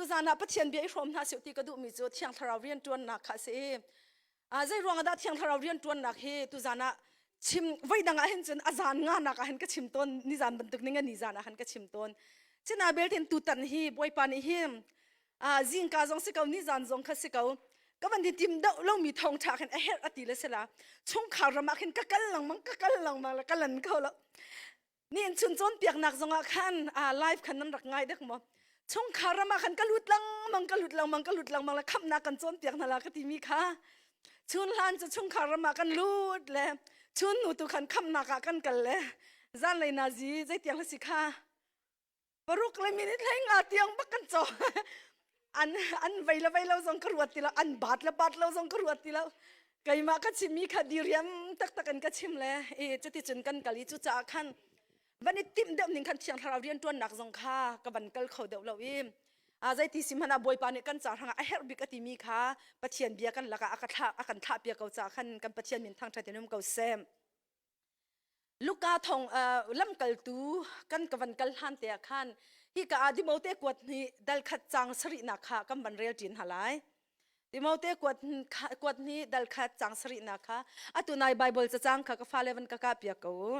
Tuzan ah Pathian bia i hrawm hna sih ti ka duhmi cu Thiang Thlarau rianṭuannak kha a si i zei ruangah dah Thiang Thlarau rianṭuannak hi tuzan ah chim voi dang ah hin cun a zan nganak ah hin ka chim tawn nizan bantuk ning a nizan ah khan ka chim tawn. Sina belte tutan hi Bawipa nih hi zingka zong si ko nizan zong kha si ko ka van i tim deuh lomi thawngṭha khin a herh a ti le sila chungkhar ram ah khin ka kal lengmang ka kal lengmang le ka lan kho lo. Ni in chun cawnpiaknak zongah khan live khan nan rak ngai dek maw? Chungkhar ram ah khan ka lut lengmang ka lut lengmang ka lut lengmang le khamhnak kan cawnpiak hna la ka timi kha chun hlan cu chungkhar ram ah kan lut le chun nu tu khan khamhnak ah kan kal le zanlei nazi zeitiang si kha paruk le minute hlei nga tiang bak kan caw an an vei le vei lo zong ka ruat ti lo an bat le bat lo zong ka ruat ti lo keimah ka chimmi kha diriam taktak in ka chim le i cuticun kan kal i cucaah khan van i timh deuh ning khan thiang thlarau rianṭuannak zong kha ka van kal kho deuh lo i a zeiti si hmanh ah bawipa nih kan ca hrangah a herh bik a timi kha pathian bia kan lakah a ka thlah a kan thlah piak ko caah khan kan pathian min thangṭhat in um ko seh Luka thong lamkaltu kan ka van kal hlan te ah khan hika ah Timote kuat hnih dal khat cang sarihnak kha kan van rel ṭin hna lai. Timote kuat kuat hnih dal khat cang sarihnak kha atu nai Bible cacang kha ka fale van ka kah piak ko u.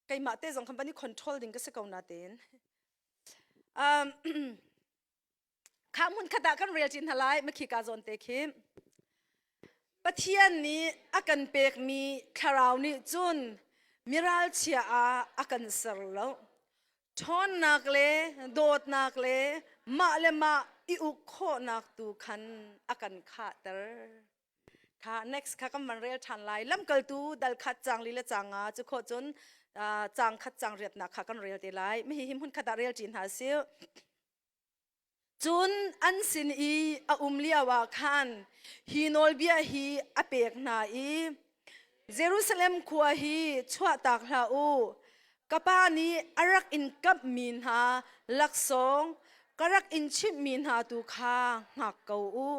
Keimah te zong khan van i control ding ka si ko na tein. Um, Kha hmun khat ah kan rel ṭi hna lai makhi ka zawn te khi. Pathian nih a kan pekmi thlarau nih cun miralchia ah a kan ser lo. Ṭhawnnak le dawtnak le mah le mah i uk khawhnak tu khan a kan khahter. Kha next kha kan van rel ṭhan lai. Lamkaltu dal khat cang li le cang nga cu khawh cun cang khat cang riatnak kha kan rel te lai. Mihi hi hmun khat ah rel ṭi hna sih. Cun an sin i a um lioah khan hi nawlbia hi a pek hna i, Jerusalem khua hi chuahtak hlah u. Ka Pa nih a rak in kamhmi hna laksawng ka rak in chimhmi hna tu kha hngak ko u.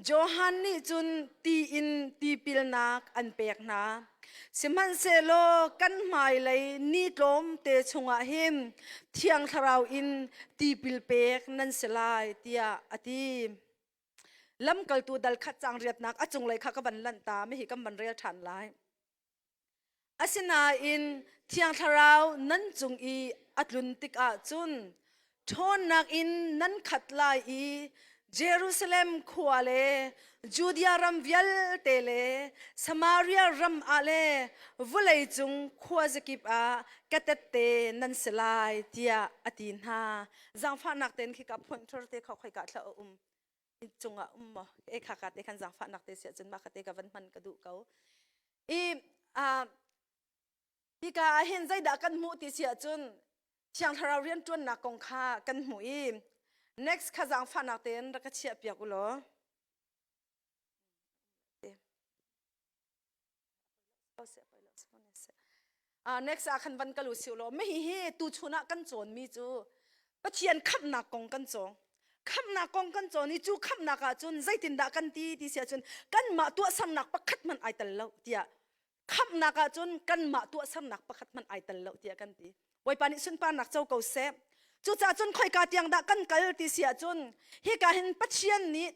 Johan nih cun ti in tipilnak an pek hna. Sihmanhsehlaw kan hmailei ni tlawmte chungah hin Thiang Thlarau in tipil pek nan si lai tiah a ti. Lamkaltu dal khat cang riatnak a cunglei kha ka van lanh ta mi hi kan van rel ṭhan lai. Asinain Thiang Thlarau nan cung i a tlun tikah cun ṭhawnnak in nan khat lai i Jerusalem khua le Judea ram vialte le Samaria ram ah le vawleicung khuazakip ah ka tette nan si lai tiah a ti hna. Zaangfahnak tein khika pointer te kha khoika thla a um cungah um maw e kha ka te khan zaangfahnak te siah cun mah kha te ka van hman ka duh ko. I hika ah hin zeidah kan hmuh ti si ahcun Thiang Thlarau rianṭuannak kong kha kan hmuh i next kha zaangfahnak tein rak ka chiah piak u law. Next ah khan van kal u si law mihi hi tuchun ah kan cawnmi cu Pathian khamhnak kong kan cawng. Khamhnak kong kan cawn i cu khamhnak ah cun zeitindah kan ti ti si ahcun kanmah tuahsernak pakhat hmanh ai tel lo tiah khamhnak ah cun kanmah tuahsernak pakhat hmanh ai tel lo tiah kan ti. Bawipa nih sunparnak co ko seh. Cucaah cun khoika tiang dah kan kal ti si ahcun hika hin Pathian nih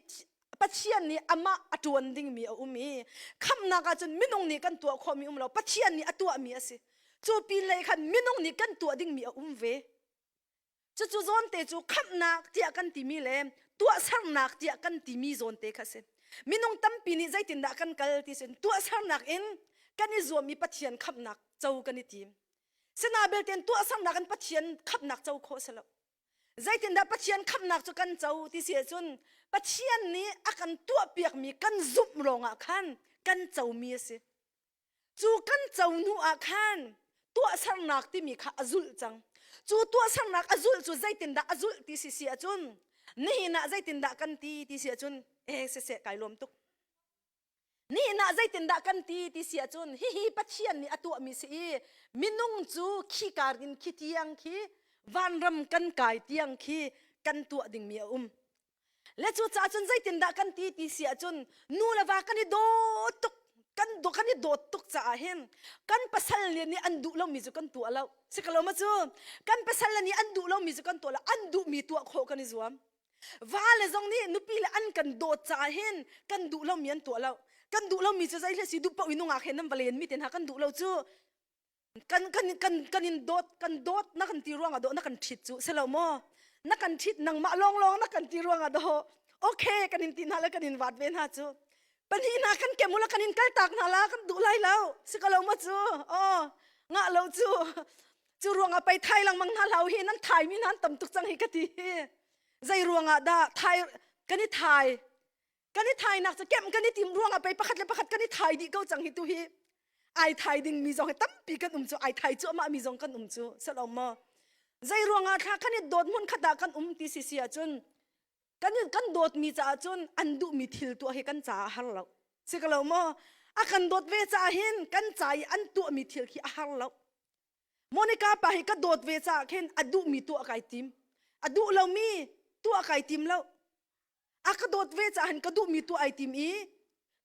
Pathian nih amah a ṭuan dingmi a um i khamhnak ah cun minung nih kan tuah khawhmi um lo Pathian nih a tuahmi a si. Cu pinlei khan minung nih kan tuah dingmi a um ve. Cucu zawnte cu khamhnak tiah kan timi le tuahsernak tiah kan timi zawnte kha a si. Minung tampi nih zeitindah kan kal ti sin tuahsernak in kan i zuam i Pathian khamhnak co kan i tim. Sina belte tuahsernak in Pathian khamhnak co khawh a si lo. Zeitindah Pathian khamhnak cu kan co ti si ahcun Pathian nih a kan tuahpiakmi kan zumh lawngah khan kan comi a si. Cu kan co hnu ah khan tuahsernak timi kha a zulh cang. Cu tuahsernak a zulh cu zeitindah a zulh ti si si ahcun nihin ah zeitindah kan ti ti si ahcun eh siseh kai lawm tuk. Nihin ah zeitindah kan ti ti si ahcun hihi Pathian nih a tuahmi si i minung cu khi kar in khi tiang khi vanram kan kai tiang khi kan tuah dingmi a um. Le cucaah cun zeitindah kan ti ti si ahcun nu le va kan i daw tuk. Kan do kan i dawt tuk caah hin kan pasal le nih an duh lomi cu kan tuah lo. Si ko lo ma cu? Kan pasal le nih an duh lomi cu kan tuah lo. An duhmi tuah khawh kan i zuam. Va le zong nih nupi le an kan dawt caah hin kan duh lomi an tuah lo. Kan duh lomi cu zei hle si duh paoh in nungak he nan va len mi te hna kan duh lo cu kan kan kan kan in dawt kan dawt na kan ti ruangah dawh na kan ṭhit cu si lo maw na kan ṭhit nangmah lawnglawng na kan ti ruangah dawh okay kan in ti hna le kan in vat ve hna cu pahnih hna kan kem ula kan in kaltak hna la kan duh lai lo si ko lo maw cu oh ngah lo cu cu ruangah pei thai lengmang hna hlau hi nan thai mi nan tam tuk cang hi ka ti zei ruangah dah thai kan i thai Kan i thainak cu kemh kan i tim ruangah pei pakhat le pakhat kan i thai dih ko cang hi tu hi. Ai thai ding mi zong hi tampi kan um cu ai thai cuahmah mi zong kan um cu salo maw. Zei ruangah thla kan i dawt hmun khat ah kan um ti si si ahcun kan kan dawt mi caah cun an duh mi thil tuah hi kan caah a har lo. Si ko lo maw? A kan dawt ve caah hin kan ca i an tuah mi thil khi a har lo. Monica pa hi ka dawt ve caah khin a duh mi tuah kai tim. A duh lomi tuah kai tim lo. A ka dawt ve caah hin ka duhmi tuah ai tim i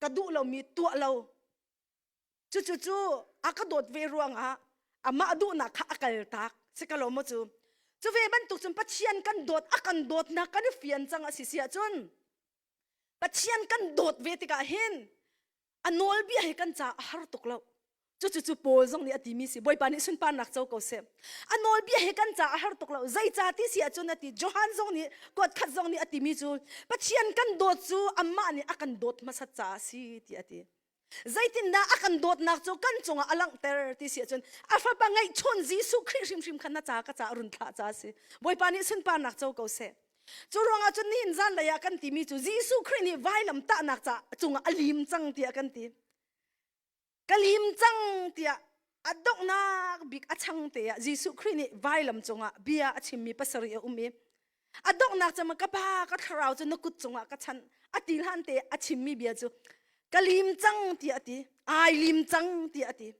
ka duh lomi tuah lo. Cucu cu a ka dawt ve ruangah amah duhnak kha a kaltak. Si ka lo maw cu? Cu ve bantuk cun Pathian kan dawt a kan dawtnak kan i fian cang a si si ahcun Pathian kan dawt ve tikah hin a nawlbia hi kan caah a har tuk lo. Cucu cu Paul zong nih a timi si Bawipa nih sunparnak co ko seh. A nawlbia hi kan caah a har tuk lo. Zeica ti si ahcun a ti Johan zong nih kuat khat zong nih a timi cu Pathian kan dawt cu amah nih a kan dawt hmasat caah a si ti a ti. Zeitindah a kan dawtnak cu kan cungah a langhter ti si ahcun a fapa ngeihchun Jesuh Khrih hrimhrim kha na ca ka ca a run thlah caah a si. Bawipa nih sunparnak co ko seh. Cu ruangah cun nihin zanlei ah kan timi cu Jesuh Khrih nih vailam tahnak ca cungah a lim cang tiah kan ti. Ka lim cang tiah a donghnak bik a chang te ah Jesuh Khrih nih vailam cungah bia a chimmi pasarih a um i a donghnak cam ka pa ka thlarau cu na kut cungah ka chanh a ti hlan te a chimmi bia cu ka lim cang tiah a ti ai lim cang tiah a ti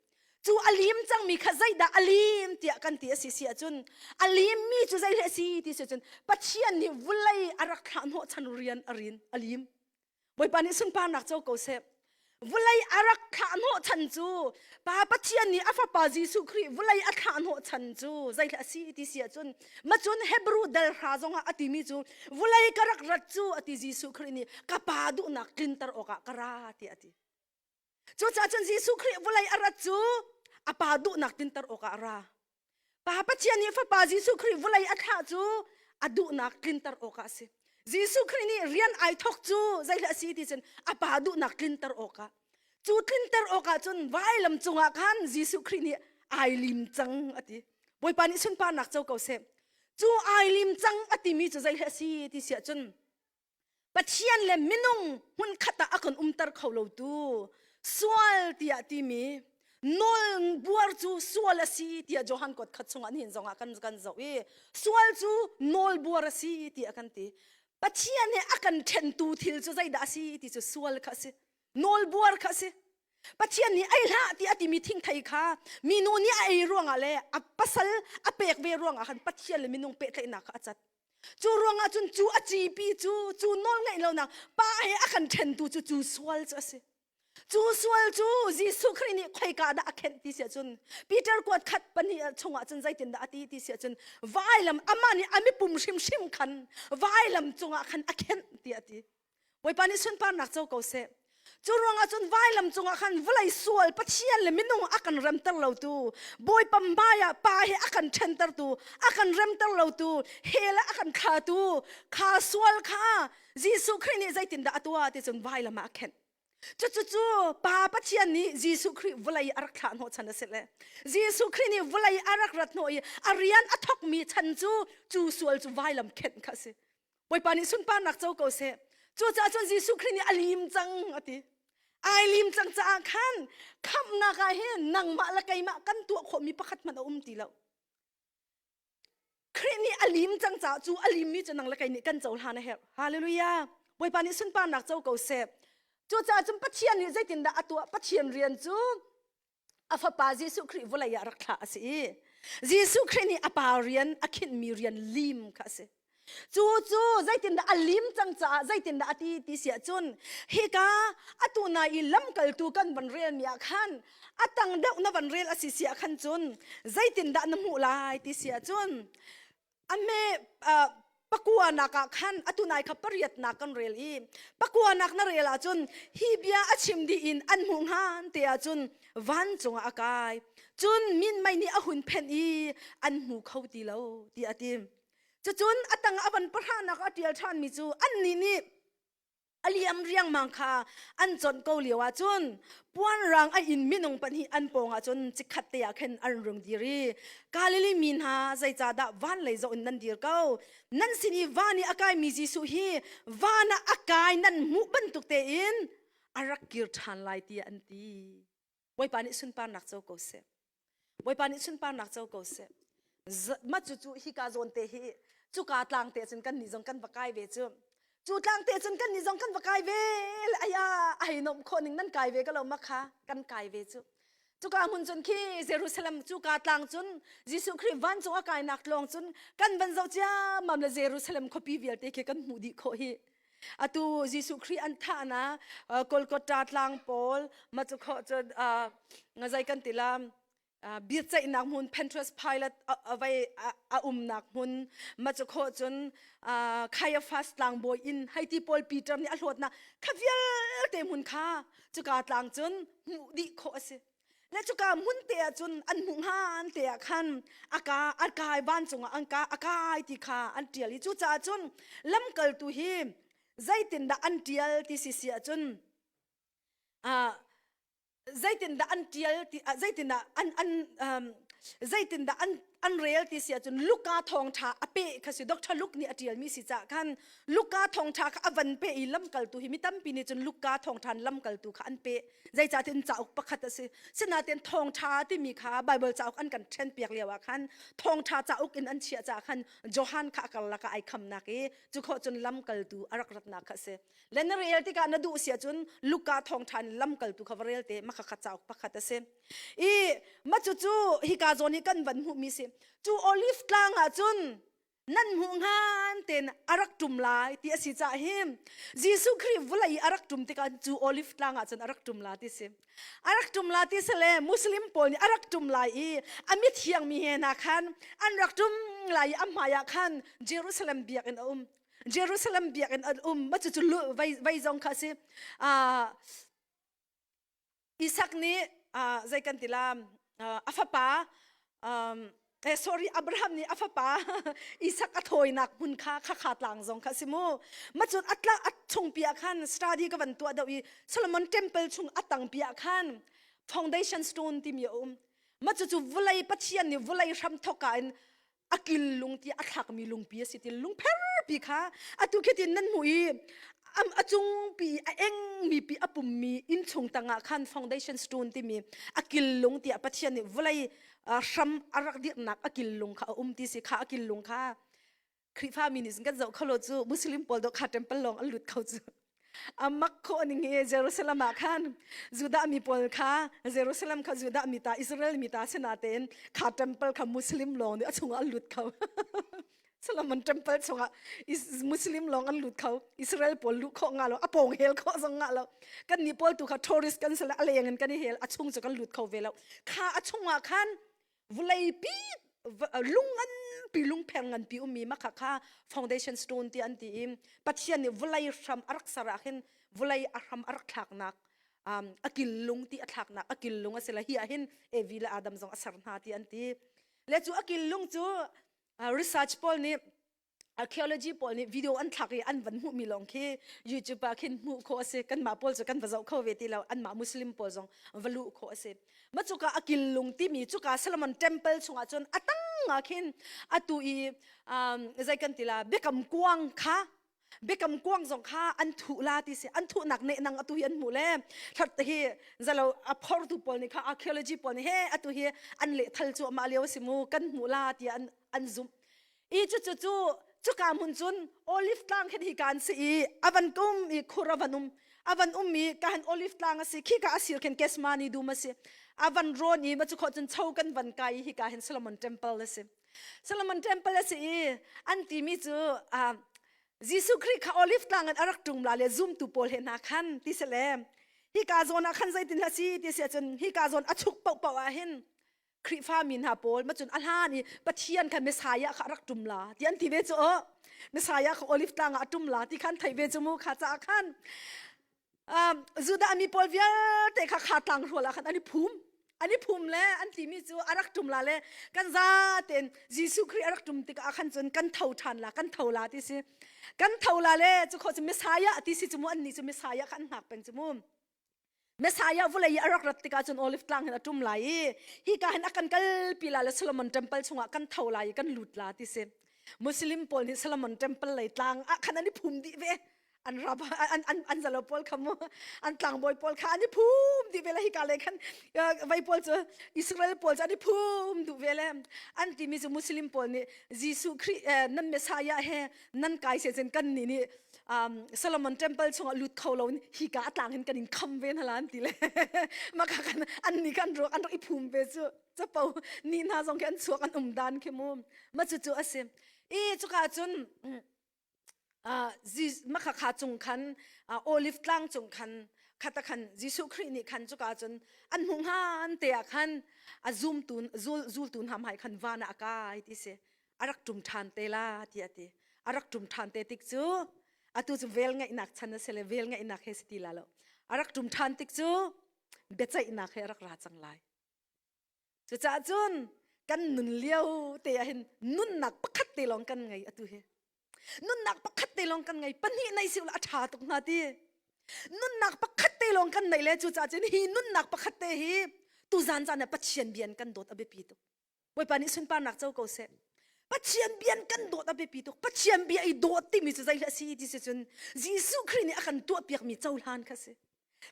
cu a lim cangmi kha zeidah a lim tiah kan ti a si si ahcun a limmi cu zei hleh si ti si cun Pathian nih vulei a rak thlah hnawh chan rian a rin a lim Bawipa nih sunparnak co ko seh vulei a rak thlah hnawh chan cu Pa Pathian nih a fapa Jesuh Khrih vulei a thlah hnawh chan cu zei a si ti si ahcun macun Hebrew dal hra zongah a timi cu vulei ka rak rat cu a ti Jesuh Khrih nih ka pa duhnak tlinter awkah ka ra tiah a ti Cucaah cun Jesuh Khrih vawlei a rat cu a pa duhnak tinter awkah a ra. Pa Pathian nih Fapa Jesuh Khrih vawlei a thlah cu a duhnak tlinter awkah a si. Jesuh Khrih nih rian ai thawk cu zeilah a si ti cun a pa duhnak tlinter awkah. Cu tlinter awkah cun vailam cungah khan Jesuh Khrih nih ai lim cang a ti. Bawipa nih sunparnak co ko seh. Cu ai lim cang a timi cu zeilah a si ti siah cun Pathian le minung hmunkhat ah a kan umter kho lotu sual tiah timi nawl buar cu sual a si tiah Johan kuat khat chungah nihin zongah kan kan zoh i sual cu nawl buar a si tiah kan ti Pathian he a kan ṭhentu thil cu zeidah a si ti cu sual kha a si nawl buar kha a si Pathian nih ei hlah ti a timi thingthei kha minu nih a ei ruangah le a pasal a pek ve ruangah khan Pathian le minung pehtlaihnak kha a cat Cu ruangah cun cu a cipi cu cu nawl ngeih lonak pa he a kan ṭhentu cu cu sual cu a si. Cu sual cu Jesuh Khrih nih khoika dah a khenh ti si ahcun Peter kuat khat pahnih chungah cun zeitindah a ti ti si ahcun vailam amah nih a mipum hrimhrim khan vailam cungah khan a khenh tiah a ti. Bawipa nih sunparnak co ko seh. Cu ruangah cun vailam cungah khan vawlei sual Pathian le minung a kan remter lotu Bawipa hmaiah Pa he a kan ṭhentertu a kan remter lotu hell ah a kan thlatu kha sual kha Jesuh Khrih nih zeitindah a tuah ti cun vailam ah a khenh. Cucu cu Pa Pathian nih Jesuh Khrih vawlei a rak thlah hnawh chan a si le Jesuh Khrih nih vawlei a rak rat hnawh i a rian a thawkmi chan cu cu sual cu vailam khenh kha a si. Bawipa nih sunparnak co ko seh. Cucaah cun Jesuh Khrih nih a lim cang a ti. Ai lim cang caah khan khamhnak ah hin nangmah le keimah kan tuah khawhmi pakhat hmanh a um ti lo. Khrih nih a lim cang caah cu a limmi cu nang le kei nih kan cohlan a herh. Hallelujah. Bawipa nih sunparnak co ko seh. Cucaah cun Pathian nih zeitindah a tuah? Pathian rian cu a fapa Jesuh Khrih vawlei ah rak thlah a si i Jesuh Khrih nih a pa rian a khinhmi rian lim kha a si. Cu cu zeitindah a lim cang caah zeitindah a ti ti si ahcun hika atu nai i lamkaltu kan van relmi ah khan a tang deuh na van rel a si si ah khan cun zeitindah na hmuh lai ti si ahcun a hme pakuanak ah khan atu nai kha pariatnak kan rel i pakuanak na rel ahcun hi bia a chim dih in an hmuh hngan te ahcun vancung ah a kai cun minmei nih a hun phenh i an hmu kho ti lo ti a ti. Cucun a tang a van pahranak a ṭial ṭhanmi cu annih nih a liam riangmang kha an conh ko lio ah cun puanrang a in minung pahnih an pawng ah cun chikkhat te ah khin an rung dir i Galilee mi hna zeicahdah van lei zoh in nan dir ko nan sin i van i a kaimi Jesuh hi van ah a kai nan hmuh bantuk tein a rak kir ṭhan lai tiah an ti. Bawipa nih sunparnak co ko seh. Bawipa nih sunparnak co ko seh. Ma cu cu hika zawn te hi cuka tlang te cun kan nih zong kan va kai ve cu. Cu tlang te cun kan nih zong kan va kai ve. Aya ai nom khawh ning nan kai ve ka lo ma kha kan kai ve cu. Cuka hmun cun khi Jerusalem cuka tlang cun Jesuh Khrih vancung a kainak tlawng cun kan van zoh ciammam le Jerusalem khuapi vialte khi kan hmuh dih khawh hi. Atu Jesuh Khrih an thahnak Golgotha tlang pawl ma cu khawh cun zei kan ti la biaceihnak hmun Pontius Pilate vai a umnak hmun ma cu khawh cun Caiaphas tlangbawi inn hei ti pawl Peter nih a hlawtnak kha vialte hmun kha cuka tlang cun hmuh dih khawh a si. Le cuka hmun te ah cun an hmuh hngan te ah khan a ka a kai vancung ah an ka a kai ti kha an ṭial i cucaah cun lamkaltu hi zeitindah an ṭial ti si si ahcun zeitindah an ṭial ti zeitindah an an zeitindah an an rel ti si ahcun Luka thawngṭha a peh kha si Dr. Luke nih a ṭialmi si caah khan Luka thawngṭha kha a van peh i lamkaltu hi mi tampi nih cun Luka thawngṭha in lamkaltu kha an peh zeicahtiah cauk pakhat a si sinain thawngṭha timi kha Bible cauk an kan ṭhenpiak lio ah khan thawngṭha cauk in an chiah caah khan Johan kha a karlak ah ai khamnak i cu khawh cun lamkaltu a rak ratnak kha a si le na rel tikah na duh si ahcun Luka thawngṭha in lamkaltu kha va rel te mah kha cauk pakhat a si i mah cucu hika zawn hi kan van hmuhmi si cu olive tlang ah cun nan hmuh hngan tein a rak ṭum lai ti a si caah hi Jesuh Khrih vawlei i a rak ṭum tikah cu olive tlang ah cun a rak ṭum la ti si a rak ṭum la ti si le Muslim pawl nih a rak ṭum lai i a mithiang mi he hna khan an rak ṭum lai i a hmai ah khan Jerusalem biakinn a um Jerusalem biakinn an um ma cucu vei vei zong kha a si Isak nih zei kan ti la a fapa eh sorry Abraham nih a fapa Isak a thawinak hmun kha khakha tlang zong kha si mu ma cun atla at chung pi ah khan study ka van tuah deuh i Solomon temple chung atang pi ah khan foundation stone timi a um ma cu cu vulei Pathian nih vulei hram thok ah in a kil lung ti a thlakmi lungpi a si ti lungpherpi kha atu khi tin nan hmuh i a cungpi a engmi pi a pummi innchung tangah khan foundation stone timi a kil lung tiah Pathian nih vawlei hram a rak dirhnak a kil lung kha a um ti si kha a kil lung kha Khrihfa mi nih kan zoh kholo cu Muslim pawl do kha temple lawng an lut kho cu A mak khawh ning hi Jerusalem ah khan Judah mi pawl kha Jerusalem kha Judah mi ta Israel mi ta sinatein kha temple kha Muslim lawng nih a chungah an lut kho. Solomon temple chungah Muslim lawng an lut kho. Israel pawl luh khawh nga lo, a pawng hel khawh zong nga lo. Kan nih pawl tu kha tourist kan si le a leng in kan i hel, a chung cu kan lut kho ve lo. Kha a chungah khan vawleipi lung nganpi lungpher nganpi ummi makha kha foundation stone ti an ti i Pathian nih vawlei hram a rak ser ah khin vawlei a hram a rak thlaknak a kil lung ti a thlaknak a kil lung a si le hi ah hin Evi le Adam zong a ser hna ti an ti le cu a kil lung cu research pawl nih archaeology pawl nih video an thlak i an van hmuhmi lawng khi YouTube ah khin hmuh khawh a si kanmah pawl cu kan va zoh kho ve ti lo anmah Muslim pawl zong va luh khawh a si ma cuka a killung timi cuka Solomon temple chungah cun a tang ah khin atu i zei kan ti la biakam kuang kha biakam kuang zong kha an thuh la ti si an thuhnak nehnang atu hi an hmuh le thlat hi zalo a phortu pawl nih kha archaeology pawl nih he atu hi an lehthal cu amah lio a si mu kan hmuh la tiah an an zumh I cucu cu cuka hmun cun olive tlang khin hi kan si i a van kum i khur a van um a van um i ka han olive tlang a si khi ka asir khin Gethsemane dum a si a van rawn i ma cu khawh cun cho kan van kai i hika hin Solomon temple a si. Solomon Temple a si i an timi cu Jesuh Khrih kha Olive tlang in a rak ṭum la le zumtu pawl he hna khan ti si le hika zawn ah khan zeitin a si ti si ahcun hika zawn a chuk paohpaoh ah hin Khrihfa mi hna pawl macun a hlan i Pathian kha Messiah kha a rak ṭum la ti an ti ve cu aw Messiah kha Olive tlang ah a ṭum la ti khan theih ve cu mu kha caah khan Judah mi pawl vialte kha kha tlang hrual ah khan an i phum an i phum le an timi cu a rak ṭum la le kan za tein Jesuh Khrih a rak ṭum tikah khan cun kan tho ṭhan la kan tho la ti si kan tho la le cu kho cu Messiah ti si cu mu an nih cu Messiah kha an hngak peng cu mu Messiah vulei i a rak rat tikah cun Olive tlang hin a ṭum lai i hika hin a kan kalpi la le Solomon Temple chungah kan tho lai i kan lut la ti si Muslim pawl nih Solomon Temple lei tlang ah khan an i phum dih ve an rab an an an zalo pawl kha mu an tlangbawi pawl kha an i phum dih ve le hika lei khan vai pawl cu Israel pawl cu an i phum duh ve le an timi cu Muslim pawl nih Jesuh Khrih nan Messiah he nan kai se cun kan nih nih Solomon Temple chungah lut kho lo in hika a tlang hin kan in kham ve hna la an ti le maka kan an nih kan ruak an rak i phum ve cu capo ni hna zong khi an chuak an um dan khi mu ma cu cu a si i cuka cun makhakha cung khan olive tlang cung khan khata khan Jesuh Khrih nih khan cuka cun an hmuh hngan te ah khan a zumtu zultu hna hmai khan van ah a kai ti si a rak ṭum ṭhan te la ti a ti a rak ṭum ṭhan te tik cu atu cu vel ngeihnak chan a si le vel ngeihnak he si ti la lo a rak ṭum ṭhan tik cu biaceihnak he a rak ra cang lai Cucaah cun kan nun lio te ah hin nunnak pakhat te lawng kan ngei atu hi. Nunnak pakhat te lawng kan ngei. Pahnih nei si a ṭha tuk hnga ti. Nunnak pakhat te lawng kan nei le cucaah cun hi nunnak pakhat te hi tuzan caan ah Pathian bia in kan dawt a biapi tuk. Bawipa nih sunparnak co ko seh. Pathian bia in kan dawt a biapi tuk. Pathian bia i dawt timi cu zei a si ti si cun Jesuh Khrih nih a kan tuahpiakmi cohlan kha si.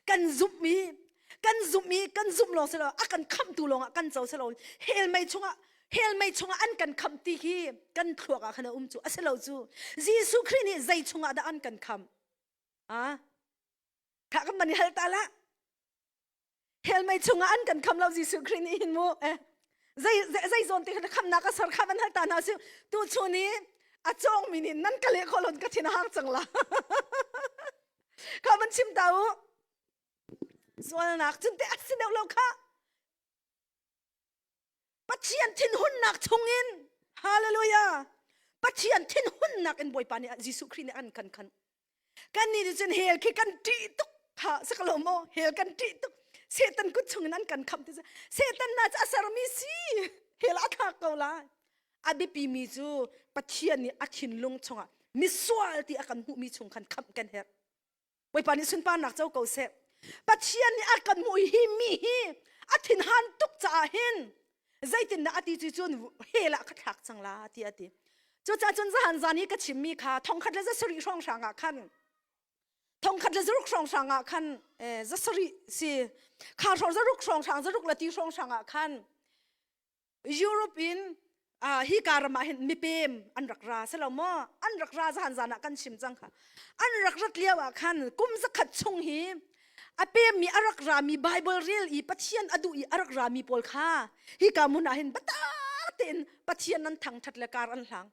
Kan zumh i kan zumh i kan zumh lawng si lo a kan khamhtu lawng ah kan co si lo hell mei chungah hell mei chungah an kan khamh ti hi kan thluak ah khan a um cu a si lo cu Jesuh Khrih nih zei chungah dah an kan khamh a kha kan man i hal ta la hell mei chungah an kan kham lo Jesuh Khrih nih hin mu eh zei zei zawn te khan khamnak a ser kha van hal ta hna si tu chun i a cawng mi nih nan ka leh kho lon ka thin a hang cang la kha van chim ta u sualnak cun te a si deuh lo kha Pathian thinhunnak chungin hallelujah Pathian thinhunnak in Bawipa nih Jesuh Khrih nih an kan khan kan nih nih cun hell khi kan ṭih tuk ha si ko lo maw hell kan ṭih tuk Satan kut chungin an kan khamh ti Satan na cu a sermi si hell a thlak ko lai a biapi mi cu Pathian nih a thinlung chungah misual ti a kan hmuhmi chung khan khamh kan herh Bawipa nih sunparnak co ko seh. Pathian nih a kan hmuh hi mi hi a thinhan tuk caah hin zeitindah a ti cu cun hell ah ka thlak cang la ti a ti. Cucaah cun zahan zan i ka chimmi kha thongkhat le zasarih hrawnghrang ah khan thongkhat le zaruk hrawnghrang ah khan zasarih si kha hrawng zaruk hrawnghrang zaruk le ti hrawnghrang ah khan Europe in hi ka ram ah hin mipem an rak ra si lo maw an rak ra zan zan ah kan chim cang kha an rak rat lio ah khan kum zakhat chung hi a pem mi a rak ra mi Bible rel i Pathian a duh i a rak ra mi pawl kha hi ka mun ah hin batak tein Pathian an thangthat le kar an hlang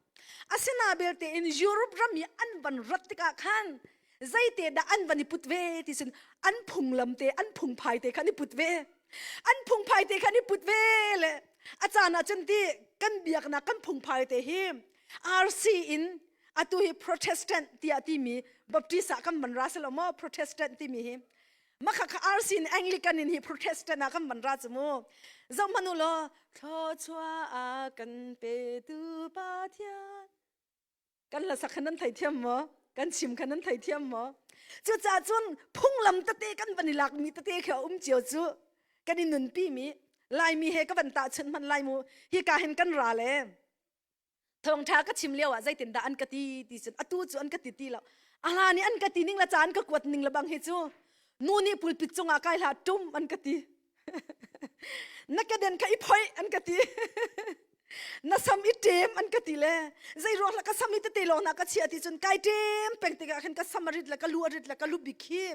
asina belte in Europe ram i an van rat tikah khan zeite dah an van i put ve ti cun an phunglam te an phungphai te khan i put ve an phungphai te khan i put ve le a caan ah cun ti kan biaknak kan phungphai te hi RC in atu hi Protestant tiah timi Baptist ah kan van ra selo maw Protestant timi hi makha kha RC in Anglican in hi Protestant ah kan van ra chu mu zoh hmanu law thluachuah a kan petu Pathian kan hlasak kha nan theithiam maw kan chim kha nan theithiam maw cucaah cun phunglam tete kan van i lakmi tete khi a um cio cu kan i nunpi mi laimi he ka van tahchunh hmanh lai mu hika hin kan ra le thawngtha ka chim lio ah zeitindah an ka ti ti cun atu cu an ka ti ti lo a hlan i an ka ti ning le caan ka kuat ning le bang hi cu nu nih pulpit cungah kai hlah tum an ka ti na keden kha i phoih an ka ti na sam i ṭem an ka ti le zei ruang hlah ka sam i tete lawng na ka chia ti cun kai ṭem peng tikah khan ka sam a rit le ka lu a rit le ka lu bik hi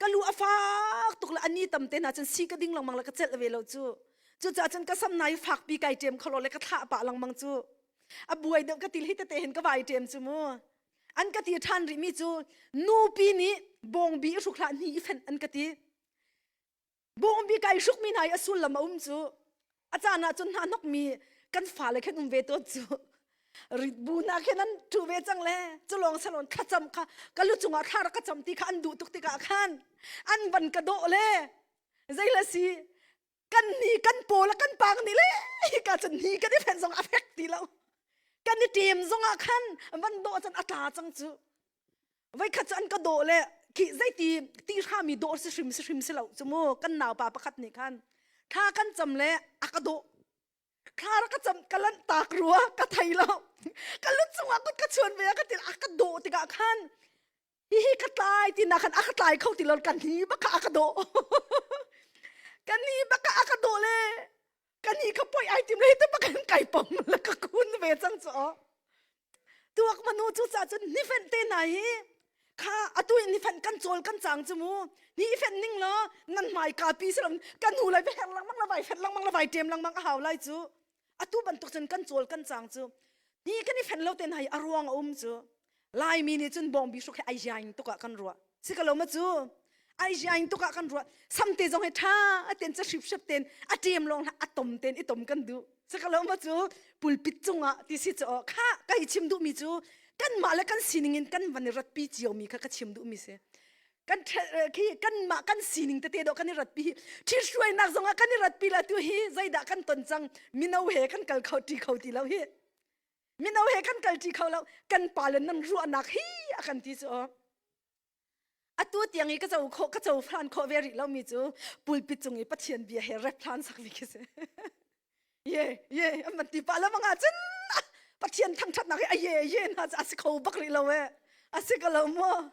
ka lu a fak tuk le ani tam te hna cun si ka ding lengmang le ka celh ve lo cu cucaah cun ka sam na i fakpi kai ṭem kholo le ka thlah pah lengmang cu. A buai deuh ka til hi tete hin ka vai ṭem cu mu. An ka ti ṭhan rihmi cu nupi nih bawngbi i hruk hlah hni i fenh an ka ti. Bawngbi kai hrukmi hna i a sullam a um cu a caan ah cun hna hnokmi kan fale khin um ve tawn cu ritbu hna khin an ṭhu ve cang le culawng salon thlacam kha ka lu cungah thla rak ka cam ti kha an duh tuk tikah khan an van ka dawh le zei si kan ni kan pawl kan pang ni le hika cun ni kan i fenh zong a fek ti lo kan i ṭem zong ah khan van dawh cun a tla cang cu Voikhat cu an ka dawh le khi zeiti ti hrami dawh si hrim si hrim si lo cu mu kan naupa pakhat nih khan thla kan cam le a ka dawh thla rak ka cam ka lanh tak rua ka thei lo ka lu cungah kut ka chuan ve ka ti a ka dawh tikah khan hihi ka tlai ti na khan a ka tlai kho ti lo kan hi bak a ka dawh kan hi bak a ka dawh le kan hi ka poi ai tim le te bak kai pom le ka kun ve cang chu tuak manu cu ca cun nifen te hna hi kha atu in nifen kan cawl kan cang cu mu ni fen ning law nan hmai ka pi si lo kan hu lai her lengmang la vai fet lengmang la vai ṭem lengmang a hau lai cu atu bantuk cun kan cawl kan cang cu ni kan i fen lo te hna hi a ruang a um cu Laimi nih cun bawngbi hruk hi ai jaing tuk ah kan ruah. Si ka lo ma cu? Ai jaing tuk ah kan ruah. Samte zong hi tha ten ca hrip ten a ṭem lawng a tom ten i tom kan duh. Si ka lo ma cu? Pulpit cungah ti si cu kha ka hi chim duhmi cu kanmah le kan sining in kan van i ratpi ciomi kha ka chim duhmi si. Kan khi kanmah kan sining tete dawh kan i ratpi hi ṭhithruainak zongah kan i ratpi la tu hi zeidah kan ton cang mino he kan kal kho ṭi kho ti lo hi mino he kan kal ṭi kho lo kan pa le nan ruahnak hi a kan ti cu atu tiang i ka co khawh ka co hlan khawh ve rih lomi cu pulpit cung i Pathian bia he rep hlan sak mi khi si ye ye an ti pa lamang ah cun Pathian thangṭhatnak hi a ye ye na a si kho bak rih lo e a si ko lo maw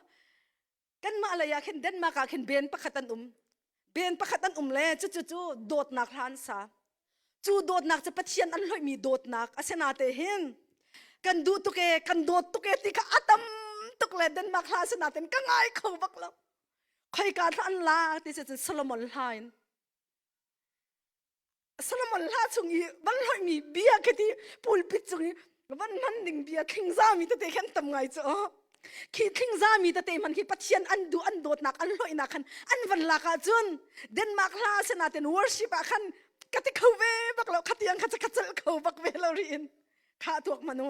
Kanmah lei ah khin Denmark ah khin ben pakhat an um. Ben pakhat an um le cucu cu dawtnak hla an sa. Cu dawtnak cu Pathian an hloihmi dawtnak a si nate hin kan duh tuk e kan dawt tuk e ti kha a tam tuk le Denmark hla a si natein ka ngai kho bak lo. Khoika thla an la ti si cun Solomon hla in Solomon hla chung i van hloihmi bia khi ti pulpit cung i van hman ding bia thlingzami tete khan tam ngai cu khi thlingzami tete hman khi Pathian an duh an dawtnak an hloihnak khan an van lak ahcun Denmark hla sinaten worship ah khan ka ti kho ve bak lo khatiang kha ka celh kho bak ve lo ri in kha tuak manu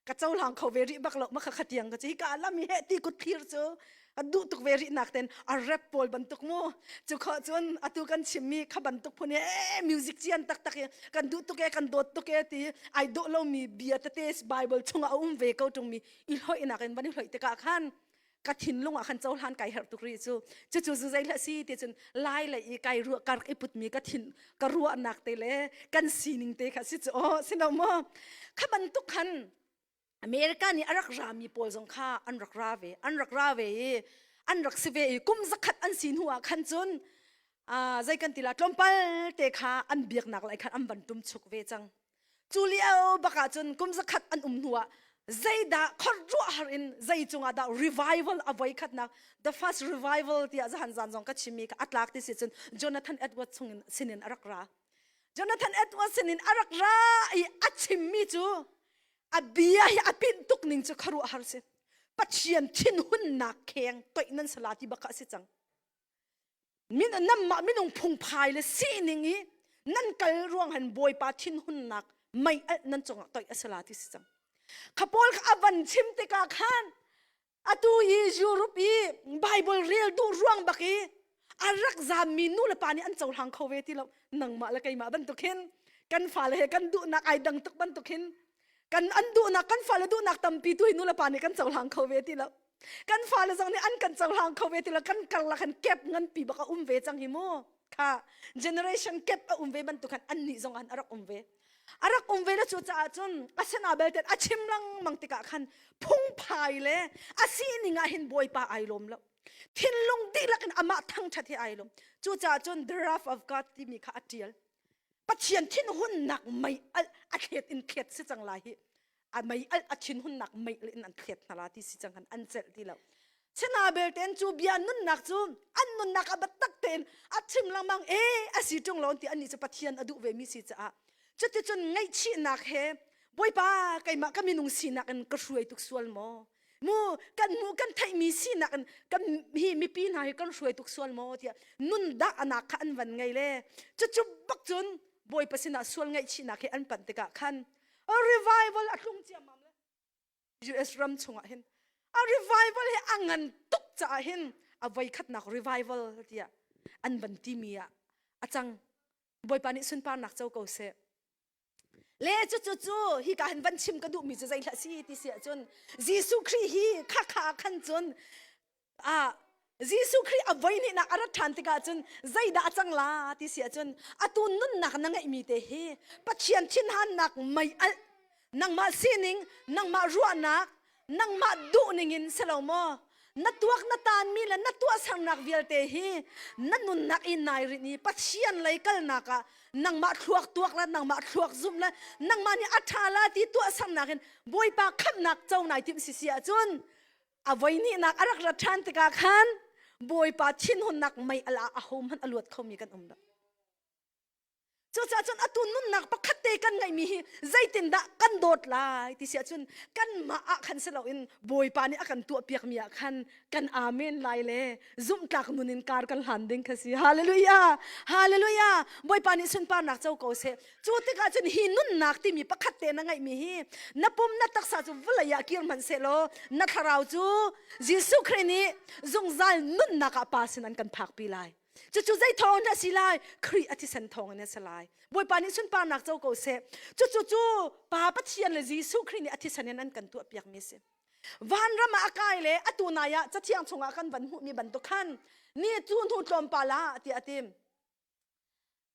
ka cohlang kho ve rih bak lo ma kha khatiang ka ci ka lam hi ti kut thlir cu a duh tuk ve rih nak ten a rap pawl bantuk mu cu kho cun atu kan chimmi kha bantuk phun e music cian tak tak kan duh tuk e kan dawt tuk e ti ai dawh lo mi bia tete bible chungah a um ve ko tung mi i hloi nak in van i hloi tikah khan ka thinlung ah khan cohlan kai herh tuk rih cu cucu zu zei hlah si ti cun lai le i kai ruah kar i putmi ka thin ka ruahnak te le kan sining te kha si cu aw sino maw kha bantuk khan America nih a rak rami pawl zong kha an rak ra ve an rak ra ve i an rak si ve i kum zakhat an si hnu ah khan cun zei kan ti la tlawmpal te kha an biaknak lai khan an van tum chuk ve cang Cu lio bak ah cun kum zakhat an um hnuah zeidah khuaruahhar in zei cungah dah revival a voi khatnak the first revival tiah zahan zan zong ka chimmi kha a tlak ti si cun Jonathan Edwards chungin sinin a rak ra Jonathan Edwards sinin a rak ra i a chimmi cu a bia hi a pin tuk ning cu khuaruahhar si Pathian thinhunnak kheng toih nan sala ti bak a si cang min nanmah minung phungphai le sining i nan kal ruang han bawipa thinhunnak mei alh nan cungah toih a si la ti si cang kha paul kha a van chim tikah khan atu i Europe i Bible rel duh ruang bak i a rak zammi nu le pa nih an cohlang kho ve ti lo nangmah le keimah bantuk hin kan fale he kan duhnak ai dang tuk bantuk hin kan an duhnak kan fale duhnak tampi tu hi nu le pa nih kan cohlang kho ve ti lo kan fale zong nih an kan cohlang kho ve ti lo kan karlak han gap nganpi bak a um ve cang hi mu kha generation gap a um ve bantuk khan an nih zong an a rak um ve a rak um ve le cu caah cun asina belte a chim lengmang tikah khan phungphai le a sining ah hin bawipa ai lawm lo thinlung dihlak in amah thangthat hi ai lawm cucaah cun the wrath of God timi kha a tial Pathian thinhunnak mei alh a thlet in thlet si cang lai hi a mei alh a thinhunnak mei in an thlet hna la ti si cang han an celh ti lo China belten cu bia nunnak cu an nunnak a tak tein a chim lengmang e a si ṭung lo ti annih cu Pathian a duh ve mi si caah cuticun ngaihchihnak he. Bawipa keimah ka minung sinak in ka hruai tuk sual maw? Mu kan mu kan theihmi sinak in kan hi mipi hna hi kan hruai tuk sual maw tiah nun dah anak kha an van ngei le cucu bak cun Bawipa sinah sual ngaihchihnak hi an panh tikah khan revival a tlung ciammam le US ram chungah hin a revival hi a ngan tuk caah hin a voikhatnak revival tiah an van timi ah a cang Bawipa nih sunparnak co ko seh Le cucu cu hika hin van chim ka duhmi cu zeihlah si ti si ahcun Jesuh Khrih hi khakha ah khan cun ah Jesuh Khrih a voi hnihnak a rat ṭhan tikah cun zeidah a cang la ti si ahcun atu nunnak na ngeihmi te hi Pathian thinhannak mei alh nangmah sining nangmah ruahnak nangmah duh ningin si lo maw na tuak na taanmi le na tuahsernak vialte hi na nunnak i nai rinh i Pathian lei kalnak ah nangmah thluak tuak le nangmah thluak zumh le nangmah nih a ṭha la ti tuahsernak in Bawipa khamhnak co nai timh si si ahcun a voi hnihnak a rak rat ṭhan tikah khan Bawipa thinhunnak mei al ah ahohmanh a luat khomi kan um lo. Cucaah cun atu nunnak pakhat te kan ngeihmi hi zeitindah kan dawt lai ti si ahcun kanmah ah khan si loin Bawipa nih a kan tuahpiakmi ah khan kan amen lai le zumhtlak nun in kar kan hlan ding kha si. Hallelujah! Hallelujah! Bawipa nih sunparnak co ko seh. Cu tikah cun hi nunnak timi pakhat te na ngeihmi hi na pum na taksa cu vawlei ah kir hmanh sehlaw na thlarau cu Jesuh Khrih nih zungzal nunnak ah Pa sin an kan phakpi lai. Cucu zei thawng in a si lai? Khrih a thisen thawng in a si lai. Bawipa nih sunparnak co ko seh. Cucu cu Pa Pathian le Jesuh Khrih nih a thisen in an kan tuahpiakmi a si. Vanram ah a kai le atu nai ah cathiang chungah kan van hmuhmi bantuk khan ni cu hnu tlawmpal ah tiah a ti.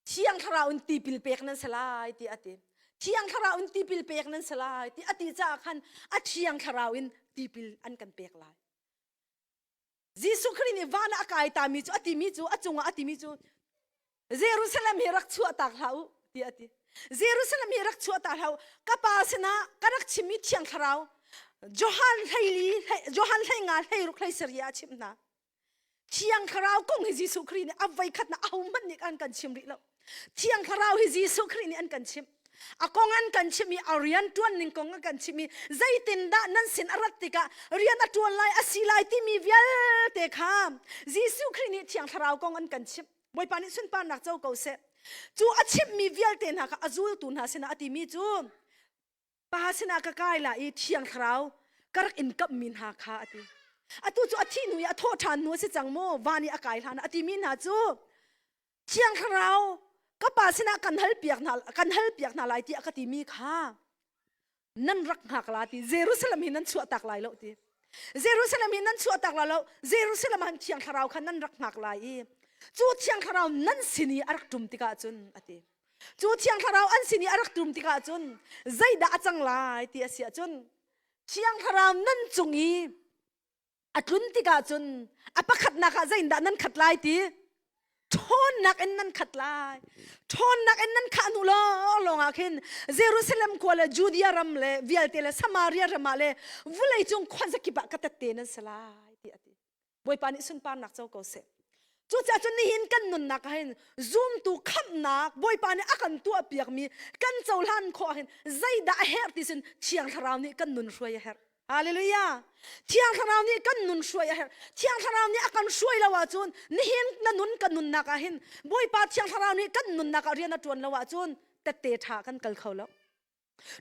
Thiang Thlarau in tipil pek nan si lai tiah a ti. Thiang Thlarau in tipil pek nan si lai ti a ti caah khan a Thiang Thlarau in tipil an kan pek lai. Jesuh Khrih nih van ah a kai tami cu a timi cu a cungah a timi cu Jerusalem hi rak chuah tak hlah u tiah a ti. Jerusalem hi rak chuah tak hlah u. Ka pa sinah ka rak chimmi Thiang Thlarau Johan hleili Johan hleinga hleiruk hleisarih ah a chimh hna. Thiang Thlarau kong hi Jesuh Khrih nih a voikhat na ahohmanh nih an kan chim rih lo. Thiang Thlarau hi Jesuh Khrih nih an kan chimh. A kong an kan chimh i a rian ṭuan ning kong a kan chimh i zeitindah nan sin a rat tikah rian a ṭuan lai a si lai timi vialte kha Jesuh Khrih nih Thiang Thlarau kong an kan chimh. Bawipa nih sunparnak co ko seh. Cu a chimhmi vialte hna kha a zultu hna sinah a timi cu Pa sinah ka kai la i Thiang Thlarau ka rak in kamhmi hna kha a ti. Atu cu a thih hnu i a thawh ṭhan hnu a si cang mu van i a kai hlan a timi hna cu Thiang Thlarau ka pa sinah kan hal piak hna kan hal piak hna lai tiah ka timi kha nan rak hngak la ti Jerusalem hi nan chuah tak lai lo ti Jerusalem hi nan chuah tak lai lo Jerusalem ah Thiang Thlarau kha nan rak hngak lai i cu Thiang Thlarau nan sin i a rak ṭum tikah cun a ti cu Thiang Thlarau an sin i a rak ṭum tikah cun zeidah a cang lai ti a si ahcun Thiang Thlarau nan cung i a tlun tikah cun a pakhatnak ah zeitindah nan khat lai ti ṭhawnnak in nan khat lai ṭhawnnak in nan khah hnu lawnglawng ah khin Jerusalem khua le Judea ram le vialte le Samaria ram ah le vawleicung khuazakip ah ka tette nan si lai ti a ti Bawipa nih sunparnak co ko seh Cucaah cun nihin kan nunnak ah hin zumtu khamhnak Bawipa nih a kan tuahpiakmi kan cohlan khawh ah hin zeidah a herh ti sin Thiang Thlarau nih kan nun hruai a herh. Hallelujah. Thiang Thlarau nih kan nun hruai a herh. Thiang Thlarau nih a kan hruai lo ahcun nihin na nun kan nunnak ah hin Bawipa Thiang Thlarau nih kan nunnak ah rian a ṭuan lo ahcun tette ṭha kan kal kho lo.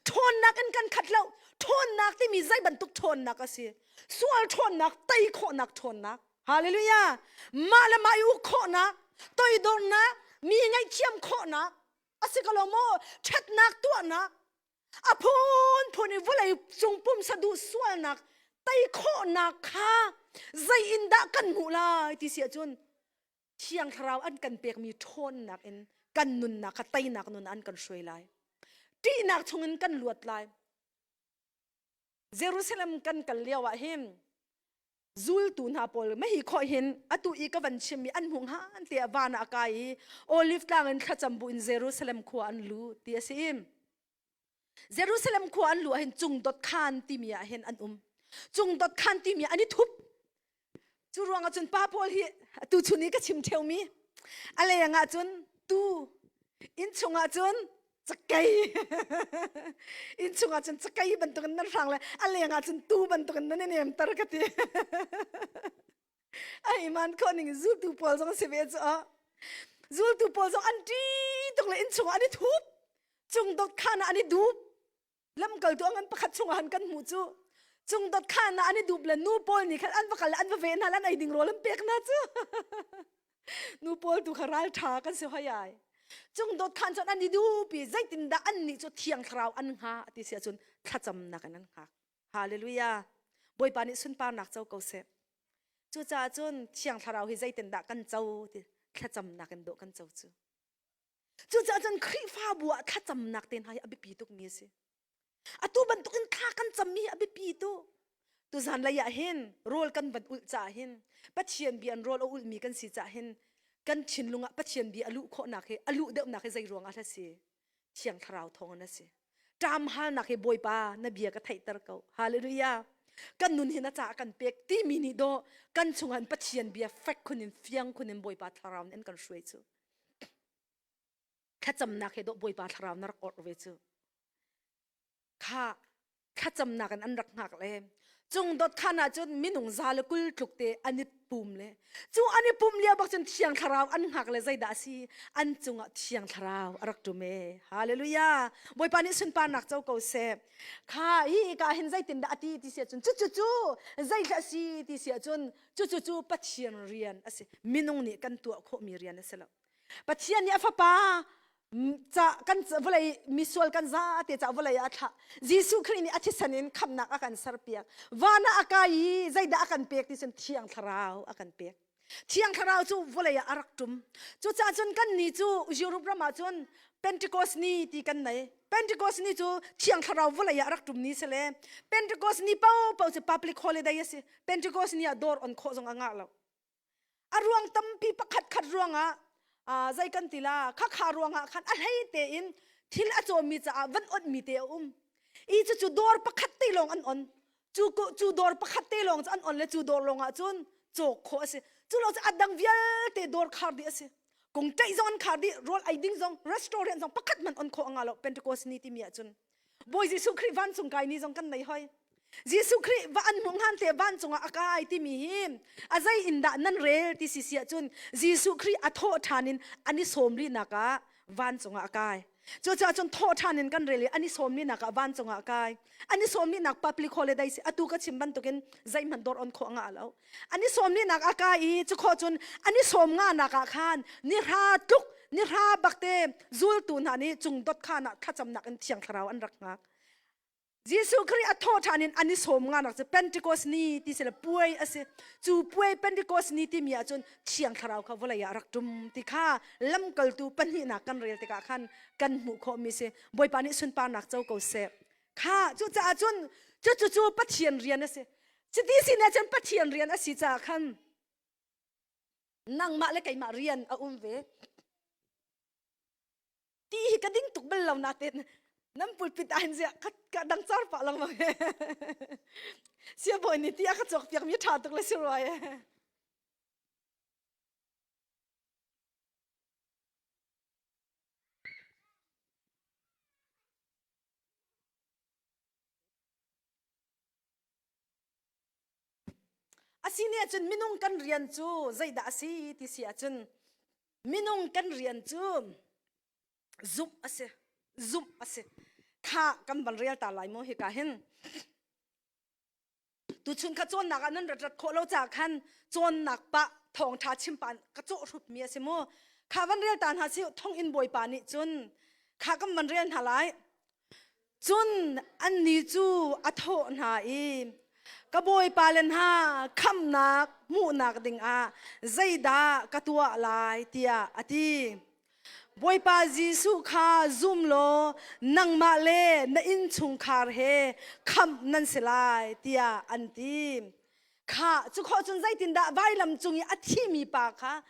Ṭhawnnak in kan khat lo. Ṭhawnnak timi zei bantuk ṭhawnnak a si? Sual ṭhawnnak, tei khawhnak ṭhawnnak. Hallelujah. Mah le mah i uk khawhnak, toidornak, mi ngaihthiam khawhnak, a si ko lo maw? Ṭhatnak tuahnak, a phunphun i vawlei cung pumsa duh sualnak tei khawhnak kha zei in dah kan hmuh lai ti si ahcun Thiang Thlarau an kan pekmi ṭhawnnak in kan nunnak kha teinak nun an kan hruai lai. Ṭihnak chungin kan luat lai. Jerusalem kan kal lio ah hin zultu hna pawl mahi khawh hin atu i ka van chimmi an hmuh hngan te ah van ah a kai i Olive tlang in thlacam bu in Jerusalem khua an lu ti a si. Jerusalem khua an luh ah hin cungdot khan timi ah hin an um. Cungdot khan timi an i thup. Cu ruangah cun pa pawl hi tu chun i ka chim ṭheumi a leng ah cun tu inn chungah cun. Cakei. Inn chungah cun cakei bantukin nan hrang le a leng ah cun tuu bantukin nan i nemter ka ti. A iman khawh ning zultu pawl zong si ve cu ah. Zultu pawl zong an ṭi tuk le inn chungah an i thup. Cung dot khan ah an i dup. Lamkaltu a ngan pakhat chungah han kan hmuh cu. Cung dot khan ah an i dup le nu pawl nih khan an va kal an va ve hna lan ei ding rawl an pek hna cu. Nu pawl tu kha ral ṭha kan si hoi ai. Cung dot khan cun an i dup i zeitindah an nih cu thiang thlarau an hnga ti si ahcun thlacamnak in an hngak. Hallelujah. Bawipa nih sunparnak co ko seh. Cucaah cun Thiang Thlarau hi zeitindah kan co ti thlacamnak in dawh kan co cu. Cucaah cun Khrihfabu ah thlacamnak te hna hi a biapi tukmi a si. Atu bantukin thla kan cammi hi a biapi tu. Tuzan lei ah hin rawl kan van ulh caah hin Pathian bia in rawl a ulhmi kan si caah hin kan thinlung ah Pathian bia a luh khawhnak hi a luh deuhnak hi zei ruangah a si? Thiang Thlarau thawng in a si. Ṭam halnak hi Bawipa na bia ka theihter ko. Hallelujah. Kan nun hi na caah kan pek timi nih dawh kan chungah in Pathian bia fek khun in fiang khun in Bawipa Thlarau nih an kan hruai cu. Thlacamnak he dawh Bawipa Thlarau na rak orh ve cu. Kha thlacamnak in an rak hngak le cung dot khan ah cun minung za le 20 tluk te an i pum le cu an i pum lio bak cun thiang thlarau an hngak le zeidah a si an cungah thiang thlarau a rak ṭum e hallelujah bawipa nih sunparnak co ko seh kha hi ka hin zeitindah a ti ti si ahcun cu cu cu zeithla si ti si ahcun cu cu cu pathian rian a si minung nih kan tuah khawhmi rian a si lo Pathian nih a fapa ca kan vawlei misual kan za te ca vawlei ah a thlah Jesuh Khrih nih a thisen in khamnak a kan serpiak van ah a kai i zeidah a kan pek ti cun thiang thlarau a kan pek thiang thlarau cu vawlei ah a rak ṭum cucaah cun kan ni cu Europe ram ah cun Pentecost ni ti kan nei Pentecost ni cu thiang thlarau vawlei ah a rak ṭum ni si le Pentecost ni paohpaoh cu public holiday a si Pentecost ni ah dawr on khawh zong a ngah lo A ruang tampi pakhat khat ruangah zei kan ti la khakha ruangah khan a hlei tein thil a cawmi caah van onhmi te a um. I cucu dawr pakhat te lawng an on. Cu cu dawr pakhat te lawng cu an on le cu dawr lawng ah cun cawk khawh a si. Cu lo cu a dang vialte dawr khar dih a si. Kung ṭeih zong an khar dih, rawl ei ding zong, restaurant zong pakhat hmanh on khawh a ngah lo Pentecost ni timi ah cun. Bawi Jesuh Khrih vancung kai ni zong kan nei hoi. Jesuh Khrih va an hmuh hngan te vancung ah a kai timi hi a zei in dah nan rel ti si si ahcun Jesuh Khrih a thawh ṭhan in an i sawm rihnak ah vancung ah a kai. Cucaah cun thawh ṭhan in kan rel i an i sawm rihnak ah vancung ah a kai. An i sawm rihnak public holiday si atu ka chim bantukin zeihmanh dawr on khawh a ngah lo. An i sawm rihnak a kai i cukhawh cun an i sawm nganak ah khan ni hra tluk ni hra bakte zultu hna nih cung dot khan ah thlacamnak in thiang thlarau an rak hngak. Jesuh Khrih a thawh ṭhan in an i sawm nganak cu Pentecost ni ti si le puai a si. Cu puai Pentecost ni timi ahcun thiang thlarau kha vawlei ah a rak ṭum ti kha lamkaltu pahnihnak kan rel tikah khan kan hmuh khawhmi si. Bawipa nih sunparnak co ko seh. Kha cucaah cun cucu cu Pathian rian a si. Cuti sin ah cun Pathian rian a si caah khan nangmah le keimah rian a um ve. Ti hi ka ding tuk bal lo natin nan pulpit ah hin ziah ka dang car pah lengmang sia bawi nih ti a ka cawk piak mi ṭha tuk le si rua e. A si nih ahcun minung kan rian cu zeidah a si ti si ahcun minung kan rian cu zumh a si zumh a si kha kan van rel ta lai mu hika hin tuchun kha cawnnak ah nan rat rat khawh lo caah khan cawnnak pah thawngṭha chim pa ka cawh hrup mi a si mu kha van rel ta hna si thonginn bawipa nih cun kha kan van rel hna lai Cun annih cu a thawh hna i, Ka bawipa le hna khamhnak hmuhnak dingah zeidah ka tuah lai tiah a ti. Bawipa Jesuh kha zum law nangmah le na innchungkhar he khamh nan si lai tiah an ti. Kha cu khawh cun zeitindah vailam cung i a thimi pa kha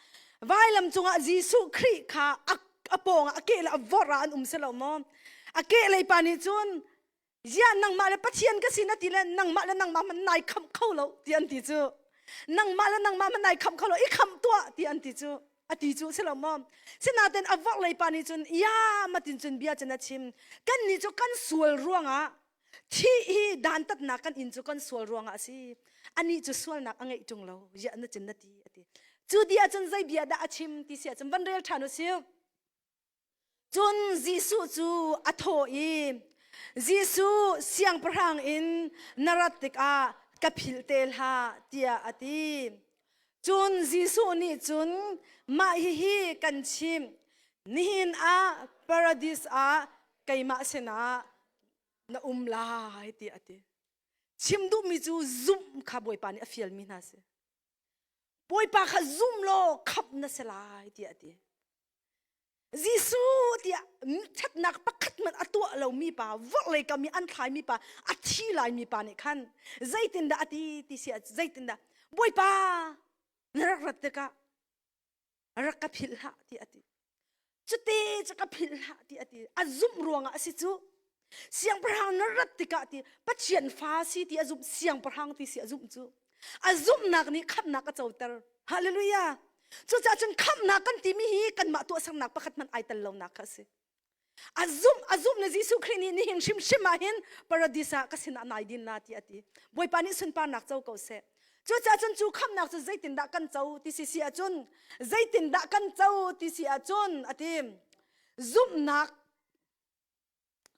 vailam cungah Jesuh Khrih kha a, a pawngah a ke le a vorh ah an um si lo maw? A kehlei pa nih cun ziah nangmah le Pathian ka si na ti le nangmah le nangmah hmanh nai khamh kho lo ti an ti cu. Nangmah le nangmah hmanh nai khamh kho lo i khamh tuah ti an ti cu. A ti cu si lo maw? Sinain a vorhlei pa nih cun ya matin cun bia cun a chim. Kan nih cu kan sual ruangah thih hi dantatnak kan inn cu kan sual ruangah a si. Anih cu sualnak a ngeih ṭung lo. Ziah na cin na ti a ti. Cu di ahcun zei bia dah a chim ti si ahcun van rel ṭhan u sih. Cun Jesuh cu a thawh i, Jesuh siangpahrang in na rat tikah ka philh te hlah, tiah a ti. Cun Jesuh nih cun mah hihi kan chimh, nihin ah paradis ah keimah sinah na um lai, tiah a ti. Chim duhmi cu zumh kha Bawipa nih a fialmi hna a si. Bawipa kha zum law khamh na si lai, tiah a ti. Jesuh tiah ṭhatnak pakhat hmanh a tuah lomi pa, vawlei kam i an thlaimi pa, a thi laimi pa nih khan zeitindah a ti ti si ah zeitindah Bawipa na rak rat tikah rak ka philh hlah ti a ti. Cute cu ka philh hlah ti a ti. A zumh ruangah a si cu. Siangpahrang na rat tikah ti Pathian fa si ti a zumh siangpahrang ti si a zumh cu. A zumhnak nih khamhnak a coter. Hallelujah. Cucaah cun khamhnak kan timi hi kanmah tuahsernak pakhat hmanh ai tel lonak kha a si. A zumh a zumh na Jesuh Khrih nih nihin hrimhrim ah hin paradis ah ka sinah nai din la ti a ti. Bawipa nih sunparnak co ko seh. Cucaah cun cu khamhnak cu zeitindah kan co ti si si ahcun zeitindah kan co ti si ahcun a ti. Zumhnak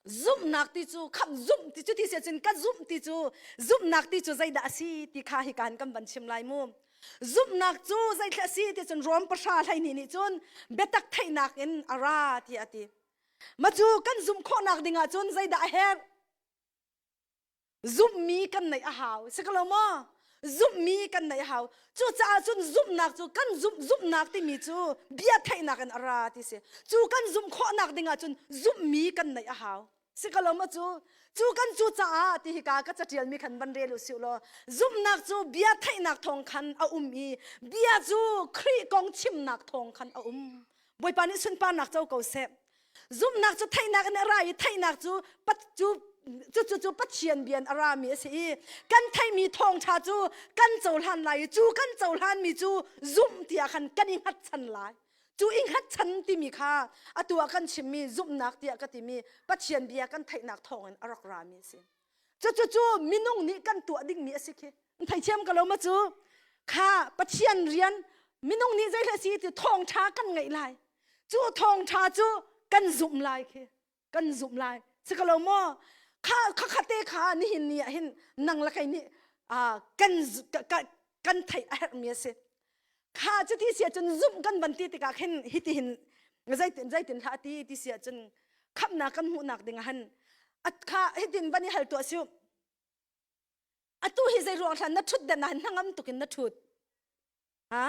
Zumhnak ti cu khamh zumh ti cu ti si ahcun ka zumh ti cu zumhnak ti cu zeidah a si ti kha hi kaan kan van chim lai mu. Zumhnak cu zeithla a si ti cun Rom pahra 12 nih cun biatak theihnak in a ra ti a ti. Ma cu kan zumh khawhnak ding ahcun zeidah a herh? Zumhmi kan neih a hau. Si ko lo maw? Zumhmi kan neih a hau. Cucaah cun zumhnak cu kan zumh zumhnak timi cu bia theihnak in a ra ti si. Cu kan zumh khawhnak ding ahcun zumhmi kan neih a hau. Si ko lo maw cu? Cu kan cu caah ti hika ka catialmi khan van rel u sih law zumhnak cu bia theihnak thawng khan a um i bia cu Khrih kong chimnak thawng khan a um. Bawipa nih sunparnak co ko seh. Zumhnak cu theihnak in a ra i theihnak cu cu cu cu Pathian bia in a rami a si i kan theihmi thawngṭha cu kan cohlan lai i cu kan cohlanmi cu zumh tiah khan kan i hngatchan lai. Cu i hngatchan timi kha atu ah kan chimmi zumhnak tiah ka timi Pathian bia kan theihnak thawngin a rak rami a si. Cucu cu minung nih kan tuah dingmi a si khi. Theithiam ka lo ma cu kha Pathian rian minung nih zei si ti thawngṭha kan ngeih lai. Cu thawngṭha cu kan zumh lai khi. Kan zumh lai. Si ka lo maw? Kha kha khate kha nihin ni ah hin nang le kei nih kan kan theih a herhmi a si. Kha cuti si ahcun zumh kan van ti tikah khin hiti hin zeitin zeitin hlah ti ti si ahcun khamhnak kan hmuhnak ding ah han kha hitin van i hal tuah siu atu hi zei ruang hlan na thut dan ah hnangam tukin na thut ha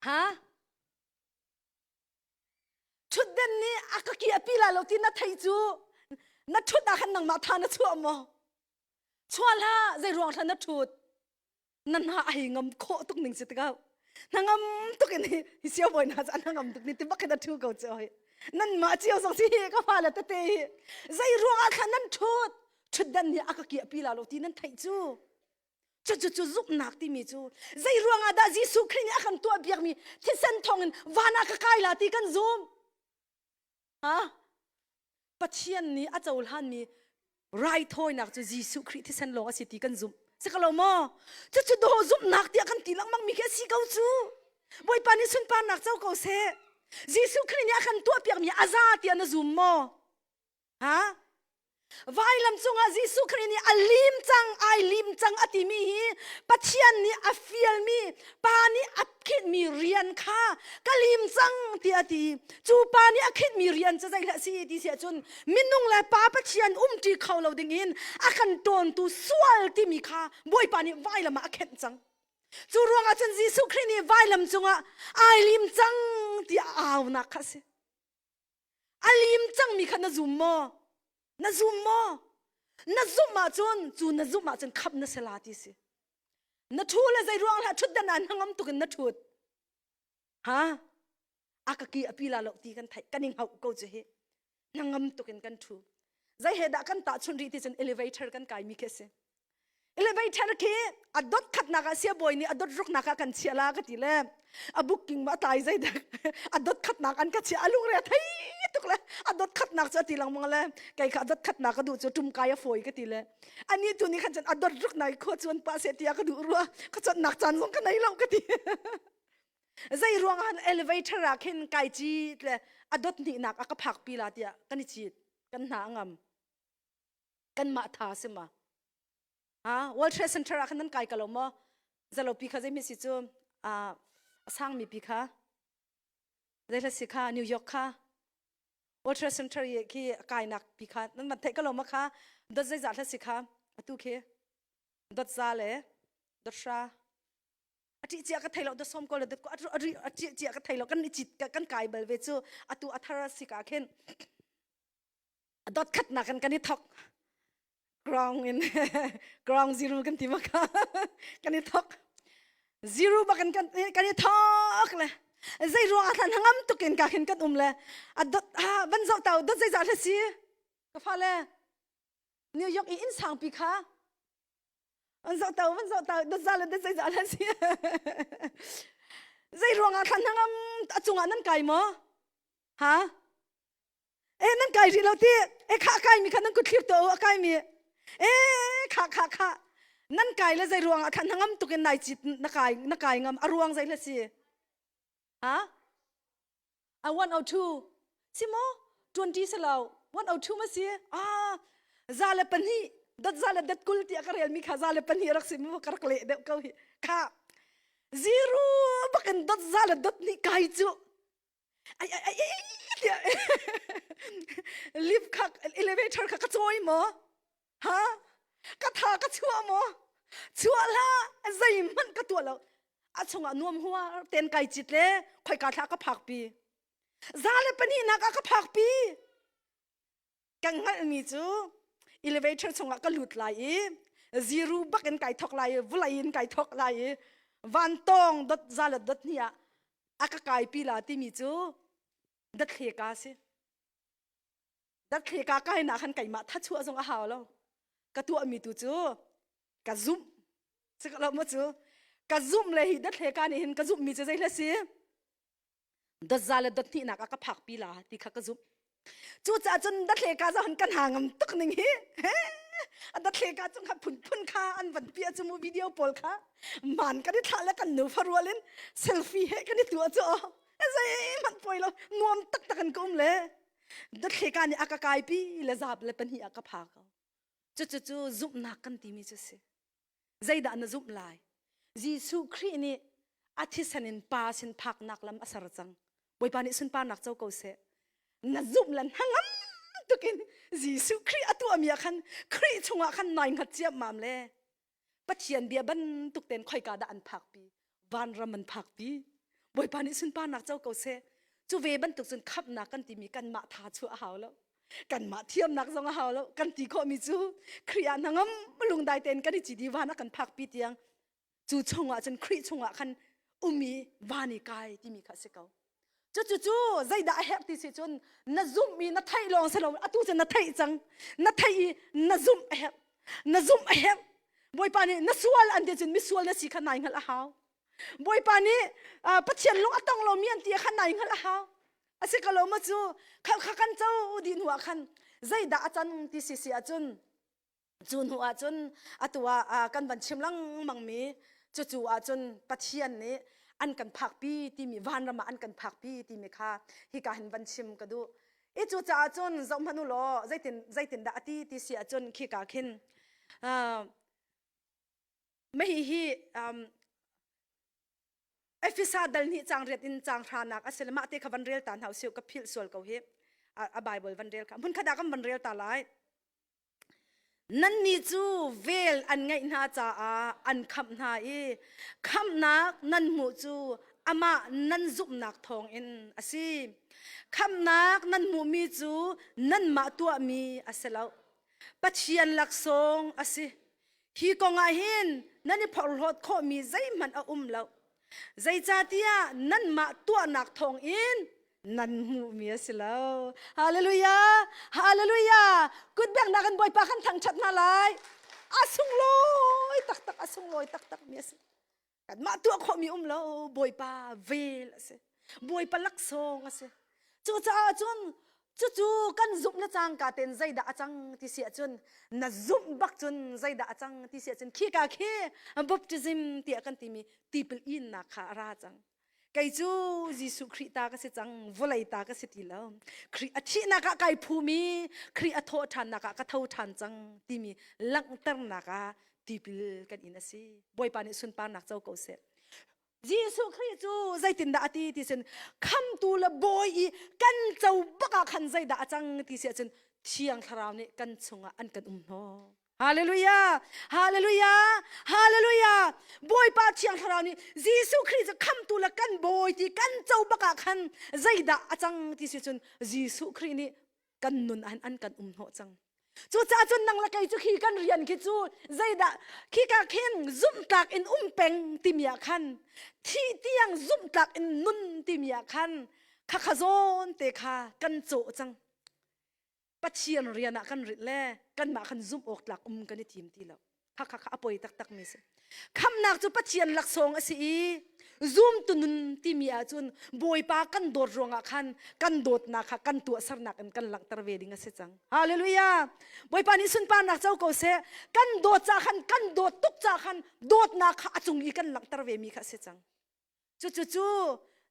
ha Ṭhutden nih a ka ki a pi lai lo ti na thei cu na ṭhut ah khan nangmah tha na chuah maw? Chuah hlah, zei ruang hlah na ṭhut? Na hna a hei ngam khawh tuk ning si tikah hnangam tuk in hi siabawi hna cu an hnangam tuk ni ti bak in a ṭhu ko cu hoi. Nanmah cio zong si hi ka fale tete hi zei ruang ah thla nan ṭhut? Ṭhutden nih a ka ki a pi la lo ti nan theih cu. Cucu cu zumhnak timi cu zei ruangah dah Jesuh Khrih nih a kan tuah biakmi thisen thawngin van ah ka kai la ti kan zum. Ha? Pathian nih a cohlanmi raithawinak cu Jesuh Khrih thisen lawng a si ti kan zumh. Si ko lo maw? Cucu dawh zumhnak tiah kan ti lengmang mi khi a si ko cu. Bawipa nih sunparnak co ko seh. Jesuh Khrih nih a kan tuah piakmi a za tiah na zum maw? Ha? Vailam cungah Jesuh Khrih nih a lim cang, ai lim cang a timi hi Pathian nih a fialmi, Pa nih a khinhmi rian kha ka lim cang tiah a ti. Cu pa nih a khinhmi rian cu zeihlah si ti si ahcun minung le Pa Pathian umṭi kho lo dingin a kan ṭawntu sual timi kha Bawipa nih vailam ah a khenh cang. Cu ruangah cun Jesuh Khrih nih vailam cungah ai lim cang tiah a aunak kha a si. A lim cangmi kha na zum maw? Na zum maw? Na zumh ahcun cu na zumh ahcun khamh na si la ti si. Na ṭhu le zei ruang hlah ṭhutdan ah hnangam tuk in na ṭhut. Ha? A ka ki a pi la lo ti kan theih kan i hngauh ko cu hi. Hnangam tuk in kan ṭhu. Zei he dah kan tahchunh rih ti cun elevator kan kai mi khi a si. Elevator khi a dot khatnak ah siabawi nih a dot ruknak ah kan chiah la ka ti le a booking ma tlai zei dak a dot khatnak an ka chiah a lungre thei tuk le a dot khatnak cu a ti lengmang le kei kha a dot khatnak ka duh cu tum kai a fawi ka ti le ani tu nih khan cun a dot ruk nai khua chuan pa se tia ka duh rua ka chonnak caan zong ka nei lo ka ti zei ruang ah elevator ah khin kai cit le a dot hnihnak a ka phak pi la tiah kan i cit kan hna a ngam kanmah tha si ma ha World Trade Center ah khan nan kai ka lo maw zalopi kha zei mi si cu a sangmi pi kha zei si kha New York kha World Trade Center i khi kainak pi kha nan van theih ka lo ma kha dot zeizah hla si kha atu khi dot za le dot hra a ṭih cia ka thei lo dot som ko le dot ko a ṭih cia ka thei lo kan i cit kan kai bal ve cu atu a thar si ka khin dot khatnak in kan i thok ground in ground zero kan ti ma kha kan i thok zero bak in kan kan i thok le zei ruang ah thlan hangam tukin ka khin kan um le a dot ha van zoh tau dot zeizah hla si ka fa le New York i inn sangpi kha an zoh tau van zoh tau dot za le dot zeizah hla si zei ruang ah thlan hangam a cungah nan kai maw ha E nan kai rih lo ti. E kha kai mi kha nan kut thlir to a kai mi. E kha kha kha nan kai le zei ruang ah khan ngam tuk in nai cit na kai na kai ngam a ruang zei le si. Ha? A 102 si mo 20 si lo 102 ma si ah za le pahnih dot za le dot kul ti a ka rel mi kha za le pahnih rak si mu ka rak leh deuh ko hi kha zero bakin dot za le dot nih kai cu ai ai ai tiah lift kha elevator kha ka cawi maw ha ka tha ka chuah maw chuah hlah zeihmanh ka tuah lo a chungah nuam hua ten kai cit le khoika thla ka phak pi za le pahnih nak ah ka phak pi kan hngalhmi cu elevator chungah ka lut lai i zero bak in kai thok lai i vulei in kai thok lai i vantawng dot zalat dot hnih ah a ka kaipi la timi cu dathle ka si dathle ka kai na khan keimah thachuah zong a hau lo ka tuahmi tu cu ka zumh si lo ma cu ka zumh le hi dathle ka nih hin ka zumhmi cu zei hla si dotza le dothnihnak ah ka phakpi la ti kha ka zumh cucaah cun dathle ka zahan kan ha ngam tuk ning hi a dathle ka cung kha phunphun kha an van piah cu mu video pawl kha man kan i thlah le kan nu farual in selfie he kan i tuah cu zeihmanh poi lo nuam taktak in ka um le dathle ka nih a ka kaipi le zap le pahnih ah ka pha ko cucu cu zumhnak kan timi cu si Zeidah na zumh lai? Jesuh Khrih nih a thisen in Pa sin phaknak lam a ser cang. Bawipa nih sunparnak co ko seh. Na zumh le hnangam tukin Jesuh Khrih a tuahmi ah khan Khrih chungah khan nai hngat ciammam le Pathian bia bantuk ten khoika dah an phakpi? Vanram an phakpi. Bawipa nih sunparnak co ko seh. Cu ve bantuk cun khamhnak kan timi kanmah tha chuah a hau lo. Kanmah thiamnak zong a hau lo. Kan ti khawhmi cu Khrih ah hnangam lungdai tein kan i cidi van a kan phakpi tiang cu chungah cun Khrih chungah khan um i van i kai timi kha a si ko. Cucu cu zeidah a herh ti si cun na zumh i na theih lawng si lo atu cu na theih cang na theih i na zumh a herh na zumh a herh Bawipa nih na sual an ti cun misual na si kha nai hngalh a hau Bawipa nih Pathian lung a tong lomi an ti kha nai hngalh a hau a si ko lo ma cu kha kha kan co dih hnu ah khan zeidah a can ti si si ahcun Cu hnu ah cun atu ah kan van chim lengmang mi cucu ah cun Pathian nih an kan phakpi timi vanram ah an kan phakpi timi kha hika hin van chim ka duh. I cu caah cun zoh hmanh u law zeitin zeitindah a ti ti si ahcun khika khin uh, hi hi um, Efesa dal hnih cang riat in cang hranak a si le mah te kha van rel ta hna usih ka philh sual ko hi a Bible van rel kha hmun khat ah kan van rel ta lai. Nannih cu vel an ngeih hna caah an khamh hna i khamhnak nan hmuh cu amah nan zumhnak thawngin a si. Khamhnak nan hmuhmi cu nanmah tuahmi a si lo. Pathian laksawng a si. Hi kong ah hin nan i phorhlawt khawhmi zeihmanh a um lo. Zeicahtiah nanmah tuahnak thawngin nan hmuhmi a si lo. Hallelujah! Hallelujah! Kut benghnak in Bawipa kan thangṭhat hna lai. A sunglawi! A sunglawi taktak mi a si. Kanmah tuah khawhmi um lo, Bawipa vel a si. Bawipa laksawng a si. Cucaah cun cucu kan zumh le cangka tein zeidah a cang ti si ahcun na zumh bak cun zeidah a cang ti si ahcun khika khi baptism tiah kan timi tipil innak kha a ra cang. Kei cu Jesuh Khrih ta ka si cang, vawlei ta ka si ti lo. Khrih a thihnak ah kai phumi, Khrih a thawh ṭhannak ah ka tho ṭhan cang timi langhternak ah tipil kan in a si. Bawipa nih sunparnak co ko seh. Jesuh Khrih cu zeitindah a ti ti cun khamtu le bawi i kan co bak ah khan zeidah a cang ti si ahcun Thiang Thlarau nih kan chungah an kan um hnawh. Hallelujah! Hallelujah! Hallelujah! Bawipa Thiang Thlarau nih Jesuh Khrih cu khamtu le kan bawi ti kan co bak ah khan zeidah a cang ti si cun Jesuh Khrih nih kan nun ah an kan um hnawh cang. Cucaah cun nang le kei cu khi kan rian khi cu zeidah khika khin zumhtlak in um peng timi ah khan thih tiang zumhtlak in nun timi ah khan khakha zawn te kha kan cawh cang. Pathian rian ah kan rit le kanmah kan zumh awk tlak um kan i tim ti lo. Kha kha kha a poi taktak mi si. Khamnak cu Pathian laksawng a si i zumtu nun timi ahcun Bawipa kan dawt ruangah khan kan dawtnak kha kan tuahsernak in kan langhter ve ding a si cang. Hallelujah. Bawipa nih sunparnak co ko seh. Kan dawt ca khan kan dawt tuk ca khan dawtnak kha a cung i kan langhter ve mi kha a si cang. Cucu cu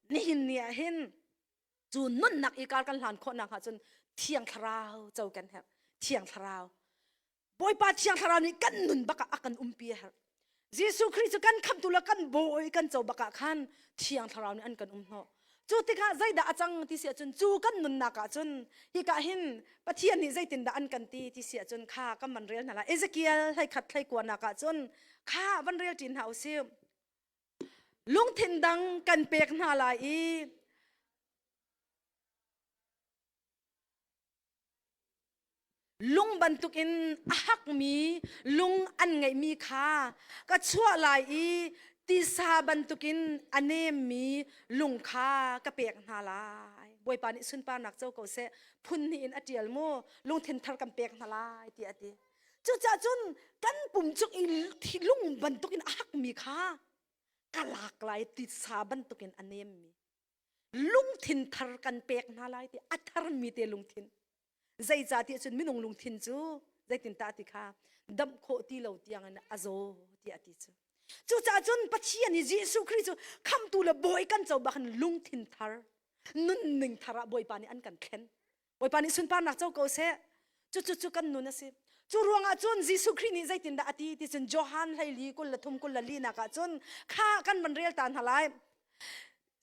nihin ni ah hin cu nunnak i kar kan hlan khawh nak ahcun thiang thlarau co kan herh thiang thlarau bawipa thiang thlarau nih kan nun bak ah a kan umpi a herh Jesuh Khrih cu kan khamtu le kan bawi kan co bak ah khan thiang thlarau nih an kan um hnawh cu tikah zeidah a cang ti si ahcun cu kan nunnak ahcun hika hin Pathian nih zeitindah an kan ti ti si ahcun kha kan van rel hna lai Ezekiel hlei khat hlei kuanak ahcun kha van rel ṭin hna usih Lungthin dang kan pek hna lai i lung bantukin a hakmi lung an ngeihmi kha ka chuah lai i tisa bantukin a nemmi lung kha ka pek hna lai. Bawipa nih sunparnak co ko seh. Phun hnih in a ṭial mu. Lungthin thar kan pek hna lai tiah a ti. Cucaah cun kan pum cung i lung bantukin a hakmi kha ka lak lai titsa bantukin a nemmi lungthin thar kan pek hna lai ti a tharmi te lungthin zeicahtiah cun minung lungthin cu zeitindah ti kha damh khawh ti lo tiangin a zaw tiah ti cu cucaah cun Pathian i Jesuh Khrih cu khamtu le bawi kan co bak in lungthin thar nunning thar ah Bawipa nih an kan thlen Bawipa nih sunparnak co ko seh. Cucu cu kan nun a si. Cu ruangah cun Jesuh Khrih nih zeitindah a ti ti cun Johan hleili 23 24 nak ah cun kha kan van rel ta hna lai.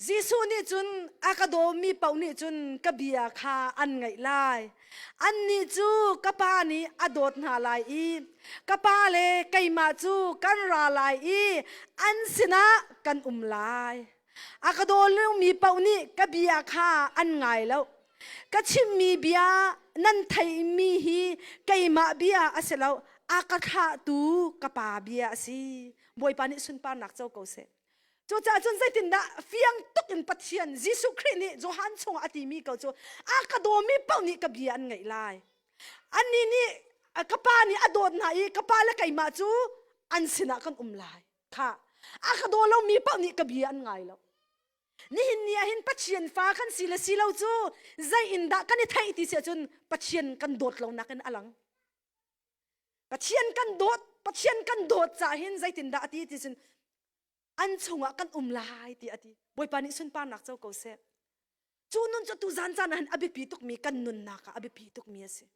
Jesuh nih cun a ka dawmi paoh nih cun ka bia kha an ngaih lai. Annih cu ka pa nih a dawt hna lai i ka pa le keimah cu kan ra lai i an sinah kan um lai. A ka daw lomi paoh nih ka bia kha an ngai lo. Ka chimmi bia nan theihmi hi keimah bia a si lo, a ka thlahtu ka pa bia a si. Bawipa nih sunparnak co ko seh. Cucaah cun zeitindah fiang tuk in Pathian Jesuh Khrih nih Johan chungah a timi ko cu a ka dawmi paoh nih ka bia an ngaih lai. Annih nih ka pa nih a dawt hna i ka pa le keimah cu an sinah kan um lai. Kha a ka daw lomi paoh nih ka bia an ngai lo. Nihin ni ah hin Pathian fa kan si le si lo cu zei in dah kan i theih ti si ahcun Pathian kan dawt lonak in a lang. Pathian kan dawt, Pathian kan dawt caah hin zeitindah a ti ti cun an chungah kan um lai ti a ti. Bawipa nih sunparnak co ko seh. Cu nun cu tu zan caan ah hin a biapi tukmi kan nunnak ah a biapi tukmi a si.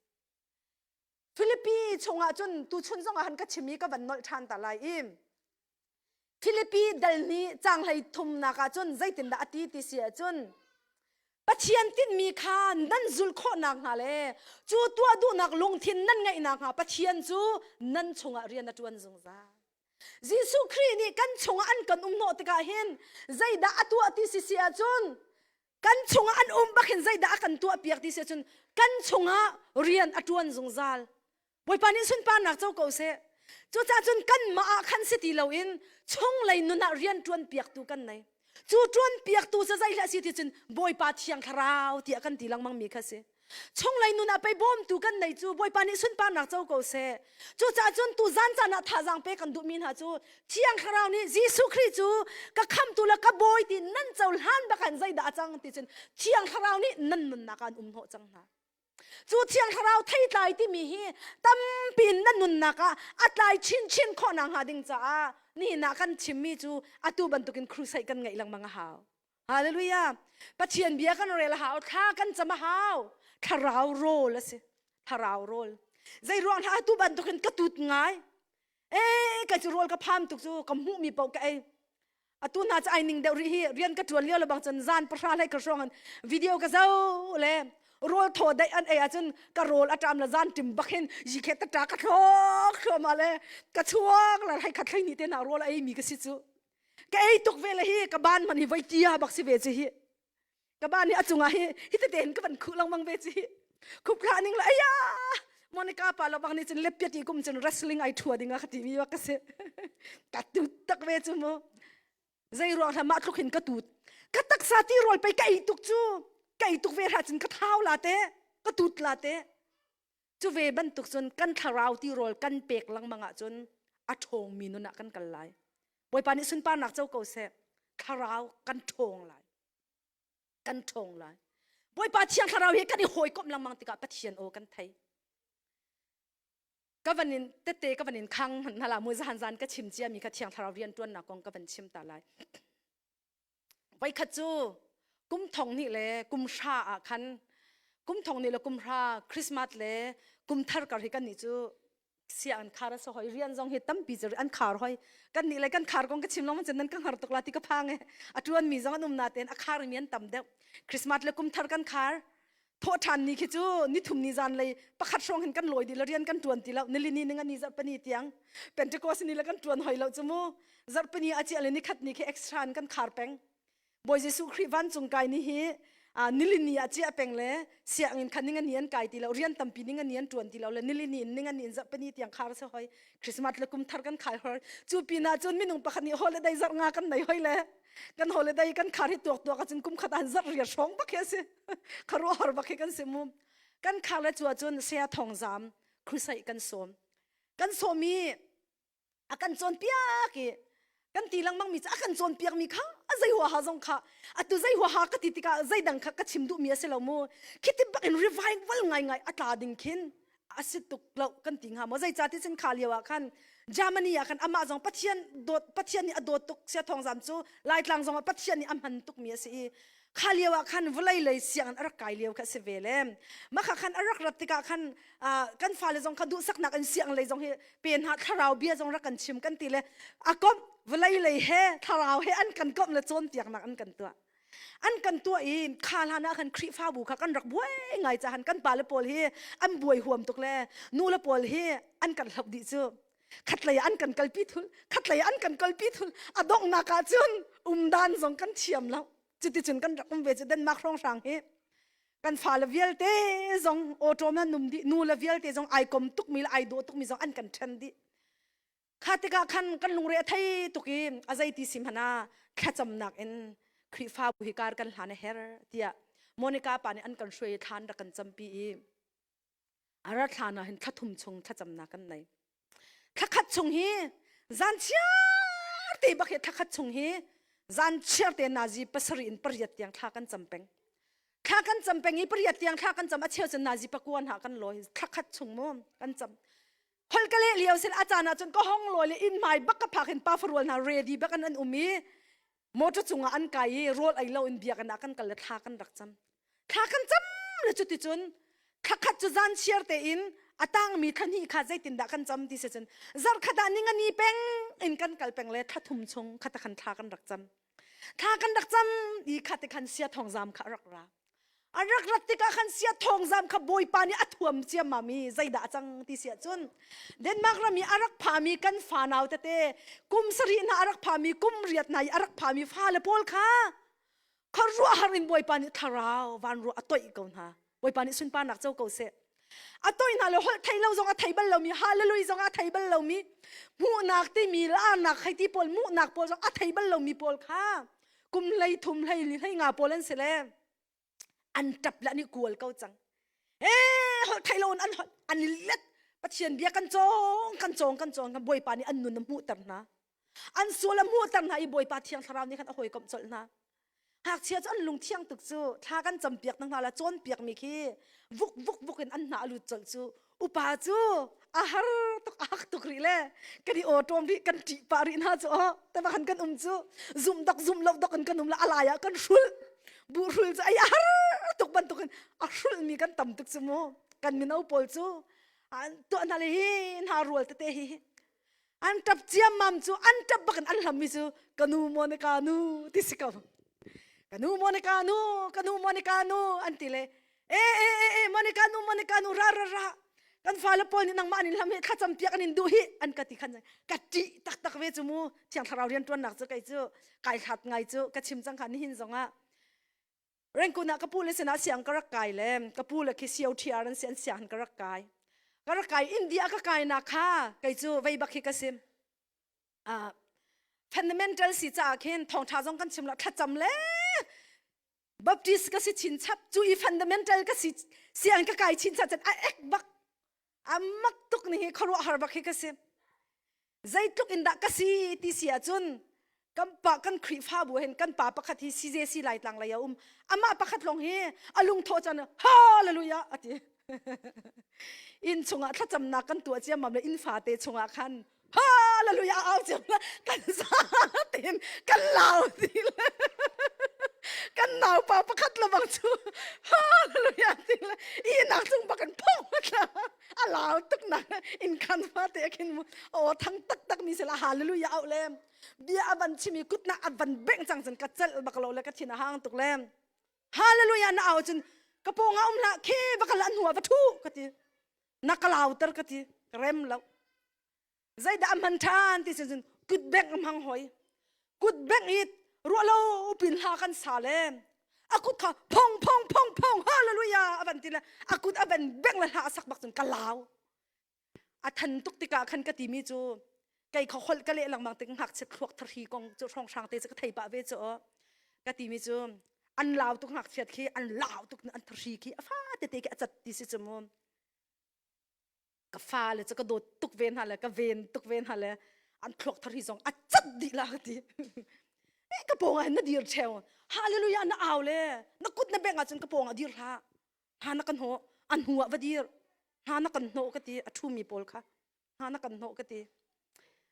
Filipi chungah cun tuchun zongah han ka chim i ka van nolh ṭhan ta lai i Filipi dal nih caang hlei thumnak ah cun zeitindah a ti ti si ahcun Pathian tinhmi kha nan zulh khawh nakhnga le cu tuah duhnak lungthin nan ngeih nakhnga Pathian cu nan chungah rian a ṭuan zungzal. Jesuh Khrih nih kan chungah an kan um hnawh tikah hin zeidah a tuah ti si si ahcun kan chungah an um bak hin zeidah a kan tuah piak ti si ahcun kan chungah rian a ṭuan zungzal. Bawipa nih sunparnak co ko seh. Cucaah cun kanmah ah khan si ti loin chunglei nun ah rian ṭuan piaktu kan nei. Cu ṭuan piaktu cu zei hlah si ti cun Bawipa Thiang Thlarau tiah kan ti lengmang mi kha si. Chunglei nun ah pei bawmtu kan nei cu Bawipa nih sunparnak co ko seh. Cucaah cun tu zan caan ah thazaang pe kan duhmi hna cu Thiang Thlarau nih Jesuh Khrih cu ka khamtu le ka bawi ti nan cohlan bak han zeidah a cang ti cun Thiang Thlarau nih nan nunnak ah an um hnawh cang hna. Cu Thiang Thlarau theitlai timi hi tampi in na nunnak ah a tlai chinchin khawh nakhnga ding caah nihin ah kan chimmi cu atu bantukin crusade kan ngeih lengmang a hau. Hallelujah. Pathian bia kan rel a hau, thla kan cam a hau. Thlarau rawl a si. Thlarau rawl. Zei ruang hlah atu bantukin ka tut ngai. Eh, ka cu rawl ka pham tuk cu ka hmuh mi paoh ka ei. Atu hna cu ai ning deuh rih hi rian ka ṭuan lio le bang cun zan pahra hlei ka hrawng in video ka zoh le rawl thaw daih an ei ahcun ka rawl a ṭam le zan ṭim bak hin yikhe ta ṭa ka thlok thluahmah le ka chuak la hei khat hlei ni te hna rawl a ei mi ka si cu. Ka ei tuk ve le hi ka ban man hi voi tia bak si ve cu hi. Ka ban hi a cungah hi hi tete hin ka van khuh lengmang ve cu hi. Khup hlah ning la aya Monica pa lo bang nih cun leppiat i kum cun wrestling ai thua ding a ka ti mi bak ka si. Ka tu tak ve cu mu. Zei ruang hlah mah tluk hin ka tut. Ka taksa ti rawl pei ka ei tuk cu. Ka ei tuk ve hra cun ka thau la te. Ka tut la te. Cu ve bantuk cun kan thlarau ti rawl kan pek lengmang ahcun a ṭhawngmi nun ah kan kal lai. Bawipa nih sunparnak co ko seh. Thlarau kan ṭhawng lai. Kan ṭhawng lai. Bawipa Thiang Thlarau hi kan i hawikomh lengmang tikah Pathian aw kan thei. Ka van in tette ka van in khang hmanh hna la mu zan zan ka chim ciami kha Thiang Thlarau rian ṭuannak kong ka van chim ta lai. Voikhat cu kum thong hnih le kum hra ah khan kum thong hnih le kum hra Christmas le kum thar kar hi kan nih cu sia an khar a si hoi rian zong hi tampi cu an khar hoi kan nih le kan khar kong ka chim lawng cun nan ka hngar tuk la ti ka phang e a tuan mi zong an um na tein a khar mi an tam deuh Christmas le kum thar kan khar thawh ṭhan ni khi cu nithum ni zan lei pakhat hrawng hin kan lawi dih lo rian kan ṭuan ti lo nilini ninga ni zarhpini tiang Pentecost ni le kan ṭuan hoi lo cu mu zarhpini a chiah le nikhat ni khi extra in kan khar peng Bawi Jesuh Khrih vancung kai ni hi nilini a chiah peng le sianginn kha ninga ni an kai ti lo rian tampi ninga ni an ṭuan ti lo le nilini in ninga ni in zarhpini tiang khar se hoi Christmas le kum thar kan khai hoi cu pinah cun minung pakhat nih holiday zarh nga kan nei hoi le kan holiday kan khar hi tuak tuak ahcun kum khat an zarh riat hrawng bak hi a si khuaruahhar bak hi kan si mu kan khar le cu ahcun saya thongzam crusade kan sawm kan sawm i a kan cawnpiak i kan ti lengmang mi cu a kan cawnpiak mi kha a zei huaha zong kha atu zei huaha ka ti tikah zeidang kha ka chim duhmi a si lo mu khiti bak in revival ngai ngai a tla ding khin a si tuk lo kan ti hnga maw zeicah ti cun kha lio ah khan Germany ah khan amah zong Pathian dawt Pathian nih a dawt tuk sia thawngzam cu Laitlang zong ah Pathian nih a hman tuk mi a si i kha lio ah khan vawlei lei sianginn a rak kai lio kha a si ve le mah kha khan a rak rat tikah khan kan fale zong kha duhsaknak in siang lei zong hi pe hna thlarau bia zong rak kan chim kan ti le a komh vawlei lei he thlarau he an kan komh le cawnpiaknak an kan tuah an kan tuah i kha hlan ah khan Khrihfabu kha kan rak buai ngai cahan kan pale pawl hi an buai huam tuk le nu le pawl hi an kan hlauh dih cu khatlei an kan kalpi thul khatlei an kan kalpi thul a donghnak ah cun umdan zong kan thiam lo cuticun kan rak um ve cu Denmark hrawnghrang hi kan fale vialte zong auto nan num dih nu le vialte zong ai kom tukmi le ai dawh tukmi zong an kan ṭhen dih Kha tikah khan kan lungre a thei tuk i a zeiti si hmanh ah thlacamnak in Khrihfabu hi kar kan hlan a her tiah Monica pa nih an kan hruai i thlan rak kan campi i a rat hlan ah hin thla thum chung thlacamnak kan nei. Thla khat chung hi zan chiar te bak hi thla khat chung hi zan chiar te nazi pasarih in pariat tiang thla kan cam peng. Thla kan cam peng i pariat tiang thla kan cam a cheu cun nazi pakua hna kan lawi thla khat chung mu kan cam. Hol ka leh lio sin a caan ah cun ka hong lawi le inn hmai bak ka phak in pa farual hna ready bak an an um i motor cungah an kai i rawl ei lo in biakinn ah kan kal le thla kan rak cam thla kan cam le cuti cun thla khat cu zan chiar tein a tangmi thla hnih kha zeitindah kan cam ti si cun zarh khat ah ningani peng in kan kal peng le thla thum chung khata khan thla kan rak cam thla kan rak cam i kha te khan sia thongzam kha a rak ra A rak rat tikah khan sia thawngzam kha Bawipa nih a thuam ciammam i zeidah a cang ti si ahcun Denmark ram i a rak phami kan fanau tete kum sarih hna a rak phami kum riat hna i a rak phami fale pawl kha khuaruahhar in Bawipa nih thlarau vanruah a toih ko hna. Bawipa nih sunparnak co ko seh. A toih hna le holh thei lo zong a thei bal lomi hallelujah zong a thei bal lomi hmuhnak timi laarnak hei ti pawl hmuhnak pawl zong a thei bal lomi pawl kha kum hlei thum hlei li hlei nga pawl an si le an ṭap le an i kual ko cang. Ee holh thei lo in an holh an i let. Pathian bia kan cawng kan cawng kan cawng kan Bawipa nih an nun a hmuhter hna. An sual a hmuhter hna i Bawipa Thiang Thlarau nih khan a hawikomh colh hna. Ngakchia cu an lung thiang tuk cu thla kan campiak hna la cawnpiak mi khi vuk vuk vuk in an hna a lut colh cu upa cu a har tuk a hak tuk rih le kan i awṭawm rih kan ṭih pah rih hna cu aw te khan kan um cu zum dok zum lo dok in kan um la a lai ah kan hrul buh hrul cu ai a har tuk bantukin a hrul mi kan tam tuk cu mu kan mino pawl cu an tuah hna le hi hna rual tete hi an ṭap ciammam cu an ṭap bakin an hlammi cu ka nu Monica nu ti si ko ka nu Monica nu ka nu Monica nu an ti le e e e e Monica nu Monica nu ra ra ra kan fale pawl nih nangmah an in hlam hi thlacam piak an in duh hi an ka ti khan ka ṭih taktak ve cu mu thiang thlarau rian ṭuannak cu kei cu kai hlat ngai cu ka chim cang kha nihin zongah Rengkun ah ka pu le sinah siang ka rak kai le ka pu le khi COTR an si an siang ka rak kai. Ka rak kai India ka kai nak kha kei cu vei bak hi ka sim. Uh, fundamental si caah khin thawngtha zong kan chim lo thlacam le Baptist ka si chin chap cu i fundamental ka si siang ka kai chin chap a ek bak a mak tuk ni hi khuaruahhar bak hi ka si. Zeitluk in dah ka si ti si ahcun kan pa kan Khrihfabu hin kan pa pakhat hi CJC Laitlang lei a um amah pakhat lawng hi a lungthawh caan hallelujah a ti inn chungah thlacamnak kan tuah ciammam le inn fate chungah khan hallelujah au ciam kan za tein kan lau ti le kan naupa pakhat lawang cu hallelujah ti le ihnak cung bak in phong a lau tuk nak in khan fate khin aw thang taktak mi sila hallelujah au le bia a van chim i kutnak a van bengh cang cun ka celh bak lo le ka thin a hang tuk le hallelujah na au cun ka pawng ah um hlah khe va kal an hnu ah va thu ka ti na ka lauter ka ti ka rem lo zeidah a hman ṭhan ti cun kut bengh a hmang hoi kut bengh i ruah lo pin hla kan sa le a kut kha phong phong phong phong hallelujah a van ti le a kut a van bengh le hla a sak bak cun ka lau a than tuk tikah khan ka timi cu kei kha holh ka leh lengmang tik ngakchia thluak thari kong cu hrawnghrang te cu ka thei pah ve cu ka timi cu an lau tuk ngakchiat khi an lau tuk an thari khi a fa tete khi a cat ti si cu mu ka fale cu ka dawt tuk ve hna le ka ven tuk ve hna le an thluak thari zong a cat dih la ka ti eh ka pawng ah hin na dir cheu hallelujah na au le na kut na beng ahcun ka pawng ah dir hlah hna na kan hnawh an hnu ah va dir hna na kan hnawh ka ti a ṭhumi pawl kha hna na kan hnawh ka ti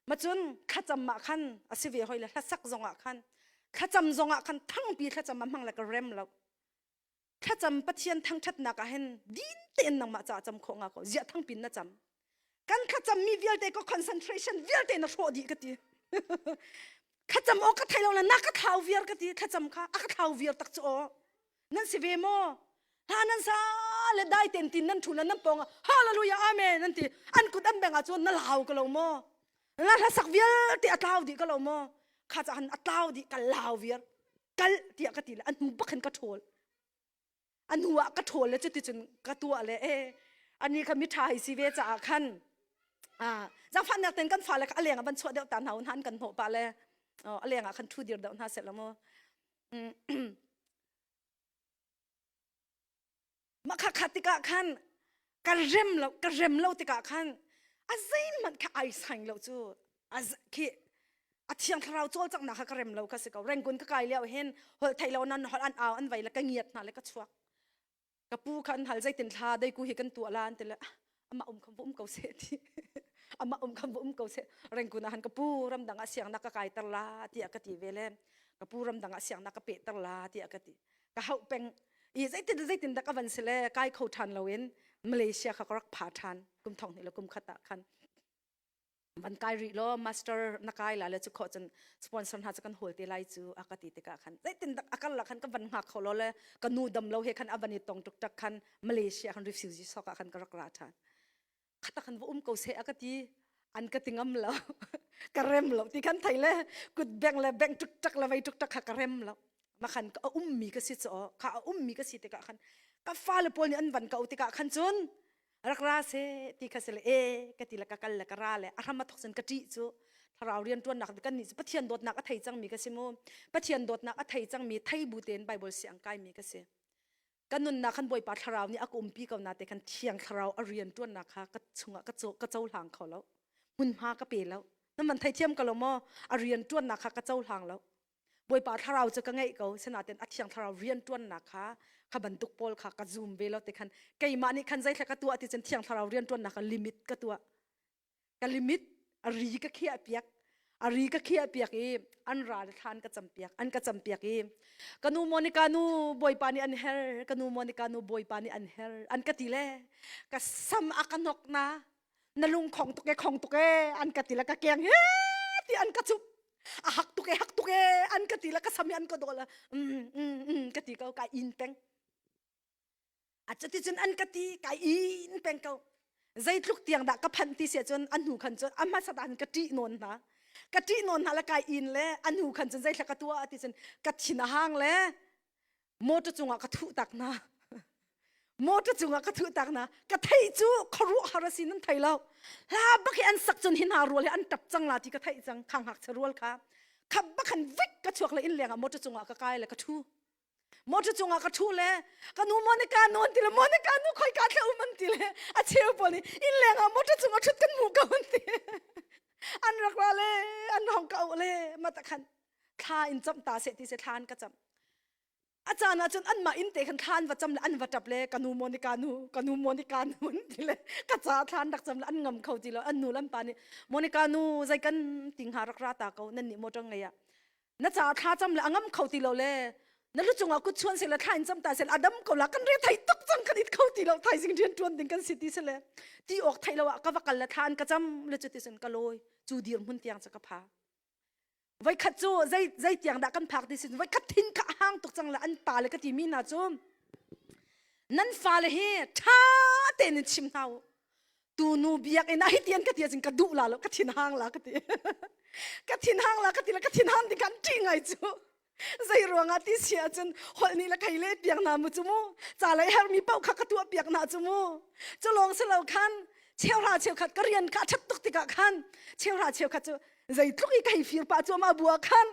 macun thlacam ah khan a si ve hoi le hlasak zong ah khan thlacam zong ah khan thangpi thlacam a hmang le ka rem lo thlacam Pathian thangṭhatnak ah hin din tein nangmah caah cam khawh nga ko ziah thangpin na cam kan thlacam mi vialte ko concentration vialte na hrawh dih ka ti thlacam aw ka thei lo le na ka thlau viar ka ti thlacam kha a ka thlau viar tak cu aw nan si ve maw hna nan sa le dai ten tin nan thu le nan pawng hallelujah amen nan ti an kut an beng ah cun na lau ko lo maw na hlasak vialte a tlau dih ko lo maw kha ca han a tlau dih ka lau viar kal tiah ka ti le a hnu bak hin ka ṭhawl a hnu ah ka ṭhawl le cuticun ka tuah le e ani kha miṭha hei si ve caah khan zaangfahnak ten kan fale kha a leng ah van chuah deuh ta hna un han kan hnawh pah le a leng ah khan ṭhu dir deuh hna seh la mu mah kha kha tikah khan ka rem lo ka rem lo tikah khan a zeihmanh kha ai saing lo cu a khi a thiang thlarau cawlcanghnak kha ka rem lo ka si ko Rangoon ka kai lio hin holh theih lo nan holh an au an vai le ka ngiat hna le ka chuak ka pu kha an hal zeitin thla deiku hi kan tuah la an ti le amah um khan va um ko seh ti amah um khan va um ko seh Rangoon ah han ka pu ramdang ah siangnak ka kaiter la tiah ka ti ve le ka pu ramdang ah siangnak ka pehter la tiah ka ti ka hauh peng i zeitin zeitin dah ka van si le kai kho ṭhan loin Malaysia kha ka rak pha ṭhan kum thong hnih le kum khat ah khan van kai rih law master na kai la le cu khawh cun sponsor hna cu kan hawl te lai cu a ka ti tikah khan zeitin dak a kal la khan ka van hngak kho lo le ka nu dam lo he khan a van i tong tuk tak khan Malaysia khan refugee sok ah khan ka rak ra ṭhan khata khan va um ko seh a ka ti an ka ti ngam lo ka rem lo ti khan thei le kut beng le beng tuk tak le vei tuk tak kha ka rem lo ma khan ka ummi ka si cho kha a ummi ka si tikah khan ka fale pawl nih an van ka u tikah khan cun rak ra se ti kha si le e ka ti le ka kal le ka ra le a hram a thok cun ka ṭih cu thlarau rian ṭuannak kan nih cu Pathian dawtnak a thei cangmi ka si mu Pathian dawtnak a thei cangmi thei bu tein Bible siang kaimi ka si. Kan nunnak khan Bawipa thlarau nih a ka umpi ko na te khan thiang thlarau a rian ṭuannak kha ka chungah ka ka cohlang kho lo. Hmunhma ka pe lo. Na man theithiam ko lo maw? A rian ṭuannak kha ka cohlang lo. Bawipa thlarau cu ka ngeih ko sinain a thiang thlarau rian ṭuannak kha kha bantuk pawl kha ka zum ve lo te khan keimah nih khan zeithla ka tuah ti cun thiang thlarau rian ṭuannak kha limit ka tuah ka limit a ri ka khiah piak a ri ka khiah piak i an ral thlan ka cam piak an ka cam piak i ka nu Monica nu bawipa nih an her ka nu Monica nu bawipa nih an her an ka ti le ka sam a ka nok na na lung khong tuk e khong tuk e an ka ti le ka keng he ti an ka chup a hak tuk e hak tuk e an ka ti le ka sam hi an ka dawh le mm mm mm ka ti ko ka in peng a cuticun an ka ti ka in peng ko zeitluk tiang dah ka phanh ti sia cun a hnu khan cun a hmasa dan ka ṭih nawn hna ka ṭih nawn hna le kai in le a hnu khan cun zeithla ka tuah ti cun ka thin a hang le motor cungah ka thuh tak hna motor cungah ka thuh tak hna ka theih cu khuaruah har a si nan thei lo hla bak hi an sak cun hi hna rual hi an tap cang la ti ka theih cang khang hak rual kha khap bak khan vik ka chuak le inn leng ah motor cungah ka kai le ka thu motor cungah ka thu le ka nu Monica nu an ti le Monica nu khoi ka thla um an ti le a cheu pawl nih inn leng ah motor cungah thut kan hmu ko an ti an rak ra le an hong ka le mata khan thla in cam ta se ti se thla an ka cam a caan ah cun anmah inn te khan thla an va cam le an va tap le ka nu Monica nu ka nu Monica nu an ti le ka ca thla an rak cam le an ngam kho ti lo an nu lam pa nih Monica nu zei kan ting ha rak ra ta ko nan nih motor ngei ah na ca thla cam le a ngam kho ti lo le na lu cungah kut chuan se le thla in cam ta se le adam ko la kan re thai tuk cang kan it kho ti lo thaizing rian tuan ding kan si ti se le ti awk thai lo ah ka va kal le thla an ka cam le cu ti sin ka lawi cu dir hmun tiang ca ka pha Voikhat cu zei zei tiang dah kan phak ti sin voikhat thin kha a hang tuk cang le an pa le ka ti mi hna cu nan fale hi ṭha tein in chim hna u tu nu biakinn ah hi tian ka ti ahcun ka duh la lo ka thin hang la ka ti ka thin hang la ka ti le ka thin hang ti kan ṭih ngai cu zei ruangah ti si ahcun holh nih le khei le piak hna mu cu mu ca lei hermi paoh kha ka tuah piak hna cu mu cu lawng si lo khan cheuhra cheukhat ka rian kha a ṭhat tuk tikah khan cheuhra cheukhat cu zeitluk i ka hei fir pah cuahmah bu ah khan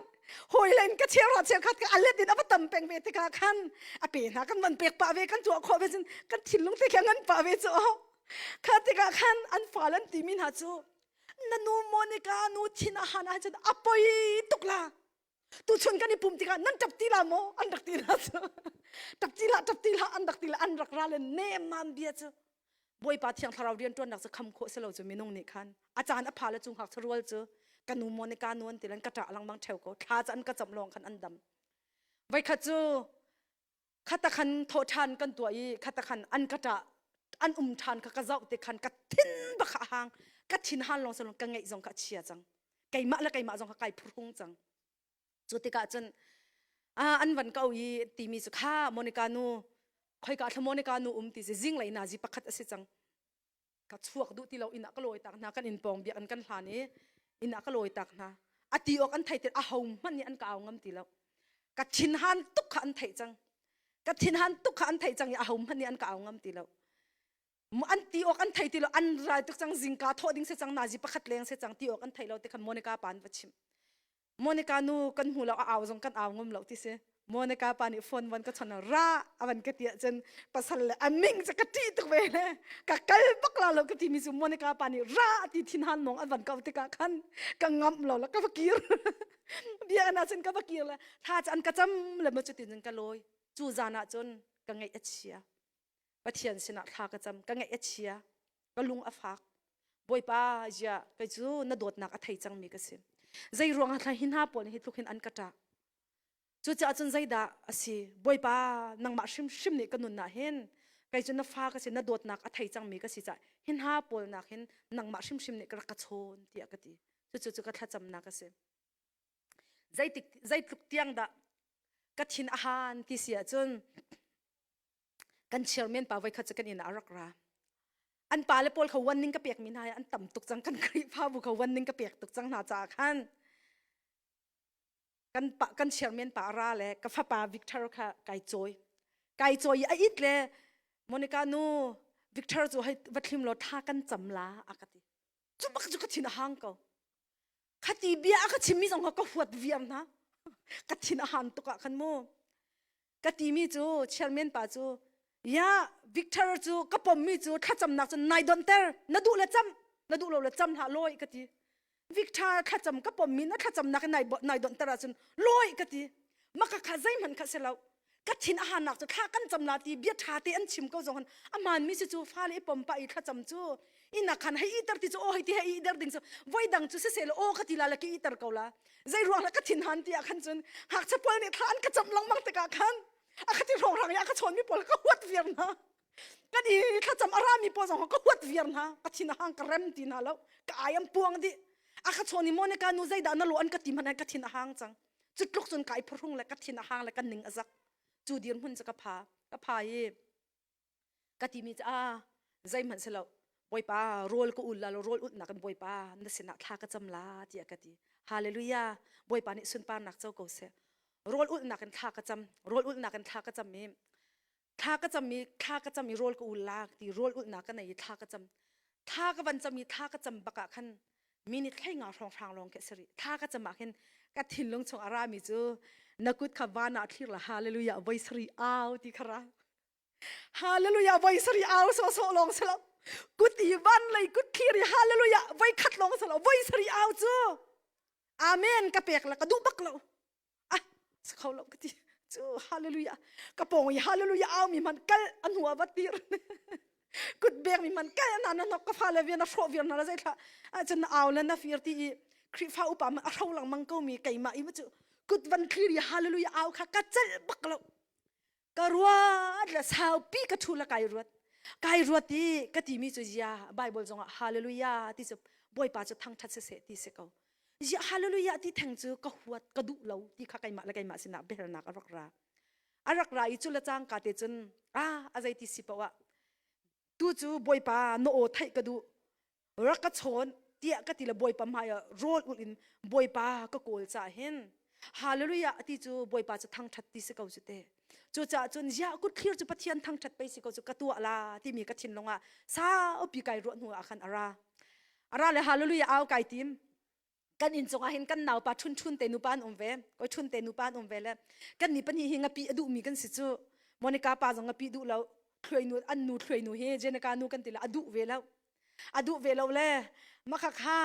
hawilen ka cheuhra cheukhat ka alet in a va tam peng ve tikah khan a pe hna kan van pek pah ve kan tuah khawh ve cun kan thinlung te kha ngan pah ve cu kha tikah khan an fal an timi hna cu na nu Monica nu thin a han ahcun a poi tuk la tuchun kan i pum tikah nan ṭap ti la maw an rak ti la cu ṭap ti la ṭap ti la an rak ti la an rak ra le nemman bia cu Bawipa thiang thlarau rian ṭuannak cu kham khawh si lo cu minung nih khan a caan a pha le cu ngakchia rual cu ka nu Monica nu an ti lan ka ṭah lengmang ṭheo ko thla cu an ka camh lawng khan an dam voikhat cu khata khan thawh ṭhan kan tuah i khata khan an ka ṭah an um ṭhan kha ka zoh te khan ka thin bak a hang ka thin han lawng salong ka ngeih zong kha a chia cang keimah le keimah zong kha kai phuhrung cang cu tikah cun an van ko i timi cu kha Monica nu khoika thla Monica nu um ti si zinglei nazi pakhat a si cang ka chuak duh ti lo inn ah ka lawi tak hna kan inn pawng biak an kan hlan i inn ah ka lawi tak hna a ti awk an thei ti a ho hmanh nih an ka au ngam ti lo ka thinhan tuk kha an theih cang ka thinhan tuk kha an theih cang i a ho hmanh nih an ka au ngam ti lo an ti awk an thei ti lo an rai tuk cang zingka thawh ding si cang nazi pakhat leng si cang ti awk an thei lo ti khan Monica pa an va chimh Monica nu kan hmu lo a au zong kan au ngam lo ti si Monica pa nih phone von ka chon ra avan ka ti ahcun pasal le a ming cu ka ṭih tuk ve le ka kal bak la lo ka ti mi cu Monica pa nih ra ti thin han mong an van kau tikah khan ka ngamh lo la ka va kir bia na cun ka va kir le thla cu an ka cam le ma cutin cun ka lawi cu zan ah cun ka ngaih a chia Pathian sinah thla ka cam ka ngaih a chia ka lung a fak Bawipa ziah kei cu na dawtnak a thei cangmi ka si zei ruangah thla hi hna pawl hi tluk hin an ka ṭah cucaah cun zeidah a si Bawipa nangmah hrimhrim nih ka nun ah hin kei cu na fa ka si na dawtnak a thei cangmi ka si caah hi hna pawl nak hin nangmah hrimhrim nih ka rak ka chawn tiah ka ti cucu cu ka thlacamnak a si zeitik zeitluk tiang dah ka thin a han ti si ahcun kan chairman pa voikhat cu kan inn ah a rak ra an pa le pawl kha warning ka pek mi hna an tam tuk cang kan Khrihfabu kha warning ka pek tuk cang hna caah khan kan pa kan chairman pa ra le ka fapa Victor kha kai cawi kai cawi a it le Monica nu Victor cu hei va thlim law tha kan cam la a ka ti cu bak cu ka thin a hang ko khati bia a ka chimmi zong kha ka huat viar hna ka thin a han tuk ah khan mu ka timi cu chairman pa cu. Ya Victor cu ka pommi cu thlacamnak cun nai donter na duh le cam na duh lo le cam hlah lawi ka ti Victor thlacam ka pommi na thlacamnak in nai nai donter ahcun lawi ka ti maka kha zeihmanh kha si lo ka thin a hanak cu thla kan cam la ti bia ṭha te an chim ko zong a maan mi si cu fale i pom pa i thlacam cu ina khan hei iter ti cu aw hei ti hei iter ding cu voi dang cu siseh aw ka ti la la ki iter ko la zei ruang la ka thin han ti ah khan cun ngakchia pawl nih thla an ka cam lengmang tikah khan a ka ti hrawng i a ka chawn mi pawl ka huat viar hna kan i thlacam a rami pawl zong ka huat viar hna ka thin a hang ka rem ti hna lo ka ai am puang dih a ka chawn i Monica nu zeidah na lo an ka ti hmanh ka thin a hang cang cu tluk cun kai phuhrung le ka thin a hang le ka ning a zak cu dirhmun cu ka pha ka pha i ka timi cu a zeihmanh si lo bawipa rawl ka ul la lo rawl ulhnak in bawipa na sinah thla ka cam la tiah ka ti hallelujah bawipa nih sunparnak co ko seh rawl ulhnak in thla ka cam rawl ulhnak in thla ka cam i thla ka cam i thla ka cam i rawl ka ul la ti rawl ulhnak ka nei i thla ka cam thla ka van cam i thla ka cam bak ah khan minute hlei nga hrawng hrang lawng khi sari thla ka cam ah khin ka thinlung chung a rami cu na kut kha van ah thlir la hallelujah voi sari au ti kha ra Hallelujah voi sari au so so long selo kut i van lei kut thlir i hallelujah voi khat long selo voi sari au cu amen ka pek la ka duh bak lo ah sa kho lo ka ti cu hallelujah ka pong i hallelujah au mi man kal an hua va tir kut bek mi man kal na na nok ka fa le vian a hrawh viar na la zai thla ah cun na au le na fir ti i Khrihfa upa ma a hro langmang ko mi keimah i ma cu kut van thlir i hallelujah au kha ka celh bak lo ka ruat le saupi ka thu le kai ruat kai ruat i ka timi cu zia bible zongah hallelujah ti cu bawipa cu thangthat siseh ti si ko zia hallelujah ti theng cu ka huat ka duh lo ti kha keimah le keimah sinah biahalnak a rak ra a rak ra i cu le cangka te cun a a zei ti si poah tu cu bawipa na aw theih ka duh rak ka chawn tiah ka ti le bawipa hmai ah rawl ulh in bawipa ka kawl cah hin hallelujah ti cu bawipa cu thangthat ti si ko cu te cucaah cun ziah kut thlir cu pathian thangthat pei si ko cu ka tuah la timi ka thinlung ah saupi kai ruah hnu ah khan ara ara le hallelujah au kai tim kan inn cungah hin kan naupa Ṭhun Ṭhun te nupa an um ve koi Ṭhun te nupa an um ve le kan ni pahnih hi ngapi a duhmi kan si cu Monica pa zong ngapi duh lo thluai nu an nu thluai nu hi Jenica nu kan ti le a duh ve lo a duh ve lo le makha kha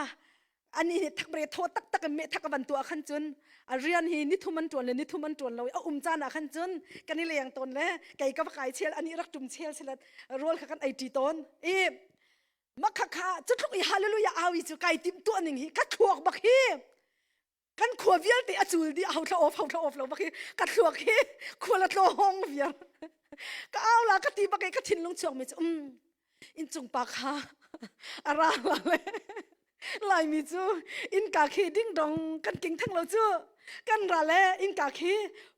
ani hi thakbre tho tak tak in me thak van tuah khan cun a rian hi nithum an tuan le nithum an tuan lo a um caan ah khan cun kan i leng tawn le kei ka va kai chel ani rak tum chel sila rawl kha kan ei ṭi tawn i Makha kha cutluk i hallelujah au i cu kai tim tuah ning hi ka thluak bak hi kan khua vialte a cul dih ho thla off ho thla off lo bak hi ka thluak hi khua la tlo hong viar ka au la ka ti bak i ka thinlung chuak mi cu um inchung pa kha a ra la le laimi cu innka khi ding dong kan king theng lo cu kan ra le innka khi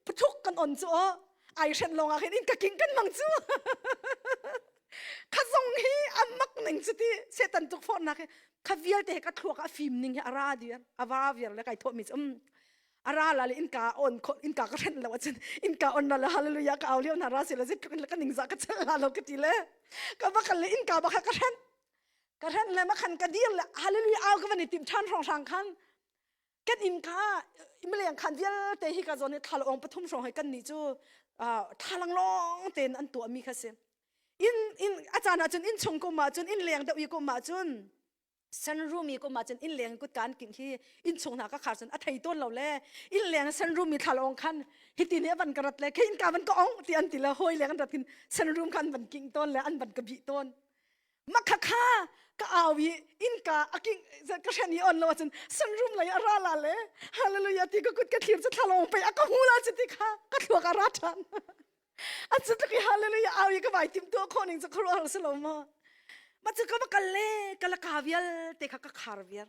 pathuk kan on cu o ai hren lawng ah khin innka king kan mang cu kha zong hi a mak ning cu ti setan tuk fornak hi kha vialte he ka thluak a fim ning hi a ra dir a va viar le kai thawh mi cu um a ra la le inka on kho inka ka hren lo acun inka on la le hallelujah ka au lio na ra si la zit ka ning za ka chel la lo ka ti le ka va kal le inka ba kha ka hren ka hren le ma khan ka dir le hallelujah au ka van i tim than hrong hrang khan kan inn kha mileng khan vialte hi ka zawn hi thlalawng pathum hrawng he kan nih cu thlalang lawng tein an tuahmi kha si inn inn a caan ahcun inn chung kum ahcun inn leng deuh i kum ahcun sunroom i kum ahcun inn leng kutka an kingh hi inn chung hna ka khar cun a thei tawn lo le inn leng sunroom i thlalawng khan hiti nih a van ka rat le khi innka van ka ong ti an ti le hawi leng an rat hin sunroom khan van king tawn le an van ka bih tawn Makha kha ka au i innka a king ka hren i on lo ahcun sunroom lei a ra la le hallelujah ti ka kut ka thlir cu thlalawng pei a ka hmu la cu ti kha ka thluak a ra ṭhan a cu tluk i hallelujah au i ka vai tim tuah khawh ning cu khuaruahhar si lo maw ma cu ka va kal le ka la ka vialte kha ka khar viar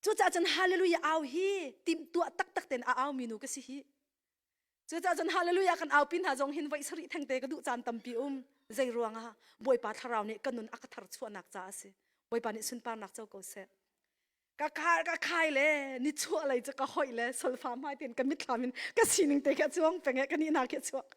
cucaah cun hallelujah au hi timhtuah taktak ten a au mi nu ka si hi Cucaah cun hallelujah kan aupi hna zong hin voi sarih thengte ka duh caan tampi um. Zei ruangah Bawipa thlarau nih ka nun a ka thar chuahnak caah a si. Bawipa nih sunparnak co ko seh. Ka khar ka khai le ni chuah lei cu ka hoih le solfa hmai tein ka mitthlam in ka sining te khi a cuang peng e ka nih hna khi a chuak.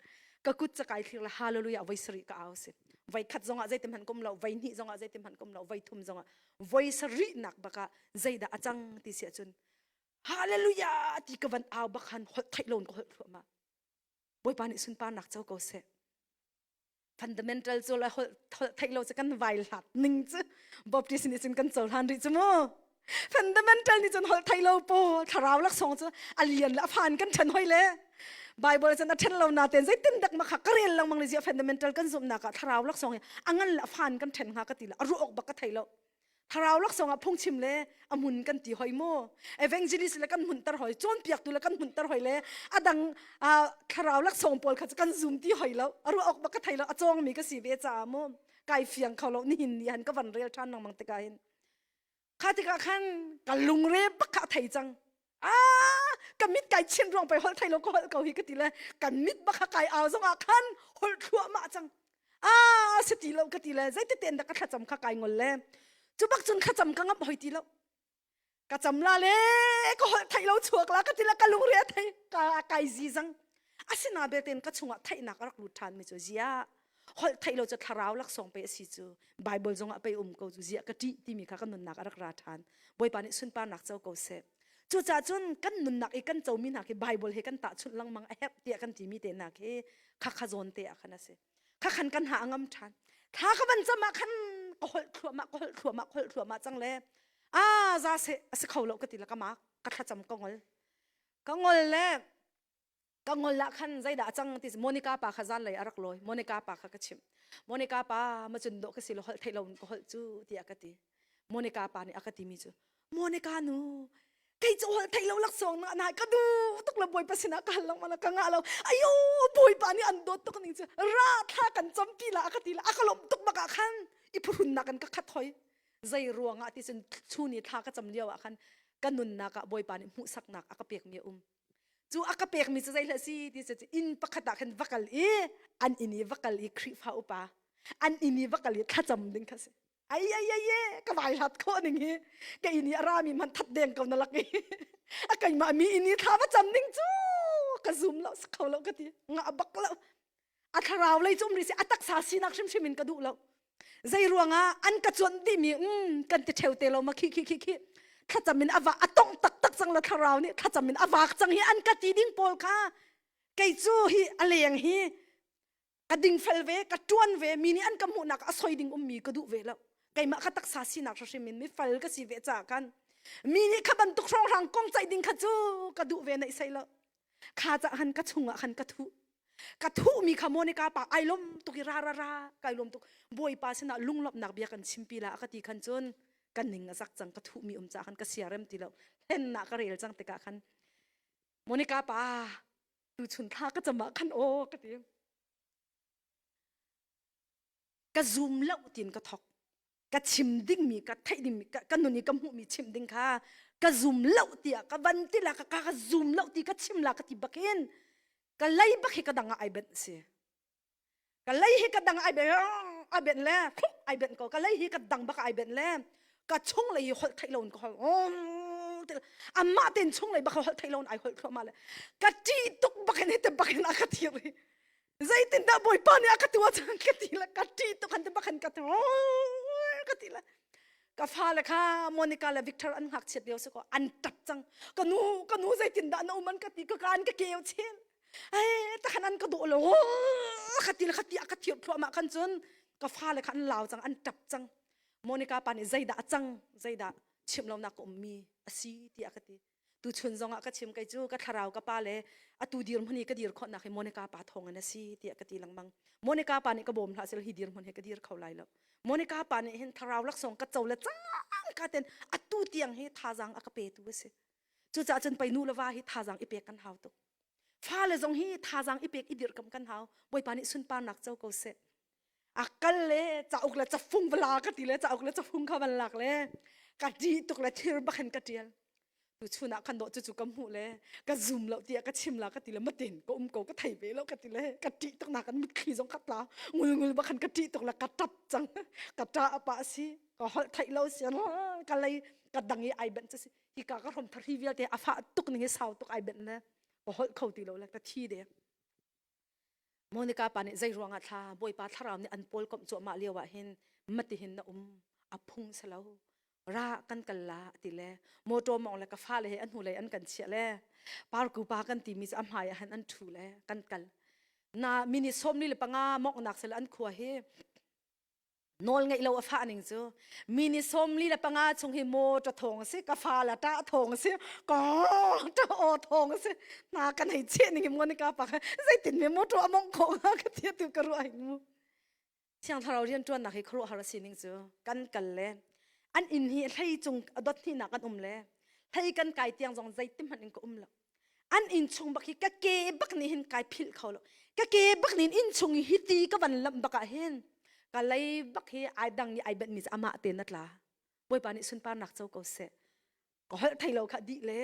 Ka kut ca kai thlir le hallelujah voi sarih ka au si. Voi khat zongah zeitim hmanh kum lo, voi hnih zongah zeitim hmanh kum lo, voi thum zongah voi sarih nak bakah zeidah a cang ti si ahcun Hallelujah ti ka van au bak han holh theih loin ka holh thluahmah. Bawipa nih sunparnak co ko seh. Fundamental cu le holh theih lo cu kan vai hlat ning cu Baptist nih cun kan cohlan rih cu mu. Fundamental nih cun holh theih lo po thlarau laksawng cu a lian le a fan kan ṭhen hoi le Bible cun a ṭhen lo na ten zeitin dak ma kha ka rel lengmang le zia fundamental kan zumhnak ah thlarau laksawng hi a ngan le a fan kan ṭhen hnga ka ti le a ruah awk bak ka thei lo. Thlarau laksawng ah phungchim le a hmun kan ti hoi mu. Evangelist le kan hmunter hoi, cawnpiaktu le kan hmunter hoi le a dang thlarau laksawng pawl kha cu kan zum ti hoi lo. A ruah awk bak ka thei lo, a cawngmi ka si ve caah mu. Kai fiang kho lo nihin ni han ka van rel ṭhan lengmang tikah hin. Kha tikah khan ka lungre bak kha a thei cang. Ah, ka mit kai chin ruang pei holh thei lo ka holh ko hi ka ti le kan mit bak kha kai au zong ah khan holh thluahmah cang. Ah, si ti lo ka ti le zeiti ten dah ka thlacam kha kai ngol le cu bak cun thlacam ka ngamh hoi ti lo. Ka cam la le ka holh theih lo chuak la ka ti le ka lungre a thei ka kai zi zang. Asina belte ka chungah theihnak a rak lut ṭhan mi cu ziah holh theih lo cu thlarau laksawng pe a si cu Bible zongah pei um ko cu ziah ka ṭih timi kha ka nunnak a rak ra ṭhan. Bawipa nih sunparnak co ko seh. Cucaah cun kan nunnak i kan comi hna khi Bible he kan tahchunh lengmang a herh tiah kan timi te hna khi khakha zawn te ah khan a si. Khakhan kan ha a ngam ṭhan. Thla ka van cam ah khan ka holh thluahmah ka holh thluahmah ka holh thluahmah cang le a za seh a si kho lo ka ti le ka mak ka thlacam ka ngol. Ka ngol le ka ngol ah khan zeidah a cang ti Monica pa kha zanlei a rak lawi Monica pa kha ka chimh Monica pa ma cun dawh ka si lo holh theih lo in ka holh cu tiah ka ti Monica pa nih a ka timi cu Monica nu kei cu holh theih lo laksawng na na ka duh tuk le bawipa sinah ka hal lengmang ka ngah lo ayo bawipa nih an dawt tuk ning cu ra thla kan campi la a ka ti la a ka lawmh tuk bak ah khan i phuhrunnak in ka khat hoi zei ruangah ti cun chun i thla ka cam lio ah khan ka nunnak ah bawipa nih hmuhsaknak a ka pekmi a um Cu a ka pekmi cu zei hlah si ti cu inn pakhat ah khan va kal i an inn i va kal i Khrihfa upa an inn i va kal i thlacam ding kha si. Ai ai ai e ka vai hlat khawh ning hi ka inn i a rami hmanh that deng ko na lak i a keimah mi inn i thla va cam ding cu ka zum lo si kho lo ka ti ngah bak lo a thlarau lei cu um rih si a taksa sinak hrimhrim in ka duh lo zei ruangah an ka cuanh dihmi um kan ti ṭheu te lo ma khi khi khi khi thlacam in a va a tongh taktak cang la thlarau nih thlacam in a vak cang hi an ka ti ding pawl kha kei cu hi a leng hi ka dingfel ve ka ṭuan ve mi nih an ka hmuhnak a soi ding ummi ka duh ve lo keimah ka taksa sinak hrim in mi fal ka si ve caah khan mi nih kha bantuk hrawnghrang kong ceih ding kha cu ka duh ve naih sei lo kha cah khan ka chungah khan ka thuh ka thuhmi kha Monica pa ai lom tuk i ra ra ra kai lom tuk bawipa sinah lunglawmhnak bia kan chimpi la a ka ti khan cun ka ning a zak cang ka thuhmi um ca khan ka siarem ti lo hlennak ka rel cang tikah khan Monica pa tuchun thla ka cam ah khan aw ka ti ka zum lo tin ka thok ka chim dingmi ka theih dingmi ka nun i ka hmuhmi chim ding kha ka zum lo tiah ka van ti la ka ka zum lo ti ka chim la ka ti bakin ka lei bak hi ka dang ah ai benh si ka lei hi ka dang ai benh ai benh le khuk ai benh ko ka lei hi ka dang bak ai benh le ka chung lei hi holh theih lo in ka holh amah ten chung lei bak holh theih lo in ai holh thluahmah le ka ṭih tuk bakin hi te bakin a ka thir hi zeitindah bawipa nih a ka tuah cang ka ti le ka ṭih tuk han te bakhan ka ti ka ti le ka fale kha Monica le Victor an ngakchiat lio si ko an ṭap cang ka nu ka nu zeitindah na um an ka ti ka ka an ka keu chin ai takhan an ka dawh lo ka ti le ka ti a ka thir thluahmah khan cun ka fale kha an lau cang an ṭap cang Monica pa nih zeidah a cang zeidah chim lonak ka ummi a si tiah ka ti tuchun zongah ka chim kei cu ka thlarau ka pa le atu dirhmun i ka dir khawhnak hi Monica pa thawng in a si tiah ka ti lengmang Monica pa nih ka bawm hlah sel hi dirhmun hi ka dir kho lai lo Monica pa nih hin thlarau laksawng ka co le cang ka ten atu tiang hi thazaang a ka petu a si cucaah cun pei nu le va hi thazaang i pek kan hau tuk fale zong hi thazaang i pek i dirhkamh kan hau bawipa nih sunparnak co ko seh a kal le cauk le cafung va la ka ti le cauk le cafung kha van lak le ka ṭih tuk le thir bak in ka ṭial tu chun ah khan dawh cucu ka hmuh le ka zum lo tiah ka chim la ka ti le matin ka um ko ka thei ve lo ka ti le ka ṭih tuk nak kan mitthli zong ka tla ngul ngul bak khan ka ṭih tuk le ka ṭap cang ka ṭa apa si ka holh theih lo si ka lei ka dang i ai benh cu si hi ka ka hrom thar hi vialte a fah tuk ning hi sau tuk ai benh le ka holh kho ti lo le ka thi de Monica pa nih zei ruangah thla Bawipa thlarau nih an pawl komh cuahmah lio ah hin matihin na um a phung si lo ra kan kal la ti le motor mong le ka fale he an hnulei an kan chiah le parku pa kan timi cu a hmai ah hin an ṭhu le kan kal. Na mini 45 moknak sel an khua hi nawl ngeih lo a fah ning cu mini 45 chung hi motor thawng si ka fa la ta thawng si ka ta o thawng si na kan hei che ning Monica pa zeitin me motor among kho nga ka tia tu ka ruah mu Thiang Thlarau rianṭuannak hi khuaruahhar a sining cu kan kal le an inn hi hlei cung a dot hnihnak an um le hlei kan kai tiang zong zeitin hmanh in ka um lo. An inn chung bak hi ka ke bak nih hin kai philh kho lo. Ka ke bak nih inn chung i hiti ka van lamh bak ah hin ka lei bak hi ai dang i ai benhmi cu amah tein a tla. Bawipa nih sunparnak co ko seh. Ka holh thei lo kha dih le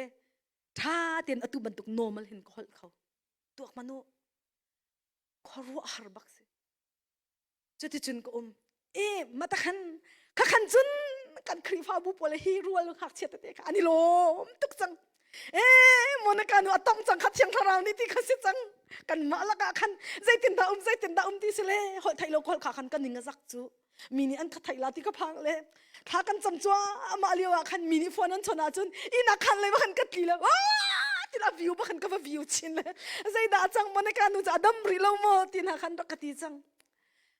ṭha tein atu bantuk normal hin ka holh kho. Tuak manu khuaruahhar bak si. Cuticun ka um. E mata khan kha khan cun kan Khrihfabu pawl hi rual ngakchia tete kha an i lawm tuk cang. E Monica nu a tong cang kha thiang thlarau nih ti kha si cang. Kan mah lakah khan zeitin dah um zeitin dah um ti si le holh theih lo holh kha khan kan ning a zak cu. Mi nih an ka theih la ti ka phang le thla kan cam cua amah lio ah khan mi nih phone an chon ahcun inn ah khan le khan ka tli le ti la view ba khan ka va view chin le zeidah cang Monica nu cu a dam rih lo maw ti hna khan rak ka ti cang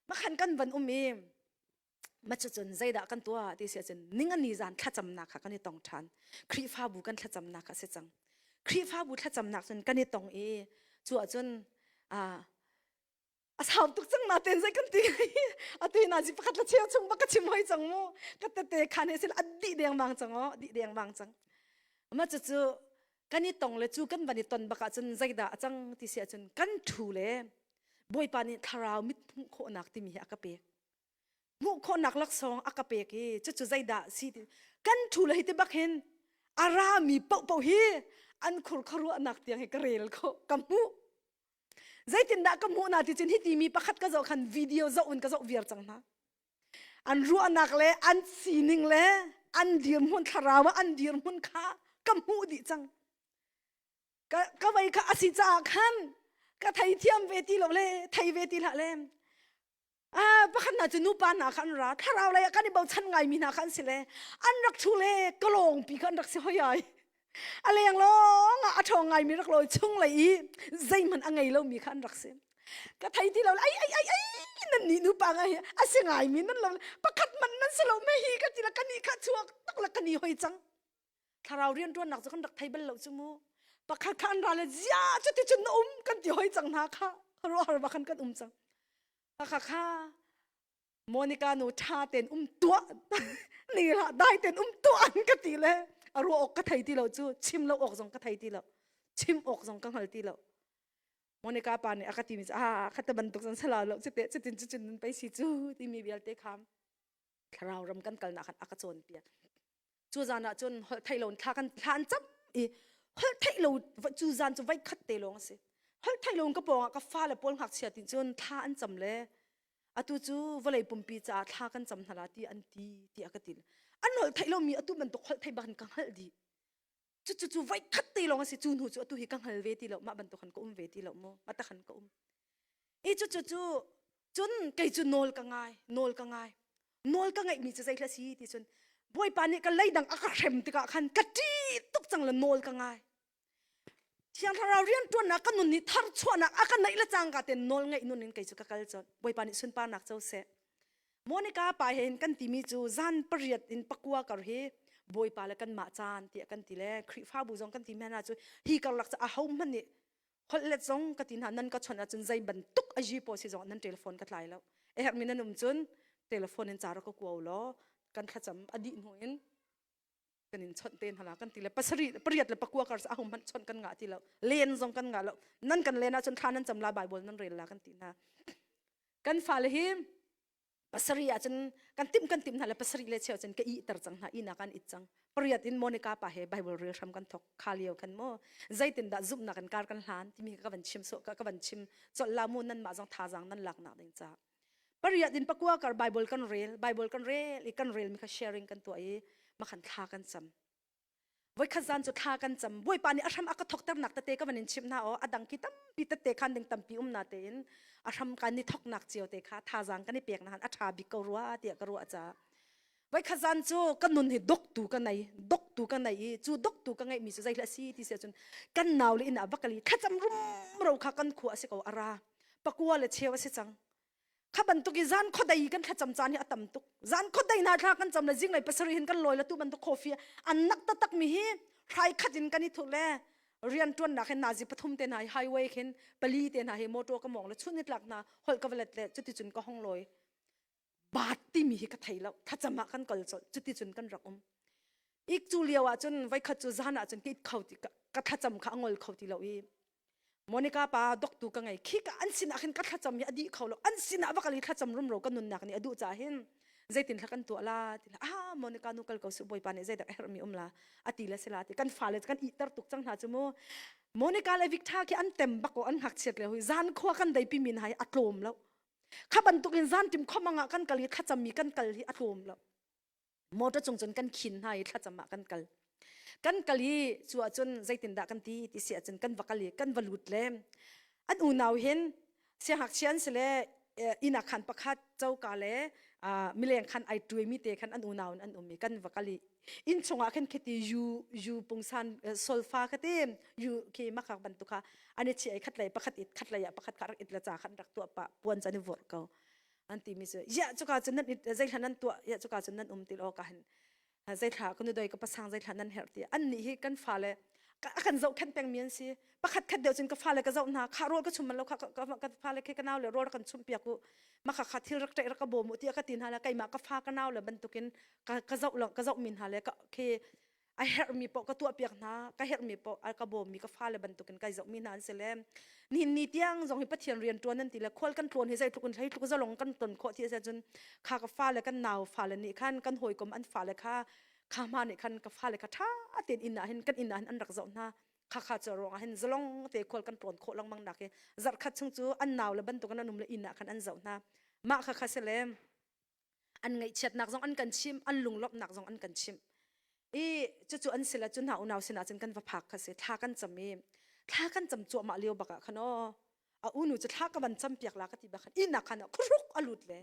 ma khan kan van um i ma cu cun zeidah kan tuah ti si ahcun ningani zan thlacamnak kha kan i tong ṭhan Khrihfabu kan thlacamnak kha si cang Khrihfabu thlacamnak cun kan i tong i cu ahcun a sau tuk cang na ten zai kan ti atu na ji pakhat la cheu chung bak ka chim hoi cang mu ka tete khan he sil addi deng bang cang o di deng bang cang ma chu chu kan i tong le chu kan van i ton bak ah cun zeidah a cang ti si ahcun kan thu le bawipa nih thlarau mit hmuh khawhnak timi hi a ka pek hmuh khawhnak laksawng a ka pek i cucu zeidah si ti kan thu le hi ti bak hin a rami paohpaoh hi an khur khuaruahnak tiang hi ka rel kho ka hmuh Zeitindah ka hmuh na ti cun hi timi pakhat ka zoh khan video zoh in ka zoh viar cang hna. An ruahnak le an sining le an dirhmun thlarau ah an dirhmun kha ka hmuh dih cang. Ka, ka vei kha a si caah khan ka theithiam ve ti lo le thei ve ti hlah le Ah, pakhat hna cu nupa hna kha an ra thlarau lei ah kan i bochan ngaimi hna kha an si le an rak thu le ka lawngpi kha an rak si hoi ai a leng lawng ah a ṭhawng ngaimi rak lawi chung lei i zeihmanh a ngei lomi kha an rak si ka thei ti lo ai ai ai ai nan nih nupa ngai hi a si ngaimi nan lo pakhat man nan si lo me hi ka ti la ka ni kha chuak tak la ka ni hoi cang thlarau rianṭuannak cu kan rak thei bal lo cu mu pakhat kha an ra le zia cuti cun na um kan ti hoi cang hna kha khuaruahhar ba khan kan um cang Kha kha Monica nu ṭha tein um tuah ni hlah dai tein um tuah an ka ti le a ruah awk ka thei ti lo cu chim lo awk zong ka thei ti lo chim awk zong ka hngal ti lo Monica pa nih a ka timi cu ah khata bantuk zan sala lo cite cutin cucun nun pei si cu timi vialte kham thlarau ram kan kalnak khan a ka cawnpiak cu zan ah cun holh theih lo thla kan thla an cam i holh theih lo cu zan cu voi khat te lawng a si holh theih lo ka pawng ah ka fale pawl ngakchia ti cun thla an cam le atu cu vawlei pumpi caah thla kan cam hna la ti an ti ti a ka ti an holh theih lomi atu bantuk holh theih bak ka hngalh dih cu cu cu voi khat te lawng a si cu hnu cu atu hi ka hngal ve ti lo mah bantuk khan ka um ve ti lo mu mah ta khan ka um i cu cu cu cun kei cu nawl ka ngai nawl ka ngai nawl ka ngaihmi cu zei hla si ti cun bawipa nih ka leidang a ka hrem tikah khan ka ṭi tuk cang le nawl ka ngai Thiang Thlarau rianṭuannak ka nun nih thar chuahnak a ka neih le cangka ten nawl ngeih nun in kei cu ka kal colh Bawipa nih sunparnak co seh Monica pa he hin kan timi cu zan pariat in pakua kar hi Bawipa le kanmah caan tiah kan ti le Khrihfabu zong kan ti hna cu hi karlak cu aho hmanh nih holh let zong ka ti hna nan ka chawnh ahcun zei bantuk a yi paw si zong nan telephone ka tlai lo a herhmi nan um cun telephone in ca rak ka kuo law kan thlacam a dih hnu in kan in chawnh te hna la kan ti le pasarih pariat le pakua kar a hum hmanh chawnh kan ngah ti lo len zong kan ngah lo nan kan len ahcun thla nan cam la bible nan rel la kan ti hna kan fale hi pasarih ahcun kan timh kan timh hna le pasarih le cheu cun ka ih ter cang hna ihnak an it cang pariat in Monica pa he bible rel hram kan thok kha lio khan mo zeitin dah zumhnak in kar kan hlan timi ka van chim so ka van chim chol la mu nan mah zong thazang nan lak nak ding ca pariat in pakua kar bible kan rel bible kan rel i kan rel mi kha sharing kan tuah i makhan thla kan cam voikhat zan cu thla kan cam bawipa nih a hram a ka thokternak tete ka van in chimh hna aw a dang khi tampi tete khan ding tampi um na tein a hram kan i thoknak cio te kha thazang kan i pek na han a ṭha bik ko rua tiah ka ruah ca voikhat zan cu ka nun hi doktu ka nei doktu ka nei i cu doktu ka ngeihmi cu zei hlah si ti si ahcun kan nau le inn ah va kal i thlacam rumro kha kan khua a si ko a ra. Pakua le cheu a si cang. Kha bantuk i zan khuadei kan thlacam caan hi a tam tuk. Zan khuadei hna thla kan cam le zinglei pasarih hin kan lawi le tu bantuk coffee an nak taktak mi hi hrai khat in kan i thuh le rian ṭuannak hin nazi pathum te hna hi highway khin pali te hna hi motor ka mawng le chun ni tlak hna holh ka va let le cuticun ka hong lawi. Baat timi hi ka thei lo. Thlacam ah kan kal colh. Cuticun kan rak um. Ik cu lio ah cun voikhat cu zan ah cun ka it kho ti ka thlacam kha a ngol kho ti lo i Monica pa doktu ka ngei khi ka an sinah khin ka thlacam hi a dih kho lo an sinah va kal i thlacam rumro ka nunnak nih a duh caah hin zeitin thla kan tuah la ti la ah Monica nu kal ko su bawipa nih zeidak a herhmi um la a ti le sila ti kan fale kan ihter tuk cang hna cu mu Monica le Victor khi an tem bak ko an ngakchiat le hui zan khua kan dei pi min hai a tlawm lo kha bantukin zantim khomang ah kan kal i thlacam mi kan kal hi a tlawm lo motor cung cun kan khin hna i thlacam ah kan kal kan kal i cu ahcun zeitindah kan ti ti si ahcun kan va kal i kan va lut le an unau hin siangngakchia an si le inn ah khan pakhat coka le mileng khan ai tuaimi te khan an unau in an um i kan va kal i inn chungah khan khiti yu yu pungsan solfa kha ti yu khi makak bantuk kha an i chiah i khat lei pakhat it khat lei ah pakhat kha rak it le ca khan rak tuah pah puan can i vorh ko an ti mi cu ya cuka cun nan zeithla nan tuah ya cuka cun nan um ti lo ka hin zeithla ka nu doi ka pasang zeithla nan herh ti an nih hi kan fale a kan zohkhenh pengmi an si pakhat khat deuh cun ka fale ka zoh hna kha rawl ka chum man lo kha ka fale khi ka nau le rawl kan chum piak u maka kha thil rak ṭaih rak ka bawm u tiah ka ti hna le keimah ka fa ka nau le bantukin ka ka zoh ka zoh mi hna le ka khi a herhmi paoh ka tuahpiak hna ka herhmi paoh a ka bawmmi ka fale bantukin kai zohmi hna an si le nihin ni tiang zong hi Pathian rian ṭuan an ti le khual kan tlawn hi zeitluk in hlei tluk zalong kan ton khawh ti a si ahcun kha ka fale kan nau fale nih khan kan hawikom an fale kha kha hma nih khan ka fale kha ṭha tein inn ah hin kan inn ah hin an rak zoh hna kha kha cu ruangah hin zalong te khual kan tlawn khawh lengmang nak hi zarhkhat chung cu an nau le bantukin an um le inn ah khan an zoh hna mah kha kha si le an ngaihchiatnak zong an kan chimh an lunglawmhnak zong an kan chimh i cucu an si le cu hna unau sinah cun kan va phak kha si thla kan cam i thla kan cam cuahmah lio bak ah khan aw a unu cu thla ka van cam piak la ka ti bak khan inn ah khan khuruk a lut le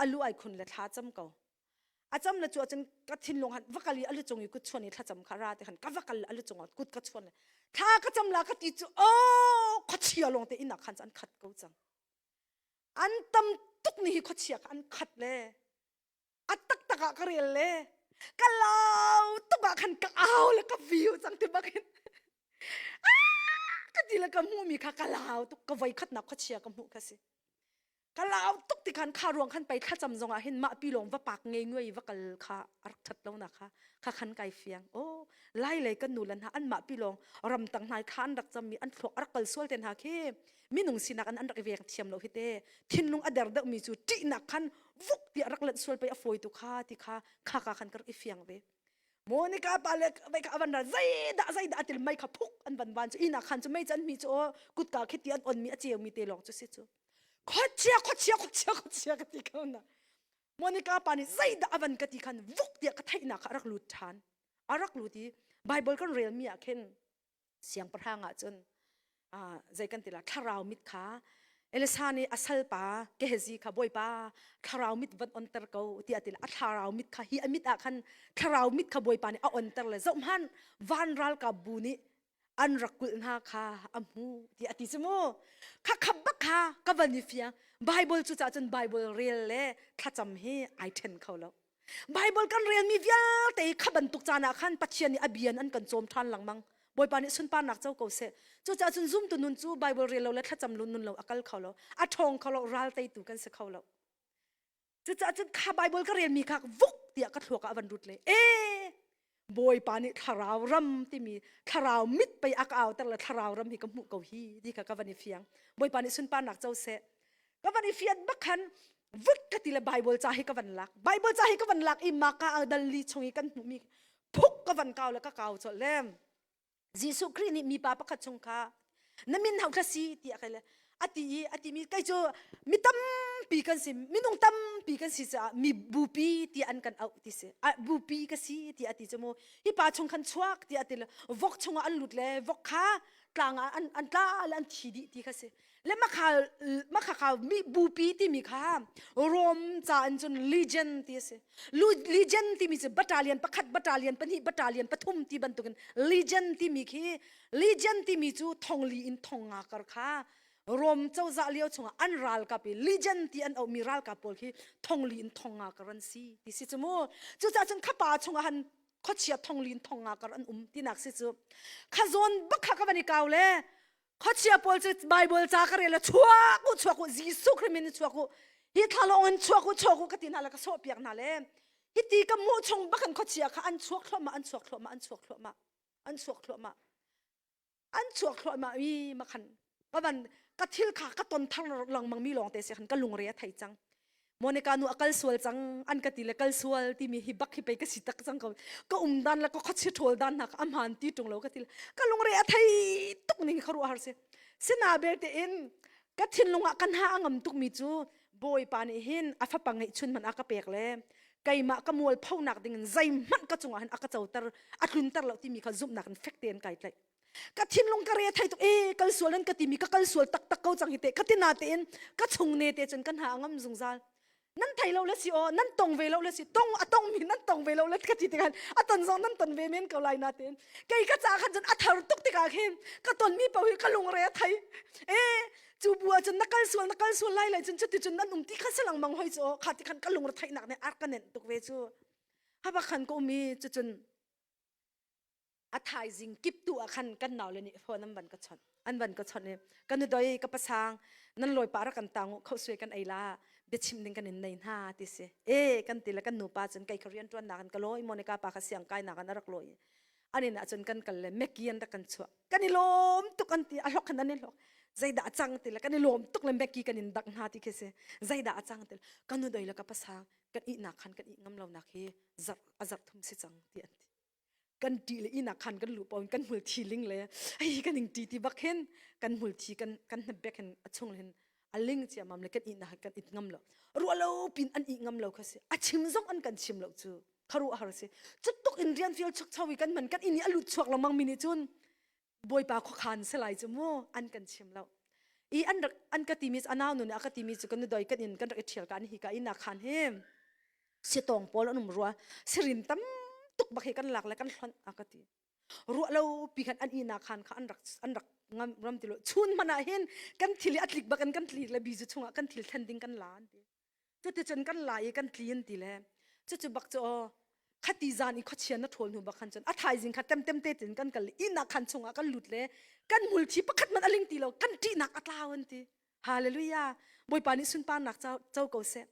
a lu ai khun le thla cam ko a cam le cu ahcun ka thinlung han va kal i a lu cung i kut chuan i thlacam kha ra te khan ka va kal a lu cungah kut ka chuan le thla ka cam la ka ti cu oh khuachia lawng te inn ah khan an khat ko cang an tam tuk ni hi khuachia kha an khat le a taktak ah ka rel le ka lau tuk ah khan ka au le ka viu cang ti bakin ka ti le ka hmuh mi kha ka lau tuk ka voi khatnak khuachia ka hmuh kha si ka lau tuk ti khan kha ruang khan pei thlacam zong ah hin mah pi lawng va pak ngei nguai va kal kha a rak that lo na kha kha khan kai fiang oh lai lei kan nu lan ha an mah pi lawng ramtang hnai kha an rak cam mi an thluak a rak kal sual ten ha khi minung sinak an an rak i veng thiam lo hi te thinlung a der deuh mi cu ṭihnak khan vuk ti a rak lanh sual pei a fawi tu kha ti kha kha ka khan ka rak i fiang ve Monica pa le mei kha avan ra zeidah zeidah atil mei kha phuk an van van cu ina khan cu mei can mi cu kutka khi ti an on mi a ceu mi te lawng cu si cu khuachia khuachia khuachia khuachia ka ti ko na Monica pa nih zeidah avan ka ti khan vuk tiah ka theihnak kha a rak lut ṭhan a rak lut i Bible kan rel mi ah khin siangpahrang ah cun zei kan ti la thlarau mit kha Elisa nih a salpa Gehazi kha bawipa thlarau mit van onter ko tiah ti a thlarau mit kha hi a mit ah khan thlarau mit kha bawipa nih a onter le zohhmanh van ralkap bu nih an rak kulh hna kha a hmu ti a ti cu mu kha khap bak kha ka van i fiang Bible cu cah cun Bible rel le thlacam hi ai ṭhen kho lo Bible kan relmi vialte kha bantuk caan ah khan Pathian nih a bia in an kan cawm ṭhan lengmang. Bawipa nih sunparnak co ko seh. Cucaah cun zumtu nun cu Bible rel lo le thlacam lu nun lo a kal kho lo. A ṭhawng kho lo, ral teitu kan si kho lo. Cucaah cun kha Bible ka relmi kha vuk tiah ka thluak ah a van lut le ee Bawipa nih thlarau ram timi thlarau mit pei a ka auter le thlarau ram hi ka hmuh ko hi ti kha ka van i fiang. Bawipa nih sunparnak co seh. Ka van i fian bak khan vut ka ti le Bible ca hi ka van lak. Bible ca hi ka van lak i maka dal li chung i kan hmuhmi phuk ka van kau le ka kau colh le Jesuh Khrih nih mipa pakhat chung kha na min hau thla si tiah kai le a ti i a timi kei cu mi tampi kan si minung tampi kan si caah mi bupi tiah an kan auh ti si bupi ka si tiah a ti cu mu hi pa chung khan chuak tiah a ti le vok chungah an lut le vok kha tlang ah an an tla le an thi dih ti kha si le makha makha kha mi bupi timi kha Rom ca in cun legion ti a si legion timi cu battalion pakhat battalion pahnih battalion pathum ti bantukin legion timi khi legion timi cu thongli in thong nga kar kha. Rom cozah lio chungah an ralkap i legion ti an auhmi ralkap pawl khi thongli in thonga kar an si ti si cu mu. Cucaah cun khapa chungah han khuachia thongli in thonga kar an um tinak si cu. Kha zawn bak kha ka van i kau le khuachia pawl cu Bible ca ka rel le chuak u chuak u Jesuh Khrih min in chuak u hi thlalawng in chuak u chuak u ka ti hna le ka sawh piak hna le hiti ka muh chung bak in khuachia kha an chuak thluahmah an chuak thluahmah an chuak thluahmah an chuak thluahmah an chuak thluahmah i ma khan ka van ka thil kha ka ton thar lengmang mi lawng te si khan ka lungre a thei cang Monica nu a kal sual cang an ka ti le kal sual timi hi bak hi pei ka si tak cang ko ka um dan le ka khuachi ṭhawl dan hna a hmaan ti ṭung lo ka ti le ka lungre a thei tuk ning kha ruah har si sina belte in ka thinlung ah kan ha a ngam tuk mi cu Bawipa nih hin a fapa ngeihchun hmanh a ka pek le keimah ka mual phonak ding in zeihmanh ka cungah hin a ka coter a tlunter lo timi kha zumhnak in fek tein kai tlaih ka thinlung ka re thei tuk e kal sual nan ka timi ka kal sual taktak ko cang hi te ka tina tein ka chung ne te cun kan ha a ngam zungzal nan thei lo le si o nan tong ve lo le si tong a tong mi nan tong ve lo le ka ti tikhan a ton zong nan ton ve men ko lai na tein kei ka ca khan cun a thar tuk tikah khin ka ton mi paoh hi ka lungre a thei e cu bu ah cun na kal sual na kal sual lai lai cun cuti cun nan um ti kha si lengmang hoi cu kha ti khan ka lungre theihnak nih ar ka nenh tuk ve cu haba khan ka um i cucun a thaizing kip tu ah khan kan nau le nih phone an van ka chawnh an van ka chawnh i ka nu doi ka pasang nan lawi pa rak kan tang u khosue kan ei la biachim ding kan in nei hna ti si e kan ti le kan nupa cun kei kha rian tuan nak in ka lawi Monica pa kha siang kai nak an rak lawi an in ah cun kan kal le Maggie an rak kan chuah kan i lawm tuk an ti a hlok khan an i hlok zeidah a cang ti le kan i lawm tuk le Maggie kan in dak hna ti khi si zeidah a cang ti le kan nu doi le ka pasang kan ihnak khan kan ih ngam lo nak hi zarh a zarh thum si cang ti an ti kan ṭih le inn ah khan kan luh paoh in kan hmulthi ling le hei kan ing ṭi ti bak hin kan hmulthi kan kan hnep bek hin a chung hin a ling ciamam le kan ihnak kan it ngam lo ruah lo pin an ih ngam lo kha si a chim zong an kan chim lo cu kharu har si cutuk in rian fial chuk chau i kan man kan inn i a lut chuak lengmang mi nih cun bawipa khuakhan selai cu mu an kan chim lo i an rak an ka timi anau nu nih a ka timi cu kan nu doi kan in kan rak i ṭhial ka an hi ka inn ah khan hi sitawng pawl an um rua sirin tam tuk bak hi kan lak le kan hlonh a ka ti ruah lo pi khan an ina khan kha an rak an rak ngam ram ti lo chun hmanh ah hin kan thil i a tlik bak in kan tli le bizu chungah kan thil thlen ding kan la an ti cuticun kan la i kan tli an ti le cucu bak cu aw khati zan i khuachia na ṭhawl hnu bak khan cun a thaizing kha temtem te tin kan kal i inn ah khan chungah kan lut le kan hmulthi pakhat man a ling ti lo kan ṭihnak a tlau an ti hallelujah bawipa nih sunparnak co ko seh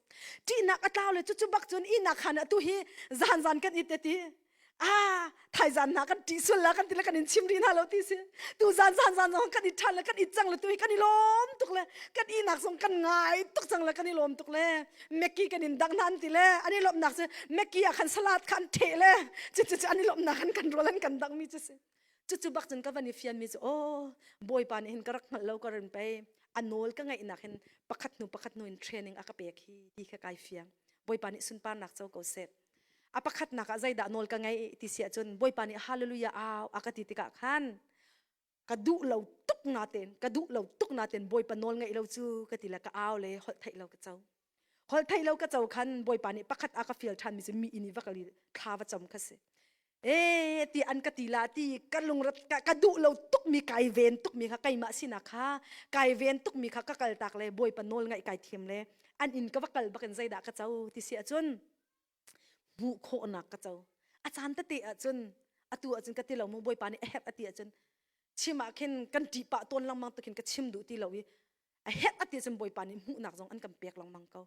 ṭihnak a tlau le cucu bak cun ihnak khan atu hi zan zan kan it ti ah thaizan hna kan ṭih sual la kan ti le kan in chim rih hna lo ti si tu zan zan zan zong kan i ṭhan le kan i cang le tu hi kan i lawm tuk le kan ihnak zong kan ngai tuk cang le kan i lawm tuk le Mekki kan in dang hna an ti le an i lawmhnak cu Mekki ah khan salad kha an ṭheh le cu cu an i lawmhnak khan kan rawl an kan dang mi cu si cucu bak cun ka van i fian mi cu aw bawipa nih hin ka rak hngalh lo ka rin pei a nawl ka ngaihnak hin pakhat hnu pakhat hnu in training a ka pek hi ti kha kai fiang bawipa nih sunparnak co ko seh a pakhatnak ah zeidah nawl ka ngeih ti si ahcun Bawipa nih hallelujah au a ka ti tikah khan ka duh lo tuk natein ka duh lo tuk natein Bawipa nawl ngeih lo cu ka ti le ka au le holh theih lo ka co holh theih lo ka co khan Bawipa nih pakhat a ka fial ṭhan mi cu mi inn i va kal i thla va cam kha si e ti an ka ti la ti ka lungrat ka, ka duh lo tuk mi kai ven tuk mi kha keimah sinak kha kai ven tuk mi kha ka kal tak le Bawipa nawl ngaih kai thiam le an inn ka va kal bakin zeidah ka co ti si ahcun hmuh khawhnak ka co a caan tete ahcun atu ahcun ka ti lo mu bawipa nih a herh a ti ahcun chim ah khin kan ṭih pah tawn lengmang tu khin ka chim duh ti lo i a herh a ti ahcun bawipa nih hmuhnak zong an kan pek lengmang ko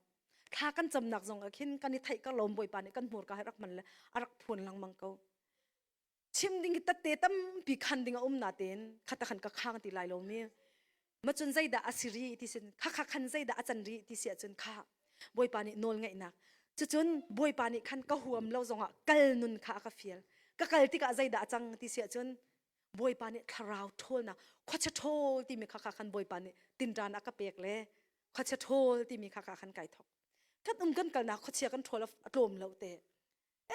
thla kan camnak zong ah khin kan i theih ka lawm bawipa nih kan hmurka hi rak hman le a rak phuan lengmang ko chim ding hi tatte tampi khan ding a um natein khata khan ka khang ti lai lo mi macun zeidah a si ri ti sin kha kha khan zeidah a can ri ti si ahcun kha bawipa nih nawl ngeihnak cucun bawipa nih khan ka huam lo zongah kal nun kha a ka fial ka kal tikah zeidah a cang ti si ahcun bawipa nih thlarau ṭhawlnak khuachia ṭhawl timi kha kha khan bawipa nih tinṭan a ka pek le khuachia ṭhawl timi kha kha khan kai thok kan um kan kalnak khuachia kan ṭhawl a tlawm lo te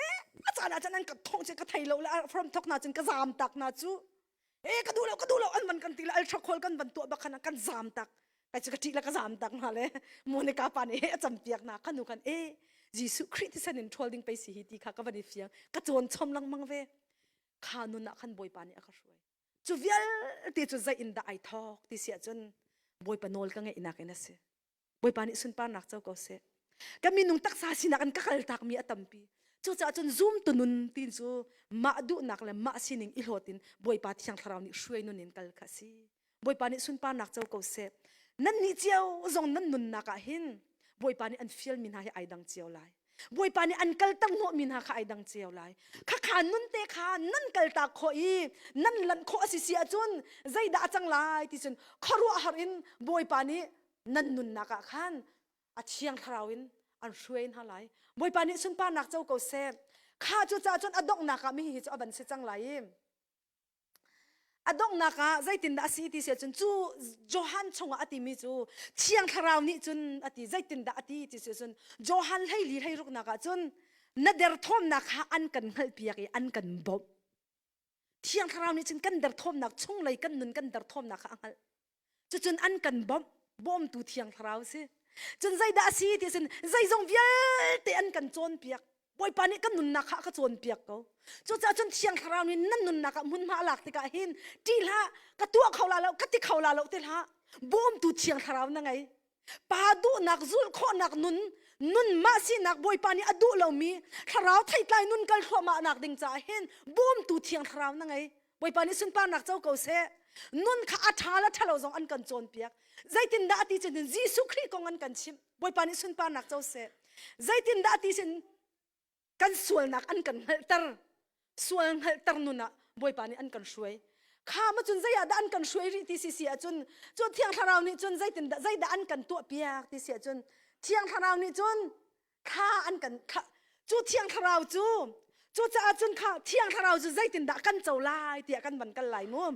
eh a caan ah cun an ka thong cu ka thei lo le from thok na cun ka zam tak na cu eh ka duh lo ka duh lo an van kan ti le ultra call kan van tuah bak khan kan zam tak kai cu ka ṭih le ka zam tak na le Monica pa nih he a cam piak na kanu kan eh Jesuh Khrih thisen in ṭhawl ding pei si hi ti kha ka van i fiang ka cawn chom lengmang ve kha nun ah khan Bawipa nih a ka hruai cu vialte cu zei in dah ai thawk ti si ahcun. Bawipa nawl ka ngeihnak in a si. Bawipa nih sunparnak co ko seh. Ka minung taksa sinak in ka kaltakmi a tampi. Cucaah cun zumtu nun tin cu mah duhnak le mah sining i hlawt in Bawipa Thiang Thlarau nih hruai nun in kal kha a si. Bawipa nih sunparnak co ko seh. Nan nih cio zong nan nunnak ah hin Bawipa nih an fialmi hna hi ai dang cio lai. Bawipa nih an kaltak hnawhmi hna kha ai dang cio lai. Khakha nun te kha nan kaltak khawh i nan lanh khawh a si si ahcun zeidah a cang lai ti cun khuaruahhar in Bawipa nih nan nunnak ah khan a thiang thlarau in an hruai hna lai. Bawipa nih sunparnak co ko seh. Kha cu caah cun a donghnak ah mi hi cu a van si cang lai i A donghnak ah zeitindah a si ti si ahcun cu Johan chungah a timi cu Thiang Thlarau nih cun a ti zeitindah a ti ti si ahcun Johan 14 hleiruknak ah cun na derthawmnak kha an kan hngalhpiak i an kan bawmh. Thiang Thlarau nih cun kan derthawmnak chunglei kan nun kan derthawmnak kha a hngalh. Cucun an kan bawmh, bawmtu Thiang Thlarau si. Cun zeidah a si ti cun zeizong vialte an kan cawnpiak. Bawipa nih kan nunnak kha a ka cawnpiak ko. Cucaah cun Thiang Thlarau nih nan nunnak ah hmunhma a lak tikah hin ṭih hlah, ka tuah kho la lo, ka ti kho la lo ti hlah. Bawmtu Thiang Thlarau na ngei. Pa duhnak zulh khawhnak nun, nun mah sinak Bawipa nih a duh lomi thlarau theitlai nun kal thluahmah nak ding caah hin bawmtu Thiang Thlarau na ngei. Bawipa nih sunparnak co ko seh. Nun kha a ṭha le ṭhalo zong an kan cawnpiak. Zeitindah a ti cun Jesuh Khrih kong an kan chimh. Bawipa nih sunparnak co seh. Zeitindah a ti cun kan sualnak an kan hngalhter. Sual hngalhter nun ah Bawipa nih an kan hruai. Kha ma cun zei ah dah an kan hruai rih ti si si ahcun cu Thiang Thlarau nih cun zeitindah zeidah an kan tuahpiak ti si ahcun Thiang Thlarau nih cun thla an kan cu thiang thlarau cu cucaah cun kha thiang thlarau cu zeitindah kan co lai tiah kan van kal lai mu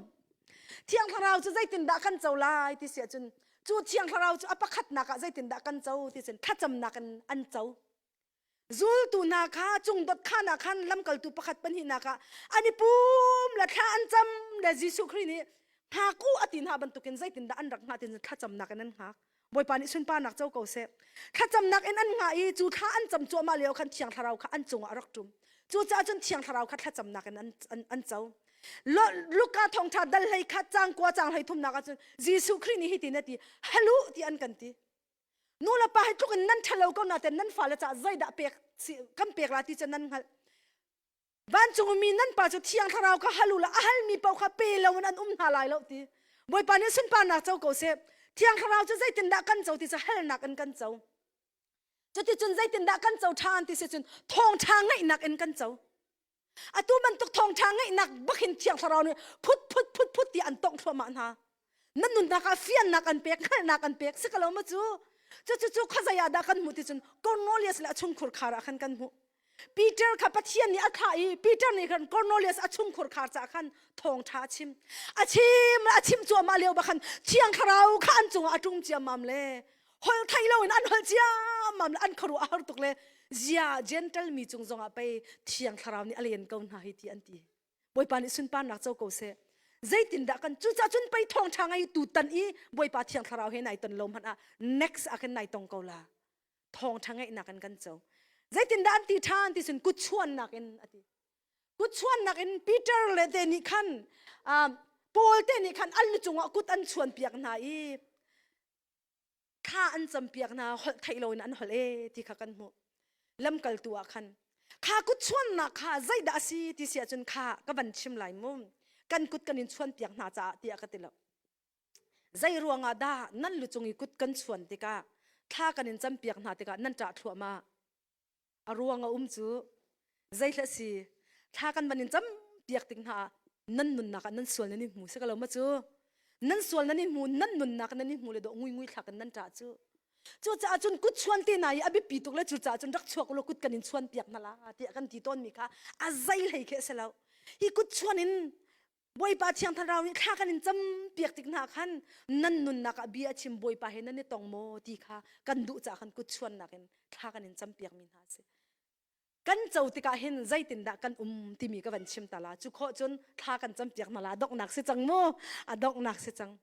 thiang thlarau cu zeitindah kan co lai ti si ahcun cu thiang thlarau cu a pakhatnak ah zeitindah kan co ti cun thlacamnak in an co zultu hna kha cungdot khan ah khan lamkaltu pakhat pahnihnak ah an i pum le thla an cam le Jesuh Khrih nih hngak u a ti hna bantukin zeitindah an rak hngah tin thlacamnak in an hngak Bawipa nih sunparnak co ko seh. Thlacamnak in an hngah i cu thla an cam cuahmah lio khan Thiang Thlarau kha an cungah a rak ṭum. Cucaah cun Thiang Thlarau kha thlacamnak in an, an, an co. Luka thawngṭha dal hlei khat cang kua cang hlei thumnak ah cun Jesuh Khrih nih hitin a ti, halu ti an kan ti. Nu le pa hi tluk in nan ṭhalo ko naten nan fale caah zeidah pek kan pek la ti cu nan hngalh. Vancung mi nan pa cu Thiang Thlarau kha hal u law a halmi paoh kha pe loin an um hna lai lo ti. Bawipa nih sunparnak co ko seh. Thiang Thlarau cu zeitindah kan co ti cu halnak in kan co. Cuticun zeitindah kan co ṭhan ti si cun thawngṭha ngaihnak in kan co. Atu bantuk thawngṭha ngaihnak bak hin Thiang Thlarau nih phut phut phut phut ti an tongh thluahmah hna. Nan nunnak ah fiannak an pek, hngalhnak an pek. Si ko lo ma cu? Cu cu cu khuazei ah dah kan hmuh ti cun Cornelius le a chungkhur khar ah khan kan hmuh. Peter kha Pathian nih a thlah i Peter nih khan Cornelius a chungkhur khar caah khan thawngṭha a chim. A chim a chim cuahmah lio bak khan Thiang Thlarau kha an cungah a ṭum ciammam le holh thei loin an holh ciammam le an khuaruah a har tuk le zia Gentle mi cung zongah pei Thiang Thlarau nih a len ko hna hi ti an ti. Bawipa nih sunparnak co ko seh. Zeitindah kan cucaah cun pei thawngṭha ngei tu tan i Bawipa Thiang Thlarau he nai ton lo hmanh ah next ah khan nai tong ko la. Thawngṭha ngeihnak in kan co. Zeitindah an ti ṭhan ti cun kutchuannak in a ti. Kutchuannak in Peter le te nih khan Paul te nih khan an lu cungah kut an chuanpiak hna i thla an campiak hna holh theih loin an holh e ti kha kan hmuh. Lamkaltu ah khan kha kut chuannak kha zeidah a si ti si ahcun kha ka van chim lai mu. Kan kut kan in chuanpiak hna caah tiah ka ti lo. Zei ruangah dah nan lu cung i kut kan chuan tikah thla kan in campiak hna tikah nan ṭah thluahmah? A ruang a um cu zeihlah si thla kan van in campiak tik hna ah nan nunnak ah nan sual nan i hmu si ko lo ma cu? Nan sual nan i hmu, nan nunnak nan i hmu le dawh nguingui thlak in nan ṭah cu. Cucaah cun kut chuan te na i a biapi tuk le cucaah cun rak chuak ulaw kut kan in chuan piak hna la tiah kan ti tawnmi kha a zei hlei khi a si lo. Hi kut chuan in Bawipa Thiang Thlarau nih thla kan in campiak tik hna khan nan nunnak ah bia a chim Bawipa he nan i tong maw ti kha kan duh caah khan kut chuannak in thla kan in campiak mi hna a si. Kan co tikah hin zeitindah kan um timi ka van chim ta la. Cu khawh cun thla kan campiak hna la donghnak si cang mu. A donghnak si cang.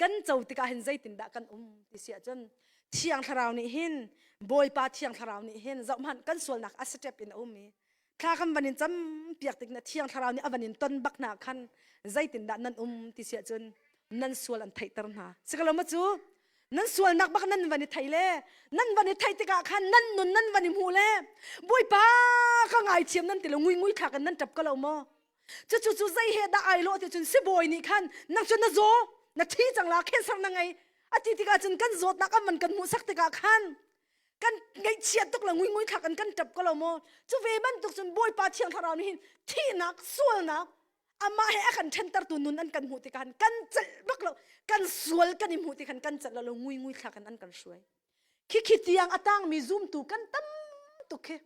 Kan co tikah hin zeitindah kan um ti si ahcun Thiang Thlarau nih hin Bawipa Thiang Thlarau nih hin zohhmanh kan sualnak a step in a um i thla kan van in campiak tik na thiang thlarau nih a van in ton bak hna khan zeitindah nan um ti si ahcun. Nan sual an theihter hna. Sikalo ma cu nan sualnak bak nan van i thei le nan van i theih tikah khan nan nun nan van i hmu le Bawipa ka ngaithiam nan ti lo ngui ngui thlak in nan ṭap ko lo maw? Cucu cu zei he dah ai lawh ti cun sibawi nih khan nang cu na zaw na thi cang la cancer na ngei a ti tikah cun kan zawtnak an van kan hmuhsak tikah khan kan ngaihchia tuk le ngui ngui thlak in kan ṭap ko lo maw? Cu ve bantuk cun Bawipa Thiang Thlarau nih hin thihnak sualnak amah he a kan ṭhentertu nun an kan hmuh tikah kan celh bak lo kan sual kan i hmuh tikhan kan celh lo ngui ngui thlak in an kan hruai khi khi tiang a tangmi zumtu kan tam tuk khi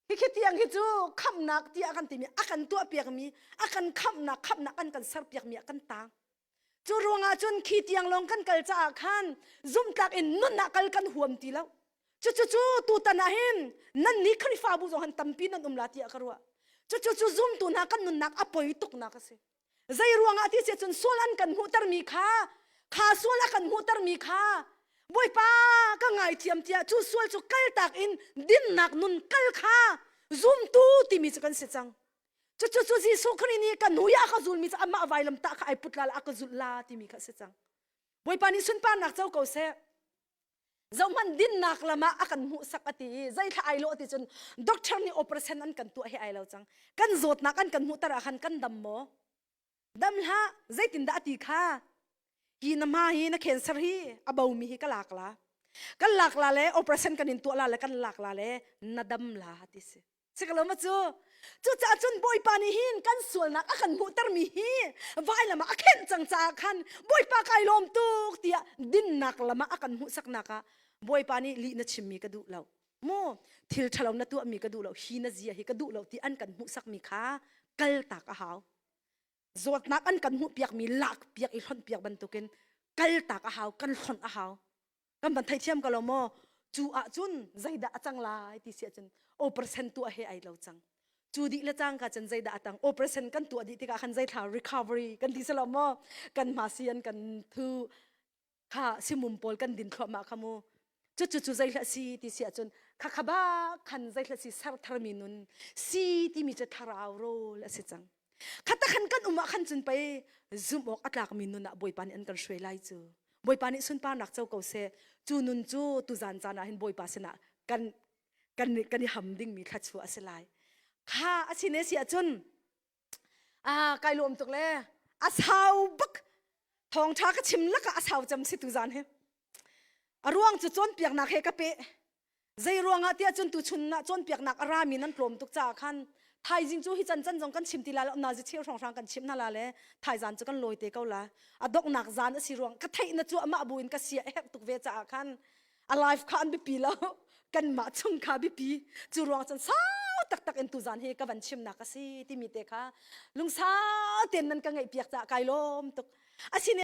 khi khi tiang hi cu khamhnak tiah kan timi a kan tuahpiakmi a kan khamhnak khamhnak an kan serpiakmi ah kan tang cu ruangah cun khi tiang lawng kan kal caah khan zumhtlak in nunnak kal kan huam ti lo Cucu cu tutan ah hin nan nih Khrihfabu zong han tampi nan um la tiah ka ruah. Cucu cu zumtu hna kan nunnak a poi tuknak a si. Zei ruangah ti si cun sual an kan hmuhtermi kha kha sual a kan hmuhtermi kha Bawipa ka ngaithiam tiah cu sual cu kaltak in dinnak nun kal kha zumtu timi cu kan si cang. Cucu cu Jesuh Khrih nih ka hnu ah ka zulmi cu amah vailam tah kha ai put la la a ka zulh la timi kha a si cang. Bawipa nih sunparnak co ko seh. Zohhmanh dinnak lam ah a kan hmuhsak a ti i zeithla ai lawh ti cun doctor nih operation an kan tuah hi ai lo cang. Kan zawtnak an kan hmuhter ah khan kan dam maw? Dam hlah. Zeitindah a ti kha? Hi na hma hi na cancer hi a bomi hi ka lak la. Kan lak la le operation kan in tuah la le kan lak la le na dam la ti si. Sikalo ma cu cucaah cun Bawipa nih hin kan sualnak a kan hmuhtermi hi vailam ah a khenh cang caah khan Bawipa kai lawm tuk tiah dinnak lam ah a kan hmuhsaknak ah Bawipa nih lih na chimmi ka duh lo mu thil ṭhalo na tuahmi ka duh lo hi na zia hi ka duh lo ti an kan hmuhsakmi kha kaltak a hau zawtnak an kan hmuhpiakmi lakpiak i hlonhpiak bantukin kaltak a hau kan hlonh a hau kan van theithiam ko lo maw cu ahcun zeidah a cang lai ti si ahcun operation tuah he ai lo cang cu dih le cangka cun zeidah a tang operation kan tuah dih tikah khan zeithla recovery kan ti selo maw kan hma si an kan thu kha simum pawl kan din thluahmah kha mu cu cu cu zeihla si ti si ahcun kha kha ba khan zeihla si ser tharmi nun si timi cu thlarau rawl a si cang Khata khan kan um ah khan cun pei zumh awk a tlakmi nun ah Bawipa nih an kan hruai lai cu. Bawipa nih sunparnak co ko seh. Cu nun cu tuzan caan ah hin Bawipa sinah kan kan kan i ham dingmi thluachuah a si lai. Kha a si ne si ahcun ah kai lawm tuk le a sau bak thawngṭha ka chim lakah a sau cem si tuzan hi. A ruang cu cawnpiaknak he ka peh. Zei ruangah tiah cun tuchun ah cawnpiaknak a rami nan tlawm tuk caah khan thaizing cu hi can can zong kan chim ti la lo nazi cheu hrawnghrang kan chim hna la le thaizan cu kan lawi te ko la a donghnak zan a si ruang ka theih na cu amah bu in ka sia herh tuk ve caah khan a life kha an biapi lo kanmah chung kha biapi cu ruang cun sau taktak in tuzan hi ka van chimnak a si timi te kha lungsau tein nan ka ngaih piak caah kai lawm tuk asine.